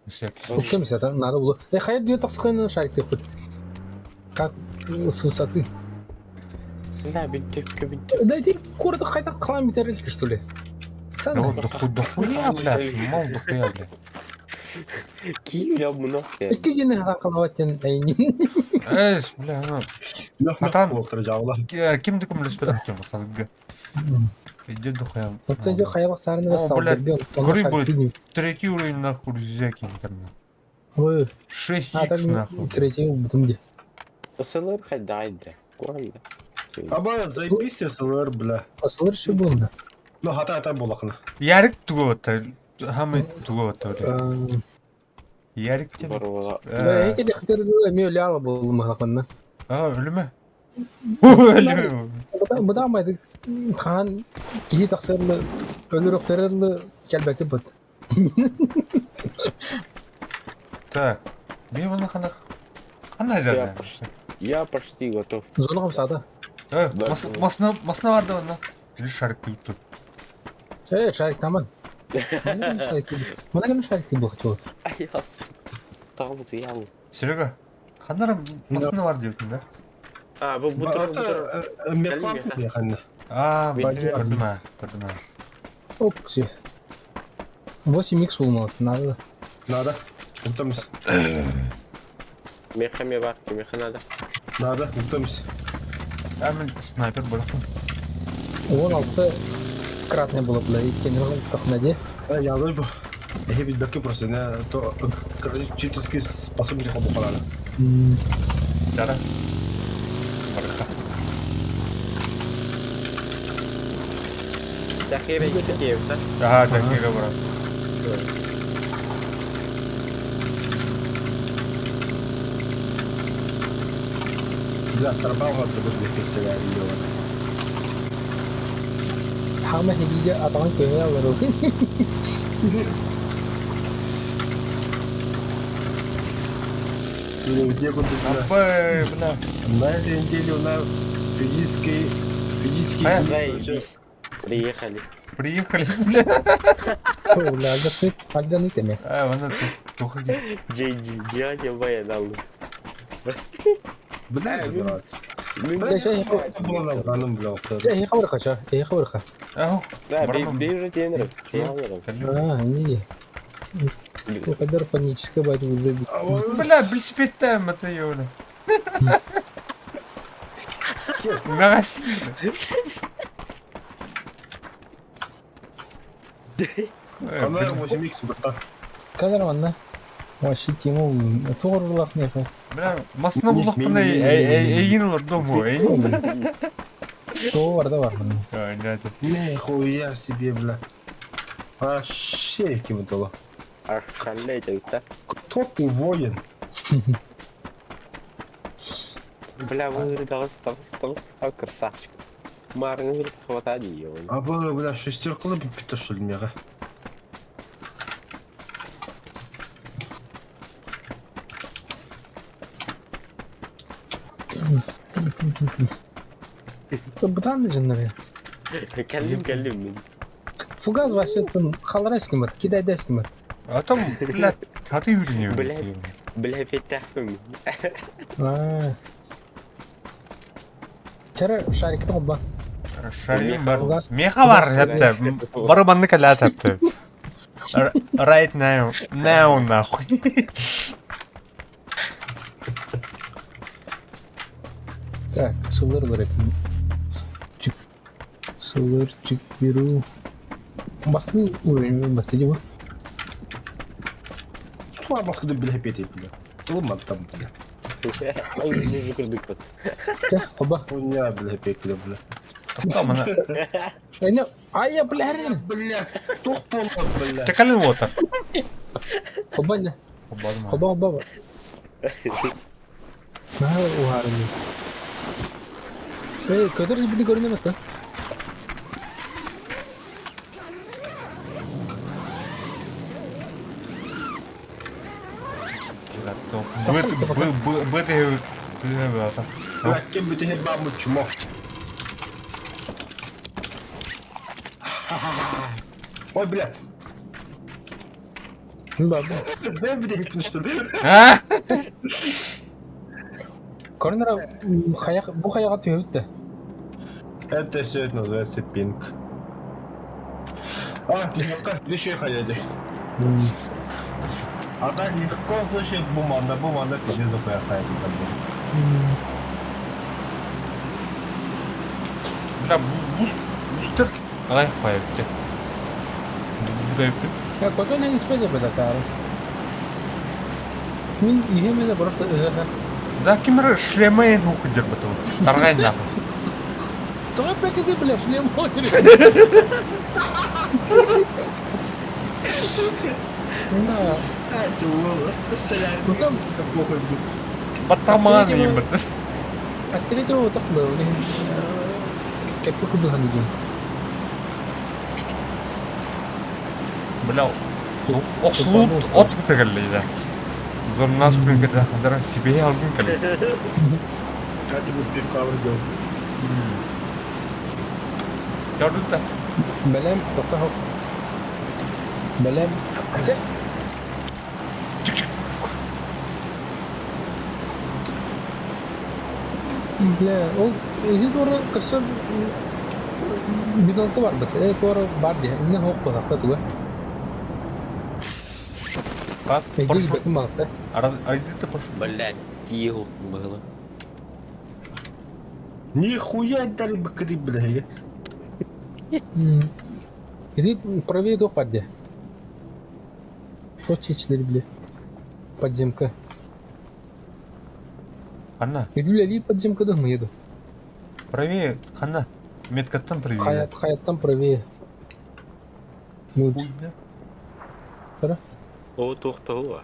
Всякий. Уктем сата надо было. Э хайа дүйө тахсыкын шарик деп. Как с высоты. Бля, бинтепке бинтеп. Да эти курды кайда кылам битерилки что ли? Да Цена. вот доху, дохуя, блядь, мол, дохуя, блядь. Киев я много. Икки жени кылабаттен эйнин. Эй, бля, ну. Yok Atan- yok Э, Ким дыкым леспедак тем, салга. Иди дохуя. Оттон же каялык сарыны О, стал. блядь, Гры будет. Третий уровень нахуй рюкзаки интернет. Ой, 6 а так х нахуй. третий бутум де. СЛР хоть дай, да. Куанда. Аба заебись СЛР бля. Асылыр шу булду. Ну хата хата булакына. Ярик тугота. Хамы тугота, блядь. Ярик тем. Барвала. Да, эки де хатыр эми өлө ала болду махаканна. А, өлүмө. Быдаамайды хаан киһи тахсыарлы өлөрөхтөрөрлы кэлбэти быт. Так, бе маны хана хана Я жарна. почти, я почти готов. Зона хамсаата. Э, Да. масна масна барды онна. Или шарик тут. Э, шарик таман. Мана кем шарик ти бухт вот. А я там вот я. Серега, ханара масна бар деп да? А, bu bu tur bu tur. Мехлап не А, Мен- көрдүм а, көрдүм а. Оп, все. 8 х болмады, надо. Надо. Утамс. Меха ме бар, меха надо. Надо, утамс. А мен снайпер болдым. 16 кратный было, бля, иккен тахнаде. Ялыр бу. Эхи билбекке просто не то короче читерский способность хобу халала. Жара. Барка. Тахира икки да? Ага, такие брат. Бля, тарбаға бүгін бекке йола. Хама хигиге атаған көне алыр. Где куда Апай, бля. На этой неделе у нас физический физический А, Заебись. Приехали. Приехали, бля. Бля, альда альда не теме. А, вона тут тухаги. Джей дядя баян Бля, брат. Бля, ща- Бля, бля, все. Э, хабарха, ча, э, хабарха. Ау. Да, Барман. бей уже тенеров. А, не. Кадар паническая бать уже. Бля, велосипедтем это ёля. Нагаси. Канар 8x брат. Кадар манна. Вообще тему тоғырлақ не Бля, масына буллахпына эйин олар дому, эйин. Тоғырда бар. Ай, дядя. Нихуя себе, бля. Вообще кем это Охренеть, да? Кто ты воин? Бля, вы дался, дался, дался, а красавчик. Марин говорит, хватает ее. А бля, бля, шестеркалы питошул мега. Бұдан да жыннар. Кәлім, кәлім. Фугаз вообще там халарайский мат, кидайдайский мат. А там, бля, хаты юрни. Бля. Бля, петахым. А. Чара шарикті қобба. Шарим бар. Фугас. Меха бар, Фугас. хәтта. Бары банны кәлә тәпті. Right now. Now, нахуй. Так, сылыр бар екен. Чик. Сылыр, чик, беру. Бастың уровень батты деп. Туа баскыды бля петей, бля. Улма там, бля. Ой, не же кырдык вот. Тә, қобба. Хуйня, бля, петля, бля. Тоқта мына. Әне, ай, бля, Бля, тух полот, бля. Текалин отыр. Қобба не. Қобба, қобба. Мә, уғарым. Эй, көтер біні көріне ме? Б, Б, Б, Б, Бля, кем бы ты бабу чмо. Ой, блядь. Баба. Бля, блядь, что ли? А? Корнера хаяқ, бұл хаяға түйөбітті. Это все это называется пинг. А, легко, еще ходили. А так легко, слушай, буманда, буманда, пиздец, захуя ставит. Бля, бус, бустер. Ай, хайпте. Бу Я көтөн не испеде беда кары. Мин иһеме просто ыһыһы. Да, кимер шлемейн хукудер быту. Таргай нахуй. Тоға пәкеде бля, шлем ойыр. Да. А, Потом Батаман им быты. От третьего вот так было, кэппи курдук саныыбын. Бля, охсулут от кытыгаллейда. Зорнас күн кытахадара себе алгын кэлин. Как-нибудь пивка выйдем. Көрдүн да. Бэлэм, тохтоо. Бэлэм. Бля, ол ити туора көрсөр бутылка барбыт. Э, туора бар дии. Иннэ суох буолахта туга. Как? Эйдик Парашют. бэтим балта. Ардыта парашют. Блядь, тихо было. Нихуя дали бы кри, блядь. Иди правее туох бар дии. Туох чечилэр били. Подземка. Ханна, Иди үлэлиир подземка да ымыйа дуо? правее, ханна. Меткаттан правее. Хайат, хайаттан правее. Муд. Хуй, бля. О, туох-туох.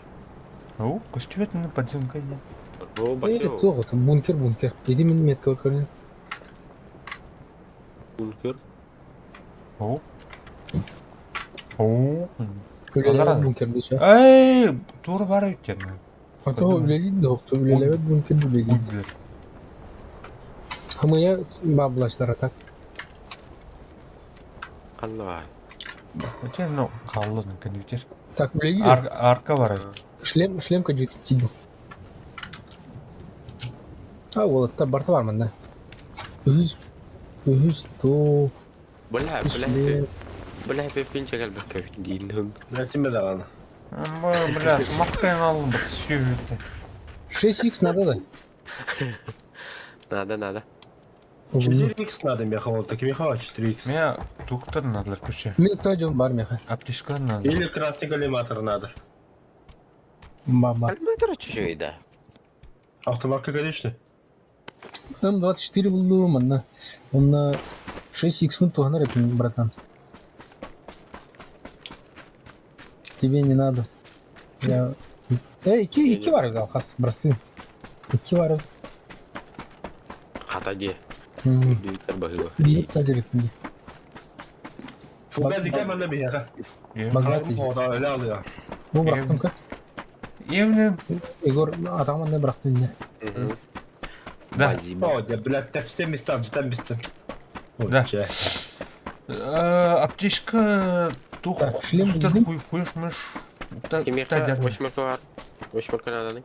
О, көстүбэт мин подземка нет. О, Э, басё. туох это? Бункер, бункер. Иди мин метка көрүн. Бункер. О. О. Үлэлээбэт Аллара. бункер дичэ. Эй, тур бар эбит А то үлэлиир да охто үлэлээбэт бункер Хуй, үлэлиир. бля. Хамыйа баблаштара так. Ханна. Хотя, ну, халлын компьютер. Так, үлэлиир. Ар арка бар. Шлем, шлемка жутит тиду. А, уолаттар барта бар манна. Үһүс, үһүс то, Бля, бля, шлем. бля, пеппинче кэлбэккэ диин. Блядь, тебе даҕаны. Бля, маскайын алын бит сүйүтэ. 6х надо да? Надо, надо. 4х надо меха, вот так меха 4х. Меня доктор надо, короче. Мен той жол бар меха. Аптечка надо. Или красный коллиматор надо. Баба. Альметр чужой, да. Автоматка, конечно. М24 булду манна. Онна 6х мын туһанар эпин, братан. Тебе не надо. Я... Эй, ики, ики бар алхас, бросты. Ики бар. Хата де. Дүйтер баһыба. Биир тажырык. Фугас дикәм анда меха. Богатый. Ода öyle alıyor. Бу бырахтым ка. Евнен. Егор, атаман не бырахтым не. Да. Базиба. О, я, блядь, тепсем мистам, житам мистам. Да. Аптечка тух. Так, шлем Устар булдым. хуй хуешь мыш. Та Кимеха, восьмерка бар. Восьмерка надо.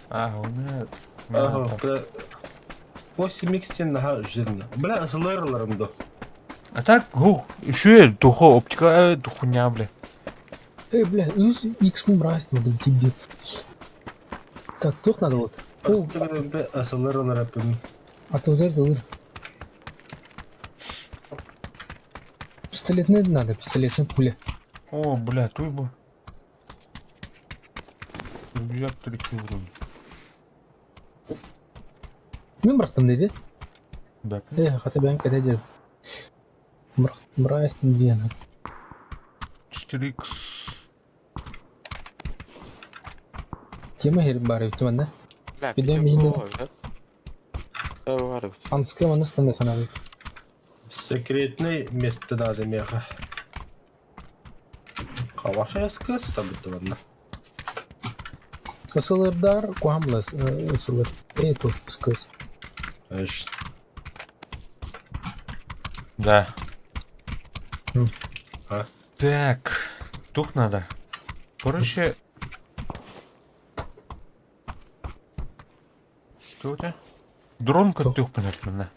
А, у меня. Ага, бля. 8x наха жирно. Бля, ысылырларым до. А так, гу, еще духо, оптика, духуня, бля. Эй, бля, X мын брать надо, тебе. Так, тух надо вот. О, Ысылырлар эпим. а то узыр. Пистолетный надо, пистолетная пуля. О, бля, туй бы. Бля, три уровня. Мен бырахтым дейді. Да. Э, хотя бы когда дер. Брать диэн. 4х. Тема хер бар эбит манна. Бля, Бидем миһин. Бар. Анска манна станды ханабы. Секретный место надо меха. Каваша СКС там битте манна. Ысылырдар куамлас ысылыр. Эй, тут скыз. Конечно. Да. А? Так, тух надо. Короче... Что у тебя? Дрон Что? тух понятно, да.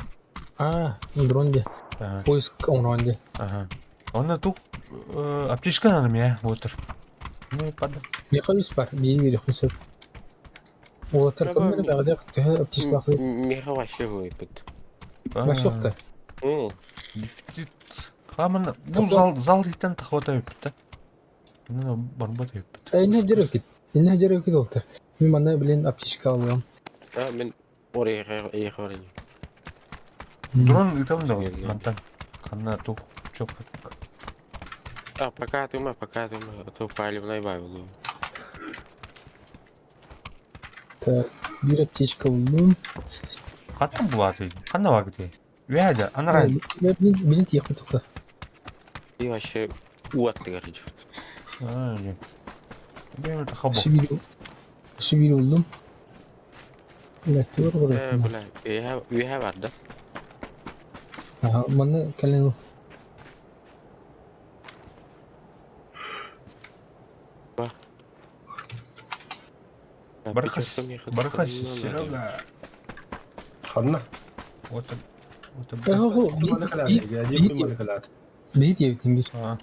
А, дронде. Так, Поиск онронде. ага. Он на тух... Аптечка надо мне, вот. Ну и падал. Меха үс бар, бии берек мүсіп. Олаттар көмір бәғдә көһө аптечка бақы. Меха вообще выпад. Башоқта. Дефицит. Хаман, ну зал, зал иттен тахвата өппүт да. Ну, барбат өппүт. Эне жерек кит. Эне жерек кит олтар. Мен мана билен аптечка алам. А, мен орыйга ыйга барайын. Дрон ытам да Серьезно? мантан. Ханна тух чоп. А, пока ты ума, пока ты ума, а то палевной бавил. Так. Биир аптечка буллум. Хаттан булаатый? Ханна бааргытый? Үөһэ да, анараа. Билин тиэхпит тухта. И вообще уаттыгар Аа, дьэ. Бэйэм хабо. Сибиир буллум. Э, бля, үөһэ бар да? Аха, манна кэлэн Бархас, Бархас, Серега. Ханна. Вот, вот. Биһи диэбитим биир.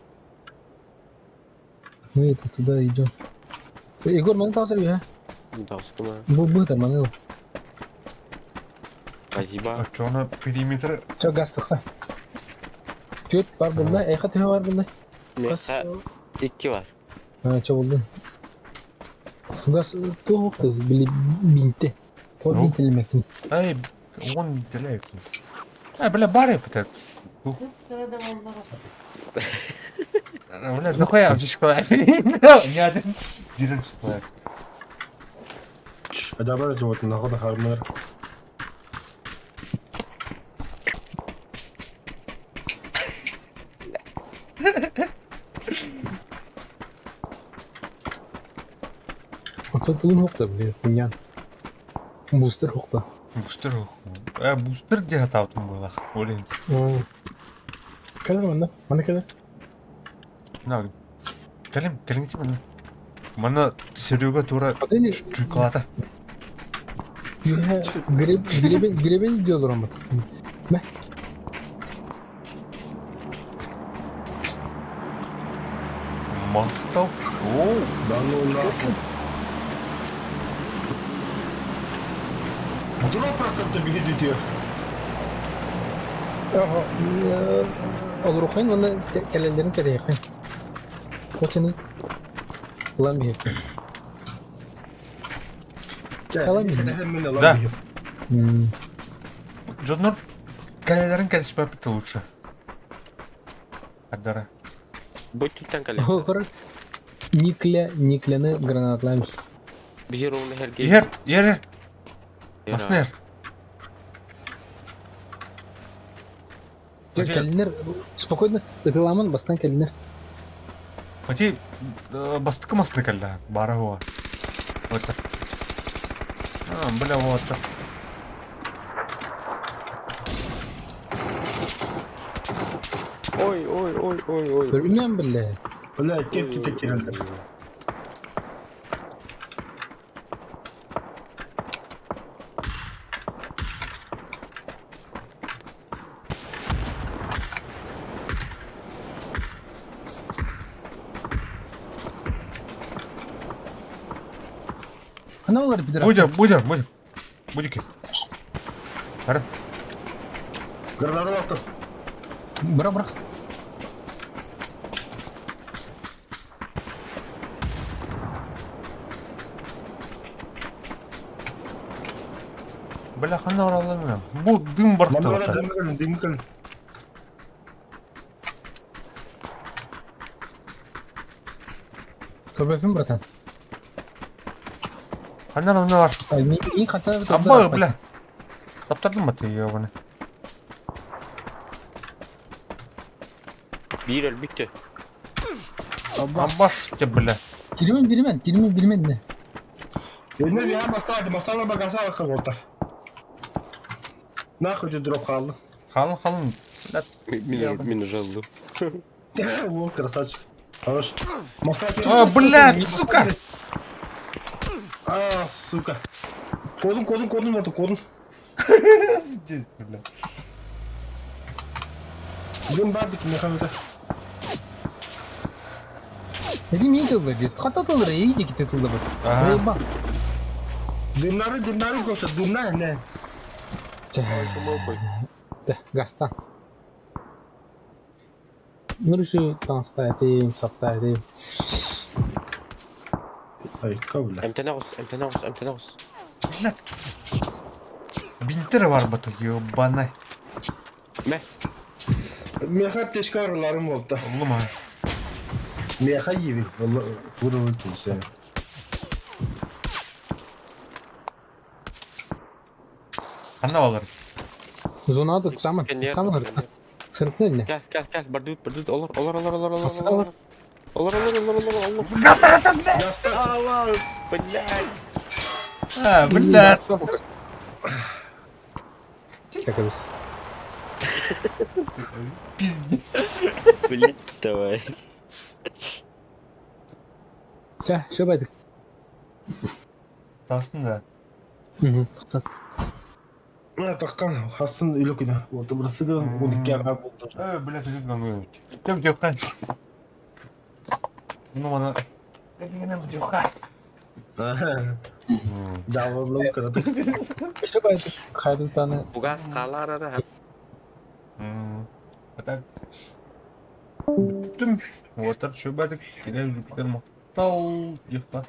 Мы это туда идем. Егор, маны таҕысар үһэ. Таҕыстым Бу бу маны ыл. Спасибо. Оччоҕуна периметр Чо газ тахса. Түөрт бар булла, эйхэ төһө бар булла? Миэхэ икки бар. А, чо булдун. Газ туох били бинте. Тоҕо бинтелемекин? Эй, он бинтелээбит. Э, бля, бар эпитет. Бля, нахуя обжишкалар? Не один. Дирем шкалар. Адабар жуот нахуй хармар. Онтон тугун хуохта били хуйнян. Бустер хуохта. Бустер Э, бустер где хатаутум было? Олин. Кэлэр манна, манна кэлэр. На. Кэлим, кэлиҥ манна. Манна Серега тура чуйкалата. Гребень, гребень диyor ama. Мэ. Махтал. Оу. Да ну нахуй. Дроп прокатта биги дүтүө. Ага. Олорухайн уонна кэлэллэрин кэтэһиэххин. Хотины ылан биһиэххин. Да. Дьоннор кэлэлэрин кэлиспэппит лучше. Ардара. Бу түттэн кэлэ. Олор Никля, Никляны гранатлаем. Биһир уонна Сергей. Иһэр, иһэр, Маснер. Кэлиннэр спокойно ытыламан бастан кэлиннэр. Ати бастыкы масны кэллэ бара хуа. Вот. А, бля, вот. Ой, ой, ой, ой, ой. Көрүнүөн биллэ. Бля, кеп түтэ кирэллэр. Хана олар пидорас. Будем, будем, будем. Будики. Бара. Граната бакты. Быра быра. Бля, хана оралларына. Бу дым бархта. Дым кэлин, дым кэлин. Көрбөпүн братан. Ханна онно бар. Мин хата Абба, бля. Таптардым ба ты ёбаны. Биир өлбүттэ. Аббаш те, бля. Киримен биримен, киримен биримен не. Önüne bir yan bastı basarla bakasa bakar olta. Нахуй ты дроп қалды. Халын, халын. Бля. Мин мин жалды. О, красавчик. Хорош. А, блядь, сука! А, сука. Кодун, кодун, кодун oldu, кодун. Бля. Дым бардык, механизм. Эти мин тыллар дит. Хата тыллар, эй диките тыллар. Заебал. Дымнары, дымнары коша, дымна, не. Да, гаста. Нұрышы таҥастаатым, саптаатым. Ай, кабля. Эмтэнэ оҕус, эмтэнэ оҕус, эмтэнэ оҕус. Бля. Бинтер бар бата, ёбаный. Мэ. Меха аптечка араларым болду. Оллум а. Меха йивин. Валла, тура өтүнсө. Ханна балар? Зонада саман. Кэннигэр, Саман кэннигэр. Сырытын не. Кэл, кэл, кэл, бардыт, бардыт, олор, олор, олор, олор, олор, Хасыта олор. Олор, олор, олор, олор, олор. Аллах! Блядь. А, блядь. Такабыз. Пиздец. Блядь, давай. Чэ, все байдык. Тастын да. Мгм. Таххан, хасын үлі күні. Oldu burası da 12 ага болды. Э, блядь, ты как Тем девка. Ну, она... Девка. Жалғызлық кырады. Все байдык. Хайдытаны. Бугас қалар ара. А так... Түм. Вот так, что бадик, кидай Юпитер мақтал, девка.